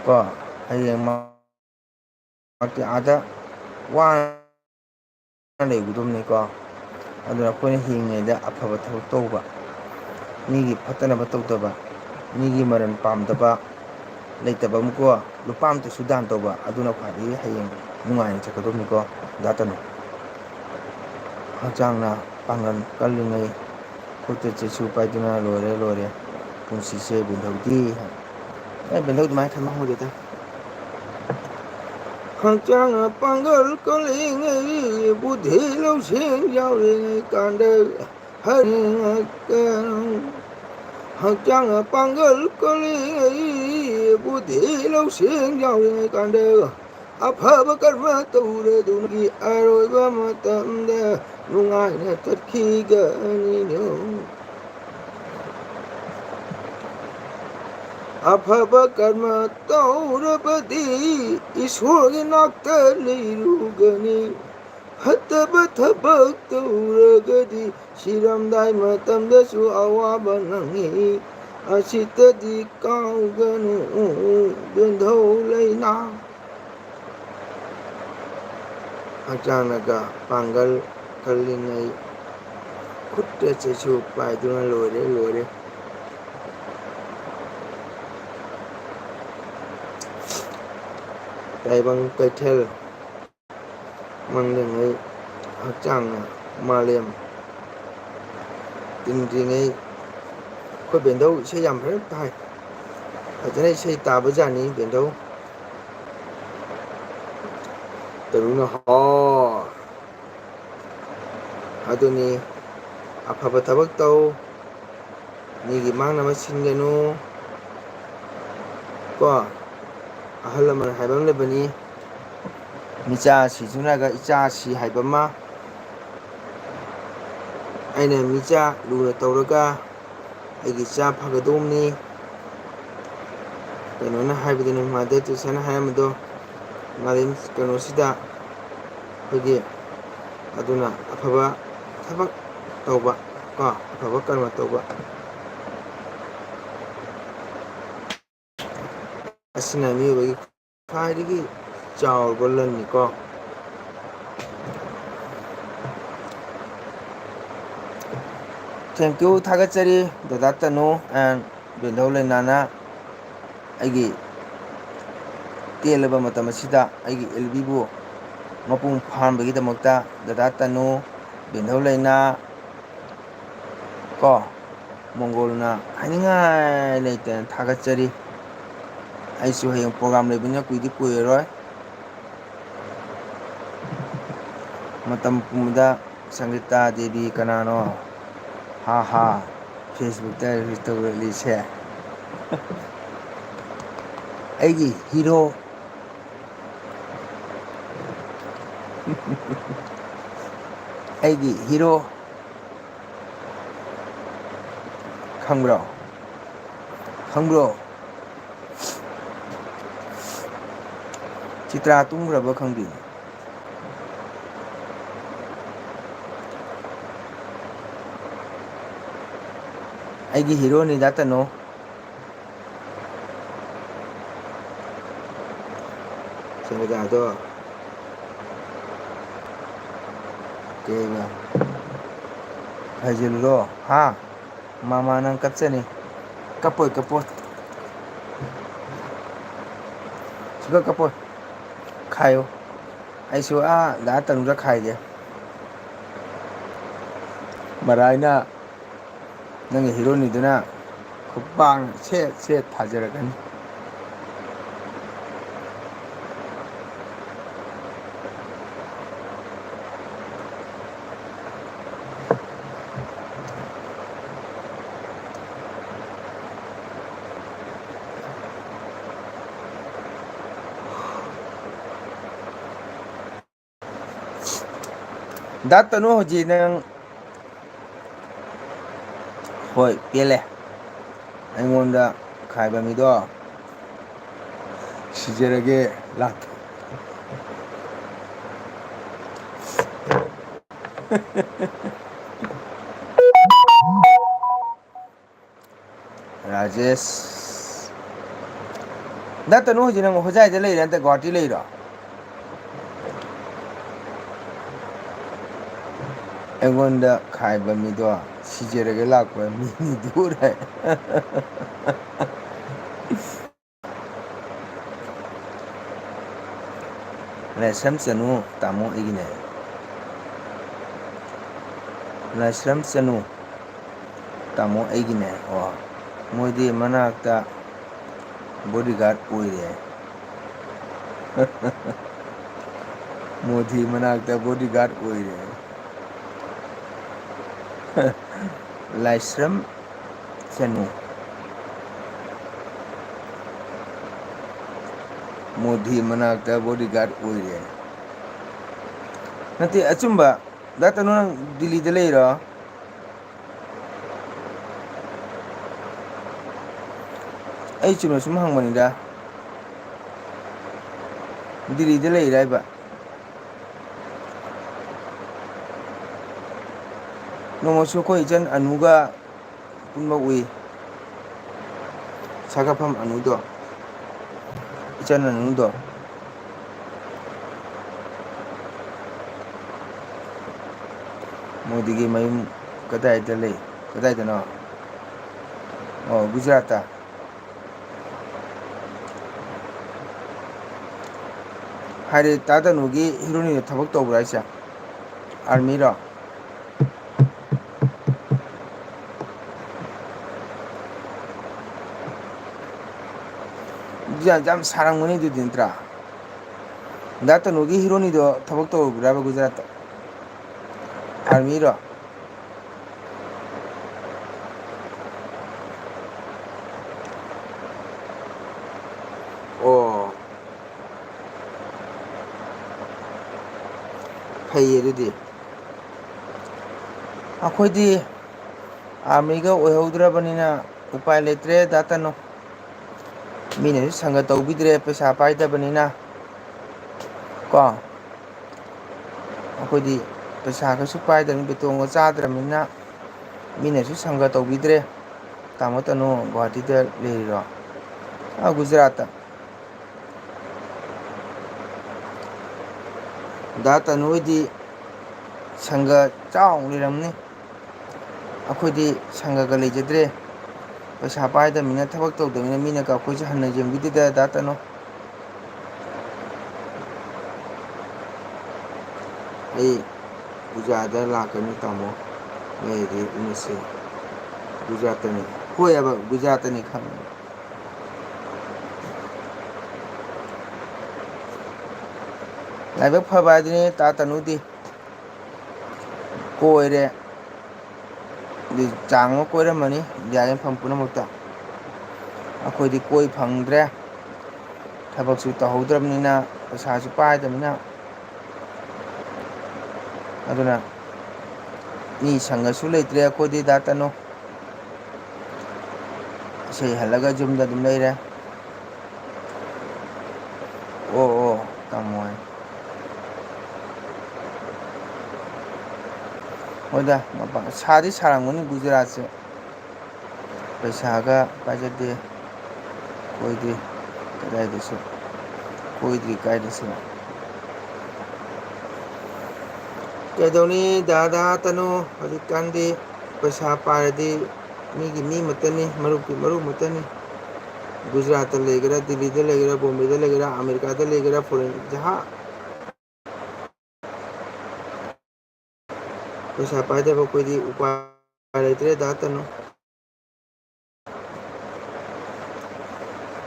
ꯀꯣ, ꯍꯌꯦꯡ ꯃꯍꯥꯛꯇꯤ ꯑꯥꯗ ꯋꯥꯅ ꯂꯩꯒꯗꯧꯕꯅꯤꯀꯣ꯫ ꯑꯗꯨꯅ ꯑꯩꯈꯣꯏꯅ ꯍꯤꯡꯉꯤꯉꯩꯗ ꯑꯐꯕ ꯊꯕꯛ ꯇꯧꯕ, ꯃꯤꯒꯤ ꯐꯠꯇꯅꯕ ꯇꯧꯗꯕ, ꯃꯤꯒꯤ ꯃꯔꯟ ꯄꯥꯝꯗꯕ, ꯂꯩꯇꯕ ꯑꯃꯀꯣ, ꯂꯨꯄꯥ ꯑꯃꯇꯁꯨ ꯗꯥꯟ ꯇꯧꯕ, ꯑꯗꯨꯅ ꯈ꯭ꯋꯥꯏꯗꯒꯤ ꯍꯌꯦꯡ ꯅꯨꯡꯉꯥꯏꯅ ꯆꯠꯀꯗꯧꯕꯅꯤꯀꯣ꯫ ꯗꯥ ꯇꯅꯨ꯫ ꯍꯛꯆꯥꯡꯅ ꯄꯥꯡꯒꯜ ꯀꯜꯂꯤꯉꯩ ꯈꯨꯠꯇ ꯆꯩꯁꯨ ꯄꯥꯏꯗꯨꯅ ꯂꯣꯏꯔꯦ, ꯂꯣꯏꯔꯦ ꯄꯨꯟꯁꯤꯁꯦ ꯕꯦꯟꯙꯧꯗꯤ꯫ ꯑꯦ, ꯕꯦꯟꯙꯧ ꯑꯗꯨꯃꯥꯏꯅ ꯈꯟꯕ ꯍꯧꯔꯦꯗ꯫ ꯍꯛꯆꯥꯡꯅ ꯄꯥꯡꯒꯜ ꯀꯜꯂꯤꯉꯩ, ꯕꯨꯙꯤ ꯂꯧꯁꯤꯡ ꯌꯥꯎꯔꯤꯉꯩ ꯀꯥꯟꯗ ꯍꯥꯏꯅꯤꯡꯉꯛꯀꯅꯨ꯫ ꯍꯛꯆꯥꯡꯅ ꯄꯥꯡꯒꯜ ꯀꯜꯂꯤꯉꯩ, ꯕꯨꯙꯤ ꯂꯧꯁꯤꯡ ꯌꯥꯎꯔꯤꯉꯩ ꯀꯥꯟꯗ ꯑꯐꯕ ꯀꯔꯃ ꯇꯧꯔꯗꯨꯅꯒꯤ ꯑꯔꯣꯏꯕ ꯃꯇꯝꯗ ꯅꯨꯡꯉꯥꯏꯅ ꯆꯠꯈꯤꯒꯅꯤꯅꯣ꯫ ꯑꯐꯕ ꯀꯔꯃ ꯇꯧꯔꯕꯗꯤ ꯏꯁꯣꯔꯒꯤ ꯅꯥꯛꯇ ꯂꯩꯔꯨꯒꯅꯤ꯫ ꯐꯠꯇꯕ ꯊꯕꯛ ꯇꯧꯔꯒꯗꯤ ꯁꯤꯔꯝꯗꯥꯏ ꯃꯇꯝꯗꯁꯨ ꯑꯋꯥꯕ ꯅꯪꯉꯤ꯫ ꯑꯁꯤꯇꯗꯤ ꯀꯥꯎꯒꯅꯨ ꯕꯦꯟꯙꯧ ꯂꯩꯅꯥ꯫ ꯍꯛꯆꯥꯡꯅꯒ ꯄꯥꯡꯒꯜ ꯀꯜꯂꯤꯉꯩ ꯈꯨꯠꯇ ꯆꯩꯁꯨ ꯄꯥꯏꯗꯨꯅ ꯂꯣꯏꯔꯦ, ꯂꯣꯏꯔꯦ꯫ ꯇꯥꯏꯕꯪ ꯀꯩꯊꯦꯜ ꯃꯪꯂꯤꯉꯩ ꯍꯛꯆꯥꯡꯅ ꯃꯥꯂꯦꯝ ꯇꯤꯟꯗ꯭ꯔꯤꯉꯩ꯫ ꯑꯩꯈꯣꯏ ꯕꯦꯟꯙꯧ ꯏꯁꯩ ꯌꯥꯝ ꯐꯖꯅ ꯇꯥꯏ, ꯐꯖꯅ ꯏꯁꯩ ꯇꯥꯕꯖꯥꯠꯅꯤ ꯕꯦꯟꯙꯧ꯫ ꯇꯔꯨꯅ ꯍꯣ꯫ ꯑꯗꯨꯅꯤ, ꯑꯐꯕ ꯊꯕꯛ ꯇꯧ, ꯃꯤꯒꯤ ꯃꯥꯡꯅꯕ ꯁꯤꯟꯒꯅꯨ꯫ ꯀꯣ, ꯑꯍꯜ ꯂꯃꯟ ꯍꯥꯏꯕ ꯑꯃ ꯂꯩꯕꯅꯤ, ꯃꯤꯆꯥ ꯁꯤꯖꯤꯟꯅꯔꯒ ꯏꯆꯥ ꯁꯤ ꯍꯥꯏꯕ ꯑꯃ꯫ ꯑꯩꯅ ꯃꯤꯆꯥ ꯂꯨꯅ ꯇꯧꯔꯒ ꯑꯩꯒꯤ ꯏꯆꯥ ꯐꯒꯗꯧꯕꯅꯤ꯫ ꯀꯩꯅꯣꯅ ꯍꯥꯏꯕꯗꯨꯅꯤ, ꯃꯥꯗꯔ ꯇꯦꯔꯦꯁꯥꯅ ꯍꯥꯏꯔꯝꯕꯗꯣ, ꯃꯥꯂꯦꯝ ꯀꯩꯅꯣꯁꯤꯗ ꯑꯩꯈꯣꯏꯒꯤ꯫ ꯑꯗꯨꯅ ꯑꯐꯕ ꯊꯕꯛ ꯇꯧꯕ ꯀꯣ, ꯑꯐꯕ ꯀꯔꯃ ꯇꯧꯕ ꯑꯁꯤꯅ ꯃꯤꯑꯣꯏꯕꯒꯤ ꯈ꯭ꯋꯥꯏꯗꯒꯤ ꯆꯥꯎꯔꯕ ꯂꯟꯅꯤꯀꯣ꯫ Thank you, ꯊꯥꯒꯠꯆꯔꯤ ꯗꯗꯥ ꯇꯅꯨ and ꯕꯦꯟꯙꯧ ꯂꯩꯅꯥꯅ ꯑꯩꯒꯤ ꯇꯦꯜꯂꯕ ꯃꯇꯝ ꯑꯁꯤꯗ ꯑꯩꯒꯤ ꯑꯦꯜ ꯕꯤꯕꯨ ꯃꯄꯨꯡ ꯐꯥꯍꯟꯕꯒꯤꯗꯃꯛꯇ ꯗꯗꯥ ꯇꯅꯨ, ꯕꯦꯟꯙꯧ ꯂꯩꯅꯥ ꯀꯣ, ꯃꯣꯡꯒꯣꯜꯅ ꯍꯥꯏꯅꯤꯡꯉꯥꯏ ꯂꯩꯇꯅ ꯊꯥꯒꯠꯆꯔꯤ꯫ ꯑꯩꯁꯨ ꯍꯌꯦꯡ program ꯂꯩꯕꯅꯤꯅ ꯀꯨꯏꯗꯤ ꯀꯨꯏꯔꯔꯣꯏ꯫ ꯃꯇꯝ ꯄꯨꯝꯕꯗ ꯁꯪꯒꯤꯇꯥ ꯗꯦꯕꯤ ꯀꯅꯥꯅꯣ? ꯍꯥ ꯍꯥ, Facebook ꯇ reels ꯇꯧꯔꯛꯂꯤꯁꯦ꯫ ꯑꯩꯒꯤ hero ꯑꯩꯒꯤ ꯍꯤꯔꯣ ꯈꯪꯕ꯭ꯔꯣ? ꯈꯪꯕ꯭ꯔꯣ? ꯆꯤꯇ꯭ꯔꯥ ꯇꯨꯝꯈ꯭ꯔꯕ ꯈꯪꯗꯦ꯫ ꯑꯩꯒꯤ ꯍꯤꯔꯣꯅꯤ ꯗꯥ ꯇꯅꯨ꯫ ꯁꯦꯟꯗ꯭ꯔꯥꯗꯣ ꯀꯩꯕ? ꯍꯥꯏꯖꯤꯜꯂꯨꯔꯣ? ꯍꯥ? ꯃꯃꯥ ꯅꯪ ꯀꯞꯆꯅꯤ꯫ ꯀꯞꯄꯣꯏ, ꯀꯞꯄꯣꯏ꯫ ꯁꯨꯀꯞ ꯀꯞꯄꯣꯏ꯫ ꯈꯥꯏꯌꯨ꯫ ꯑꯩꯁꯨ ꯑꯥ ꯗꯥ ꯇꯅꯨꯗ ꯈꯥꯏꯒꯦ꯫ ꯃꯔꯥꯏꯅ ꯅꯪꯒꯤ ꯍꯤꯔꯣꯅꯤꯗꯨꯅ ꯈꯨꯄꯥꯡ ꯁꯦꯠ ꯁꯦꯠ ꯊꯥꯖꯔꯛꯀꯅꯤ꯫ ꯗꯥ ꯇꯅꯨ, ꯍꯧꯖꯤꯛ ꯅꯪ, ꯍꯣꯏ, ꯄꯦꯜꯂꯦ꯫ ꯑꯩꯉꯣꯟꯗ ꯈꯥꯏꯕ ꯃꯤꯗꯣ ꯁꯤꯖꯔꯒꯦ ꯂꯥꯛ꯫ ꯔꯥꯖꯦꯁ꯫ ꯗꯥ ꯇꯅꯨ, ꯍꯧꯖꯤꯛ ꯅꯪ ꯍꯣꯖꯥꯏꯗ ꯂꯩꯔꯥ ꯅꯠꯇ꯭ꯔ ꯒꯨꯍꯥꯇꯤ ꯂꯩꯔꯣ? ꯑꯩꯉꯣꯟꯗ ꯈꯥꯏꯕ ꯃꯤꯗꯣ ꯁꯤꯖꯔꯒ ꯂꯥꯛꯄ ꯃꯤꯅꯤꯗꯨꯔꯦ꯫ ꯂꯥꯏꯁ꯭ꯔꯝ ꯆꯅꯨ, ꯇꯥꯃꯣ ꯑꯩꯒꯤꯅꯦ꯫ ꯂꯥꯏꯁ꯭ꯔꯝ ꯆꯅꯨ, ꯇꯥꯃꯣ ꯑꯩꯒꯤꯅꯦ꯫ ꯑꯣ, ꯃꯣꯗꯤ ꯃꯅꯥꯛꯇ bodyguard ꯑꯣꯏꯔꯦ꯫ ꯃꯣꯗꯤ ꯃꯅꯥꯛꯇ bodyguard ꯑꯣꯏꯔꯦ꯫ ꯂꯥꯏꯁ꯭ꯔꯝ ꯆꯅꯨ꯫ ꯃꯣꯗꯤ ꯃꯅꯥꯛꯇ bodyguard ꯑꯣꯏꯔꯦ꯫ ꯅꯠꯇꯦ, ꯑꯆꯨꯝꯕ ꯗꯥ ꯇꯅꯨ, ꯅꯪ ꯗꯤꯜꯂꯤꯗ ꯂꯩꯔꯣ? ꯑꯩ ꯆꯨꯝꯅ ꯁꯨꯝ ꯍꯪꯕꯅꯤꯗ꯫ ꯗꯤꯜꯂꯤꯗ ꯂꯩꯔꯥ ꯍꯥꯏꯕ? ꯅꯣꯡꯃꯁꯨ ꯑꯩꯈꯣꯏ ꯏꯆꯟ ꯑꯅꯨꯒ ꯄꯨꯟꯕ ꯎꯏ꯫ ꯁꯥꯒꯠꯐꯝ ꯑꯅꯨꯗꯣ, ꯏꯆꯟ ꯑꯅꯨꯗꯣ꯫ ꯃꯣꯗꯤꯒꯤ ꯃꯌꯨꯝ ꯀꯗꯥꯏꯗ ꯂꯩ? ꯀꯗꯥꯏꯗꯅꯣ? ꯑꯣ, ꯒꯨꯖꯔꯥꯠꯇ꯫ ꯍꯥꯏꯗꯤ, ꯇꯥ ꯇꯅꯨꯒꯤ ꯍꯤꯔꯣꯅꯤꯗꯣ ꯊꯕꯛ ꯇꯧꯕ꯭ꯔꯥ ꯍꯥꯏꯁꯦ? ꯑꯥꯔꯃꯤꯔꯣ? ꯌꯥꯝ, ꯌꯥꯝ ꯁꯥꯔꯝꯒꯅꯤ ꯑꯗꯨꯗꯤ, ꯅꯠꯇ꯭ꯔꯥ? ꯗꯥ ꯇꯅꯨꯒꯤ ꯍꯤꯔꯣꯅꯤꯗꯣ ꯊꯕꯛ ꯇꯧꯔꯨꯕ꯭ꯔꯥꯕ ꯒꯨꯖꯔꯥꯠꯇ? ꯑꯥꯔꯃꯤꯔꯣ? ꯑꯣ꯫ ꯐꯩꯌꯦ ꯑꯗꯨꯗꯤ꯫ ꯑꯩꯈꯣꯏꯗꯤ ꯑꯥꯔꯃꯤꯒ ꯑꯣꯏꯍꯧꯗ꯭ꯔꯕꯅꯤꯅ ꯎꯄꯥꯏ ꯂꯩꯇ꯭ꯔꯦ, ꯗꯥ ꯇꯅꯨ꯫ ꯃꯤꯅꯁꯨ ꯁꯪꯒ ꯇꯧꯕꯤꯗ꯭ꯔꯦ, ꯄꯩꯁꯥ ꯄꯥꯏꯗꯕꯅꯤꯅ꯫ ꯀꯣ? ꯑꯩꯈꯣꯏꯗꯤ ꯄꯩꯁꯥꯒꯁꯨ ꯄꯥꯏꯗꯕꯅꯤ, ꯕꯦꯇꯣꯟꯒ ꯆꯥꯗ꯭ꯔꯕꯅꯤꯅ ꯃꯤꯅꯁꯨ ꯁꯪꯒ ꯇꯧꯕꯤꯗ꯭ꯔꯦ꯫ ꯇꯥꯃꯣ ꯇꯅꯨ ꯒꯨꯍꯥꯇꯤꯗ ꯂꯩꯔꯤꯔꯣ? ꯑꯥ, ꯒꯨꯖꯔꯥꯠꯇ꯫ ꯗꯥ ꯇꯅꯨ ꯍꯣꯏꯗꯤ ꯁꯪꯒ ꯆꯥꯎꯅ ꯂꯩꯔꯝꯅꯤ꯫ ꯑꯩꯈꯣꯏꯗꯤ ꯁꯪꯒꯒ ꯂꯩꯖꯗ꯭ꯔꯦ꯫ ꯄꯩꯁꯥ ꯄꯥꯏꯗꯕꯅꯤꯅ, ꯊꯕꯛ ꯇꯧꯗꯕꯅꯤꯅ ꯃꯤꯅꯒ ꯑꯩꯈꯣꯏꯁꯦ ꯍꯟꯅ ꯌꯦꯡꯕꯤꯗꯦꯗ, ꯗꯥ ꯇꯅꯨ꯫ ꯑꯩ ꯒꯨꯖꯔꯥꯠꯇ ꯂꯥꯛꯀꯅꯤ, ꯇꯥꯃꯣ꯫ ꯂꯩꯔꯗꯤ ꯎꯅꯁꯤ꯫ ꯒꯨꯖꯔꯥꯠꯇꯅꯤ꯫ ꯍꯣꯏ ꯍꯥꯏꯕ, ꯒꯨꯖꯔꯥꯠꯇꯅꯤ ꯈꯪꯉꯦ꯫ ꯂꯥꯏꯕꯛ ꯐꯕ ꯍꯥꯏꯗꯨꯅꯤ, ꯇꯥ ꯇꯅꯨꯗꯤ꯫ ꯀꯣꯏꯔꯦ꯫ ꯑꯗꯨ ꯆꯥꯡ ꯑꯃ ꯀꯣꯏꯔꯝꯃꯅꯤ ꯏꯟꯗꯤꯌꯥꯒꯤ ꯃꯐꯝ ꯄꯨꯝꯅꯃꯛꯇ꯫ ꯑꯩꯈꯣꯏꯗꯤ ꯀꯣꯏ ꯐꯪꯗ꯭ꯔꯦ꯫ ꯊꯕꯛꯁꯨ ꯇꯧꯍꯧꯗ꯭ꯔꯕꯅꯤꯅ, ꯄꯩꯁꯥꯁꯨ ꯄꯥꯏꯗꯕꯅꯤꯅ꯫ ꯑꯗꯨꯅ ꯃꯤ ꯁꯪꯒꯁꯨ ꯂꯩꯇ꯭ꯔꯦ ꯑꯩꯈꯣꯏꯗꯤ, ꯗꯥ ꯇꯅꯨ꯫ ꯏꯁꯩ ꯍꯜꯂꯒ ꯌꯨꯝꯗ ꯑꯗꯨꯝ ꯂꯩꯔꯦ꯫ ꯑꯣ, ꯑꯣ, ꯇꯝꯃꯣ ꯍꯥꯏ꯫ ꯍꯣꯏꯗ, ꯃꯄꯥꯟ, ꯁꯥꯗꯤ ꯁꯥꯔꯝꯒꯅꯤ ꯒꯨꯖꯔꯥꯠꯁꯦ꯫ ꯄꯩꯁꯥꯒ ꯄꯥꯏꯖꯗꯦ꯫ ꯀꯣꯏꯗꯦ ꯀꯗꯥꯏꯗꯁꯨ꯫ ꯀꯣꯏꯗ꯭ꯔꯤ ꯀꯥꯏꯗꯁꯨ꯫ ꯀꯩꯗꯧꯅꯤ, ꯗꯥ, ꯗꯥ ꯇꯅꯨ, ꯍꯧꯖꯤꯛꯀꯥꯟꯗꯤ ꯄꯩꯁꯥ ꯄꯥꯏꯔꯗꯤ ꯃꯤꯒꯤ ꯃꯤ ꯃꯛꯇꯅꯤ, ꯃꯔꯨꯞꯀꯤ ꯃꯔꯨꯞ ꯃꯛꯇꯅꯤ꯫ ꯒꯨꯖꯔꯥꯠꯇ ꯂꯩꯒꯦꯔꯥ, ꯗꯤꯜꯂꯤꯗ ꯂꯩꯒꯦꯔꯥ, ꯕꯣꯝꯕꯦꯗ ꯂꯩꯒꯦꯔꯥ, ꯑꯃꯦꯔꯤꯀꯥꯗ ꯂꯩꯒꯦꯔꯥ, ꯐꯣꯔꯦꯟ ꯖꯍꯥ-, ꯄꯩꯁꯥ ꯄꯥꯏꯗꯕ ꯑꯩꯈꯣꯏꯗꯤ ꯎꯄꯥꯏ ꯂꯩꯇ꯭ꯔꯦ, ꯗꯥ ꯇꯅꯨ꯫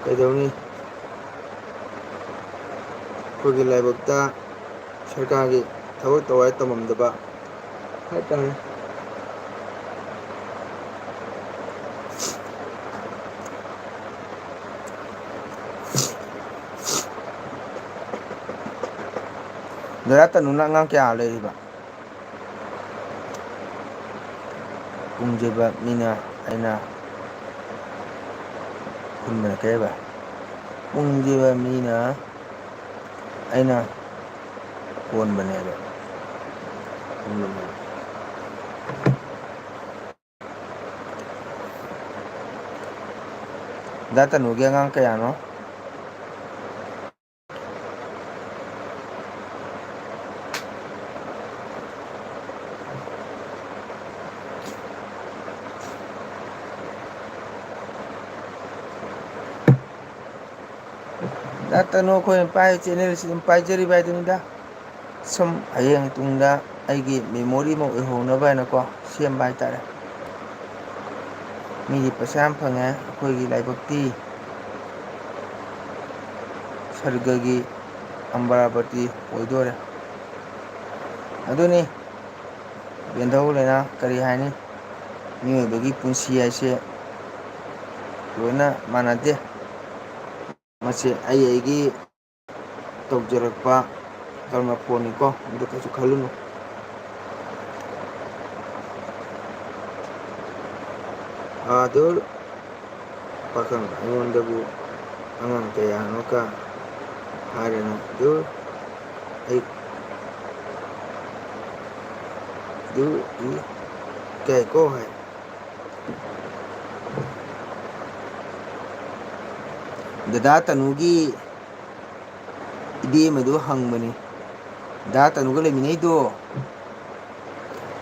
ꯀꯩꯗꯧꯅꯤ? ꯑꯩꯈꯣꯏꯒꯤ ꯂꯥꯏꯕꯛꯇ ꯁꯔꯀꯥꯔꯒꯤ ꯊꯕꯛ ꯇꯧꯍꯥꯏ ꯇꯝꯃꯝꯗꯕ ꯍꯥꯏꯇꯥꯔꯦ꯫ ꯗꯗꯥ ꯇꯅꯨꯅ ꯑꯉꯥꯡ ꯀꯌꯥ ꯂꯩꯔꯤꯕ? ꯄꯨꯡꯖꯦꯕ ꯃꯤꯅ ꯑꯩꯅ ꯍꯨꯟꯕꯅ ꯀꯩ ꯍꯥꯏꯕ? ꯄꯨꯡꯖꯦꯕ ꯃꯤꯅ ꯑꯩꯅ ꯀꯣꯟꯕꯅꯦꯕ꯫ ꯗꯥ ꯇꯅꯨꯒꯤ ꯑꯉꯥꯡ ꯀꯌꯥꯅꯣ? ꯗꯥ ꯇꯅꯨ ꯑꯩꯈꯣꯏꯅ ꯄꯥꯏ channel ꯁꯤ ꯑꯗꯨꯝ ꯄꯥꯏꯖꯔꯤꯕ ꯍꯥꯏꯗꯨꯅꯤꯗ꯫ ꯁꯨꯝ ꯍꯌꯦꯡ ꯇꯨꯡꯗ ꯑꯩꯒꯤ memory ꯑꯃ ꯑꯣꯏꯍꯧꯅꯕ ꯍꯥꯏꯅꯀꯣ, ꯁꯦꯝꯕ ꯍꯥꯏꯇꯥꯔꯦ꯫ ꯃꯤꯗꯤ ꯄꯩꯁꯥ ꯌꯥꯝ ꯐꯪꯉꯦ, ꯑꯩꯈꯣꯏꯒꯤ ꯂꯥꯏꯕꯛꯇꯤ ꯁꯔꯒꯒꯤ ꯑꯝꯕꯔꯥꯕꯇꯤ ꯑꯣꯏꯗꯣꯔꯦ꯫ ꯑꯗꯨꯅꯤ, ꯕꯦꯟꯙꯧ ꯂꯩꯅꯥ ꯀꯔꯤ ꯍꯥꯏꯅꯤ? ꯃꯤꯑꯣꯏꯕꯒꯤ ꯄꯨꯟꯁꯤ ꯍꯥꯏꯁꯦ ꯂꯣꯏꯅ ꯃꯥꯟꯅꯗꯦ꯫ ꯃꯁꯤ ꯑꯩ ꯑꯩꯒꯤ ꯇꯧꯖꯔꯛꯄ ꯀꯔꯃ ꯐꯣꯟꯅꯤꯀꯣ, ꯑꯗꯨ ꯀꯩꯁꯨ ꯈꯜꯂꯨꯅꯨ꯫ ꯕꯍꯥꯗꯨꯔ ꯄꯥꯈꯪ, ꯑꯩꯉꯣꯟꯗꯕꯨ ꯑꯉꯥꯡ ꯀꯌꯥꯅꯣ ꯀ ꯍꯥꯏꯔꯅꯨ꯫ ꯗꯨꯔ ꯑꯩ ꯗꯨꯔ ꯏ ꯀꯩ ꯀꯣ ꯍꯥꯏ꯫ ꯗꯗꯥ ꯇꯅꯨꯒꯤ ꯏꯕꯦꯝꯃꯗꯨ ꯍꯪꯕꯅꯤ, ꯗꯥ ꯇꯅꯨꯒ ꯂꯩꯃꯤꯟꯅꯩꯗꯣ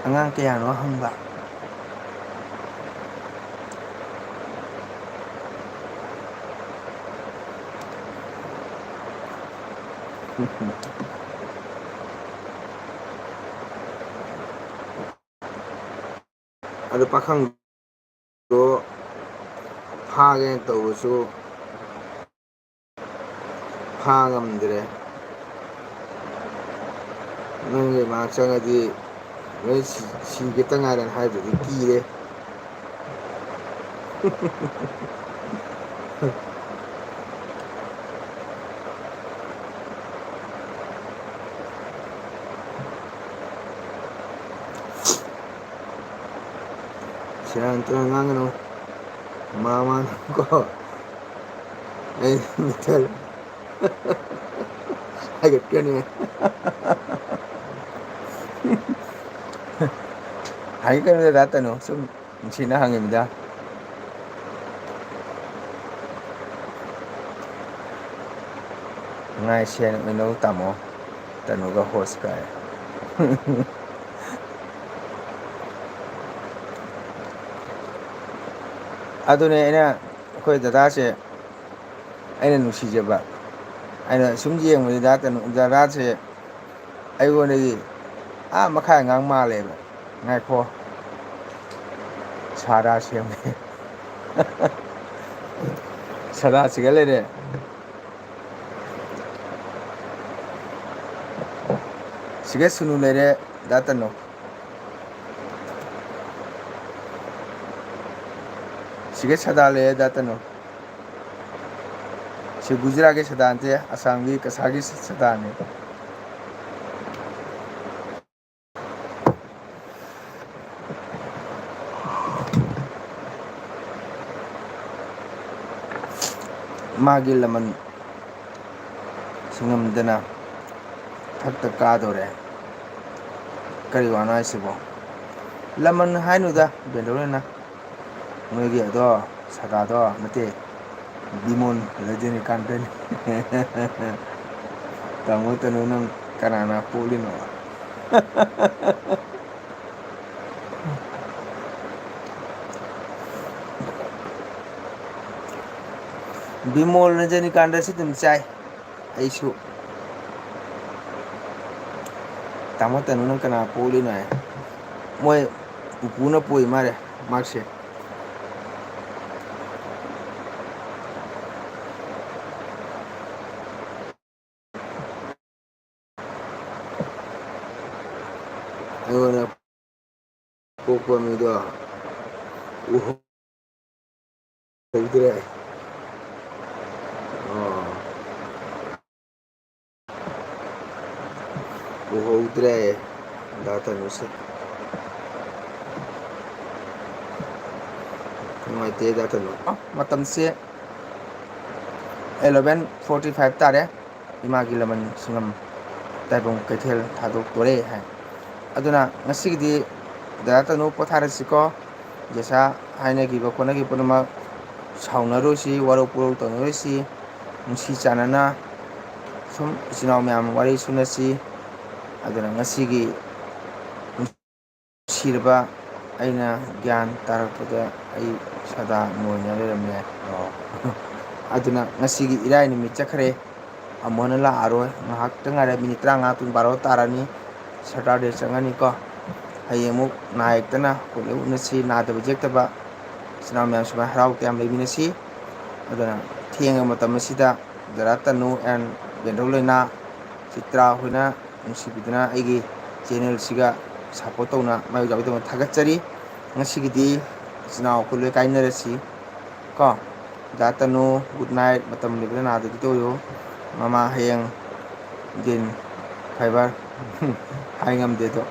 ꯑꯉꯥꯡ ꯀꯌꯥꯅꯣ ꯍꯪꯕ꯫ ꯑꯗꯨ ꯄꯥꯈꯪꯗꯣ ꯐꯥꯒꯦꯅ ꯇꯧꯕꯁꯨ ꯐꯥ ꯉꯝꯗ꯭ꯔꯦ꯫ ꯅꯪꯒꯤ ꯃꯅꯥꯛ ꯆꯪꯉꯗꯤ ꯂꯣꯏ ꯁꯤ-, ꯁꯤꯒꯦꯇ ꯉꯥꯏꯔꯦꯅ ꯍꯥꯏꯕꯗꯨꯗꯤ ꯀꯤꯔꯦ꯫ ꯁꯦꯔꯥꯟ ꯇꯨꯔꯥꯟ ꯉꯥꯡꯒꯅꯨ꯫ ꯃꯥ, ꯃꯥꯅ ꯀꯣ꯫ ꯑꯩ ꯃꯤꯇꯔ ꯍꯥꯏꯒꯠꯀꯅꯤ꯫ ꯍꯥꯏꯒꯠꯀꯅꯨꯗ, ꯗꯥ ꯇꯅꯨ꯫ ꯁꯨꯝ ꯅꯨꯡꯁꯤꯅ ꯍꯪꯉꯤꯕꯗ꯫ ꯉꯥꯏ ꯁꯦꯟ ꯎꯏꯅꯧ ꯇꯥꯃꯣ꯫ ꯇꯅꯨꯒ ꯍꯣꯁ ꯀꯥꯏ꯫ ꯑꯗꯨꯅꯦ ꯑꯩꯅ, ꯑꯩꯈꯣꯏ ꯗꯗꯥꯁꯦ ꯑꯩꯅ ꯅꯨꯡꯁꯤꯖꯕ꯫ ꯑꯩꯅ ꯁꯨꯝ ꯌꯦꯡꯕꯗ ꯗꯥ ꯇꯅꯨ-, ꯗꯗꯥꯁꯦ ꯑꯩꯉꯣꯟꯗꯒꯤ ꯑꯥ ꯃꯈꯥꯏ ꯑꯉꯥꯡ ꯃꯥꯜꯂꯦꯕ꯫ ꯉꯥꯏꯈꯣ꯫ ꯁꯥꯗꯥ ꯁꯦꯝꯒꯦ꯫ ꯁꯥꯗꯥꯁꯤꯒ ꯂꯩꯔꯦ꯫ ꯁꯤꯒ ꯁꯨꯅꯨ ꯂꯩꯔꯦ, ꯗꯥ ꯇꯅꯨ꯫ ꯁꯤꯒ ꯁꯥꯗꯥ ꯂꯩꯔꯦ, ꯗꯥ ꯇꯅꯨ꯫ ꯁꯤ ꯒꯨꯖꯔꯥꯠꯀꯤ ꯁꯥꯗꯥ ꯅꯠꯇꯦ, ꯑꯁꯥꯝꯒꯤ ꯀꯁꯥꯔꯒꯤ ꯁꯥꯗꯥꯅꯤ꯫ ꯃꯥꯒꯤ ꯂꯃꯟ ꯁꯤꯡꯉꯝꯗꯅ ꯊꯛꯇ ꯀꯥꯗꯣꯔꯦ꯫ ꯀꯔꯤ ꯋꯥꯅꯣ ꯍꯥꯏꯁꯤꯕꯣ? ꯂꯃꯟ ꯍꯥꯏꯅꯨꯗ, ꯕꯦꯟꯗꯧꯔꯦꯅ꯫ ꯅꯣꯏꯒꯤ ꯑꯗꯣ, ꯁꯗꯥꯗꯣ ꯅꯠꯇꯦ, ꯕꯤꯃꯣꯟ ꯔꯖꯅꯤꯀꯥꯟꯇꯅꯤ꯫ ꯇꯥꯃꯣ ꯇꯅꯨ, ꯅꯪ ꯀꯅꯥꯅ ꯄꯣꯛꯂꯤꯅꯣ? ꯕꯤꯃꯣꯜ ꯔꯖꯅꯤꯀꯥꯟꯇꯁꯤ ꯑꯗꯨꯝ ꯆꯥꯏ꯫ ꯑꯩꯁꯨ꯫ ꯇꯥꯃꯣ ꯇꯅꯨꯅ ꯀꯅꯥ ꯄꯣꯛꯂꯤꯅꯣ ꯍꯥꯏ꯫ ꯃꯣꯏ ꯄꯨꯄꯨꯅ ꯄꯣꯛꯏ ꯃꯥꯜꯂꯦ, ꯃꯥꯁꯦ꯫ ꯑꯩꯉꯣꯟꯗ ꯄꯣꯛꯄ ꯃꯤꯗꯣ ꯎꯍꯧ-, ꯎꯍꯧꯗ꯭ꯔꯦ꯫ ꯑꯣ꯫ ꯎꯍꯧꯗ꯭ꯔꯦ ꯗꯥ ꯇꯅꯨꯁꯦ꯫ ꯅꯨꯡꯉꯥꯏꯇꯦ ꯗꯥ ꯇꯅꯨ꯫ ꯑ, ꯃꯇꯝꯁꯦ eleven forty five ꯇꯥꯔꯦ꯫ ꯏꯃꯥꯒꯤ ꯂꯃꯟ ꯁꯤꯡꯉꯝ ꯇꯥꯏꯕꯪ ꯀꯩꯊꯦꯜ ꯊꯥꯗꯣꯛꯇꯣꯔꯦ ꯍꯥꯏ꯫ ꯑꯗꯨꯅ ꯉꯁꯤꯒꯤꯗꯤ ꯗꯥ ꯇꯅꯨ ꯄꯣꯊꯥꯔꯁꯤꯀꯣ꯫ ꯖꯦꯁꯥ ꯍꯥꯏꯅꯈꯤꯕ ꯈꯣꯠꯅꯈꯤꯕ ꯄꯨꯝꯅꯃꯛ ꯁꯥꯎꯅꯔꯣꯏꯁꯤ, ꯋꯥꯔꯧ ꯄꯨꯔꯧ ꯇꯧꯅꯔꯣꯏꯁꯤ꯫ ꯅꯨꯡꯁꯤ ꯆꯥꯟꯅꯅ ꯁꯨꯝ ꯏꯆꯤꯟ ꯏꯅꯥꯎ ꯃꯌꯥꯝ ꯋꯥꯔꯤ ꯁꯨꯅꯁꯤ꯫ ꯑꯗꯨꯅ ꯉꯁꯤꯒꯤ ꯅꯨꯡꯁꯤꯔꯕ, ꯑꯩꯅ ꯒ꯭ꯌꯥꯟ ꯇꯥꯔꯛꯄꯗ ꯑꯩ ꯁꯗꯥ ꯅꯣꯏꯅ ꯂꯩꯔꯝꯃꯦ꯫ ꯑꯣ꯫ ꯑꯗꯨꯅ ꯉꯁꯤꯒꯤ ꯏꯔꯥꯏ ꯅꯨꯃꯤꯠ ꯆꯠꯈ꯭ꯔꯦ꯫ ꯑꯃꯨꯛ ꯍꯟꯅ ꯂꯥꯛꯑꯔꯣꯏ꯫ ꯉꯥꯏꯍꯥꯛꯇ ꯉꯥꯏꯔꯦ, ꯃꯤꯅꯤꯠ ꯇꯔꯥꯃꯉꯥ, ꯄꯨꯡ ꯕꯥꯔꯣ ꯇꯥꯔꯅꯤ꯫ ꯁꯇꯔꯗꯦ ꯆꯪꯉꯅꯤꯀꯣ꯫ ꯍꯌꯦꯡ ꯑꯃꯨꯛ ꯅꯥ ꯌꯦꯛꯇꯅ ꯀꯣꯠꯂ ꯎꯅꯁꯤ, ꯅꯥꯗꯕ ꯌꯦꯛꯇꯕ ꯏꯆꯤꯟ ꯏꯅꯥꯎ ꯃꯌꯥꯝ ꯁꯨꯃꯥꯏꯅ ꯍꯔꯥꯎ ꯇꯌꯥꯝ ꯂꯩꯃꯤꯟꯅꯁꯤ꯫ ꯑꯗꯨꯅ ꯊꯦꯡꯉꯕ ꯃꯇꯝ ꯑꯁꯤꯗ ꯗꯗꯥ ꯇꯅꯨ and ꯕꯦꯟꯗꯧ ꯂꯣꯏꯅꯥ, ꯆꯤꯇ꯭ꯔꯥ ꯍꯣꯏꯅ ꯅꯨꯡꯁꯤꯕꯤꯗꯨꯅ ꯑꯩꯒꯤ ꯆꯦꯅꯦꯜꯁꯤꯒ ꯁꯞꯄꯣꯔꯠ ꯇꯧꯅ ꯃꯥꯏ ꯌꯥꯎꯕꯤꯗꯃꯛ ꯊꯥꯒꯠꯆꯔꯤ꯫ ꯉꯁꯤꯒꯤꯗꯤ ꯏꯆꯤꯟ ꯏꯅꯥꯎ ꯑꯩꯈꯣꯏ ꯂꯣꯏ ꯀꯥꯏꯅꯔꯁꯤ ꯀꯣ꯫ ꯗꯥ ꯇꯅꯨ, good night꯫ ꯃꯇꯝ ꯂꯩꯕꯗ ꯅꯥꯗꯗꯤ ꯇꯧꯌꯣ꯫ ꯃꯃꯥ ꯍꯌꯦꯡ ꯗꯤꯟ ꯐꯥꯏꯕꯔ ꯍꯥꯏ ꯉꯝꯗꯦ ꯑꯗꯣ꯫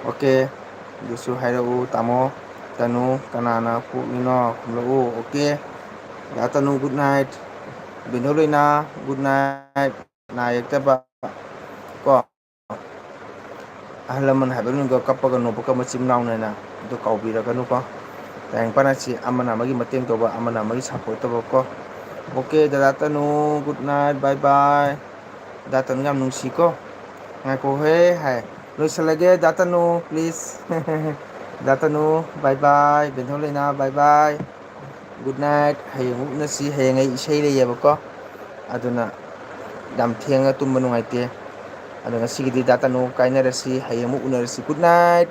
ꯑꯣꯀꯦ꯫ ꯑꯗꯨꯁꯨ ꯍꯥꯏꯔꯛꯎ ꯇꯥꯃꯣ꯫ ꯇꯅꯨ ꯀꯅꯥꯅ ꯄꯣꯛꯂꯤꯅꯣ ꯈꯨꯝꯂꯛꯎ꯫ ꯑꯣꯀꯦ꯫ ꯗꯥ ꯇꯅꯨ, good night꯫ ꯕꯦꯟꯊꯧ ꯂꯣꯏꯅ, good night. ꯅꯥ ꯌꯦꯛꯇꯕ ꯀꯣ꯫ ꯑꯍꯜ ꯂꯃꯟ ꯍꯥꯏꯕ ꯃꯤꯡꯗꯣ ꯀꯞꯄꯒ ꯅꯣꯛꯄꯒ ꯃꯆꯤꯟ ꯃꯅꯥꯎꯅꯦꯅ ꯑꯗꯨ ꯀꯥꯎꯕꯤꯔꯒꯅꯨꯀꯣ꯫ ꯇꯥꯏꯕꯪ ꯄꯥꯅꯁꯤ ꯑꯃꯅ ꯑꯃꯒꯤ ꯃꯇꯦꯡ ꯇꯧꯕ, ꯑꯃꯅ ꯑꯃꯒꯤ support ꯇꯧꯕ ꯀꯣ꯫ Okay, ꯗꯗꯥ ꯇꯅꯨ, good night, bye bye. ꯗꯗꯥ ꯇꯅꯨ ꯌꯥꯝ ꯅꯨꯡꯁꯤꯀꯣ꯫ ꯉꯥꯏꯈꯣꯍꯦ ꯍꯥꯏ꯫ ꯂꯣꯏꯁꯤꯜꯂꯒꯦ ꯗꯗꯥ ꯇꯅꯨ, please. ꯗꯗꯥ ꯇꯅꯨ, bye bye. ꯕꯦꯟꯊꯧ ꯂꯩꯅꯥ, bye bye. Good night. ꯍꯌꯦꯡ ꯑꯃꯨꯛ ꯎꯅꯁꯤ꯫ ꯍꯌꯦꯡ ꯑꯩ ꯏꯁꯩ ꯂꯩꯌꯦꯕꯀꯣ꯫ ꯑꯗꯨꯅ ꯌꯥꯝ ꯊꯦꯡꯅ ꯇꯨꯝꯕ ꯅꯨꯡꯉꯥꯏꯇꯦ꯫ ꯑꯗꯣ ꯉꯁꯤꯒꯤꯗꯤ ꯗꯗꯥ ꯇꯅꯨ ꯀꯥꯏꯅꯔꯁꯤ꯫ ꯍꯌꯦꯡ ꯑꯃꯨꯛ ꯎꯅꯔꯁꯤ꯫ Good night.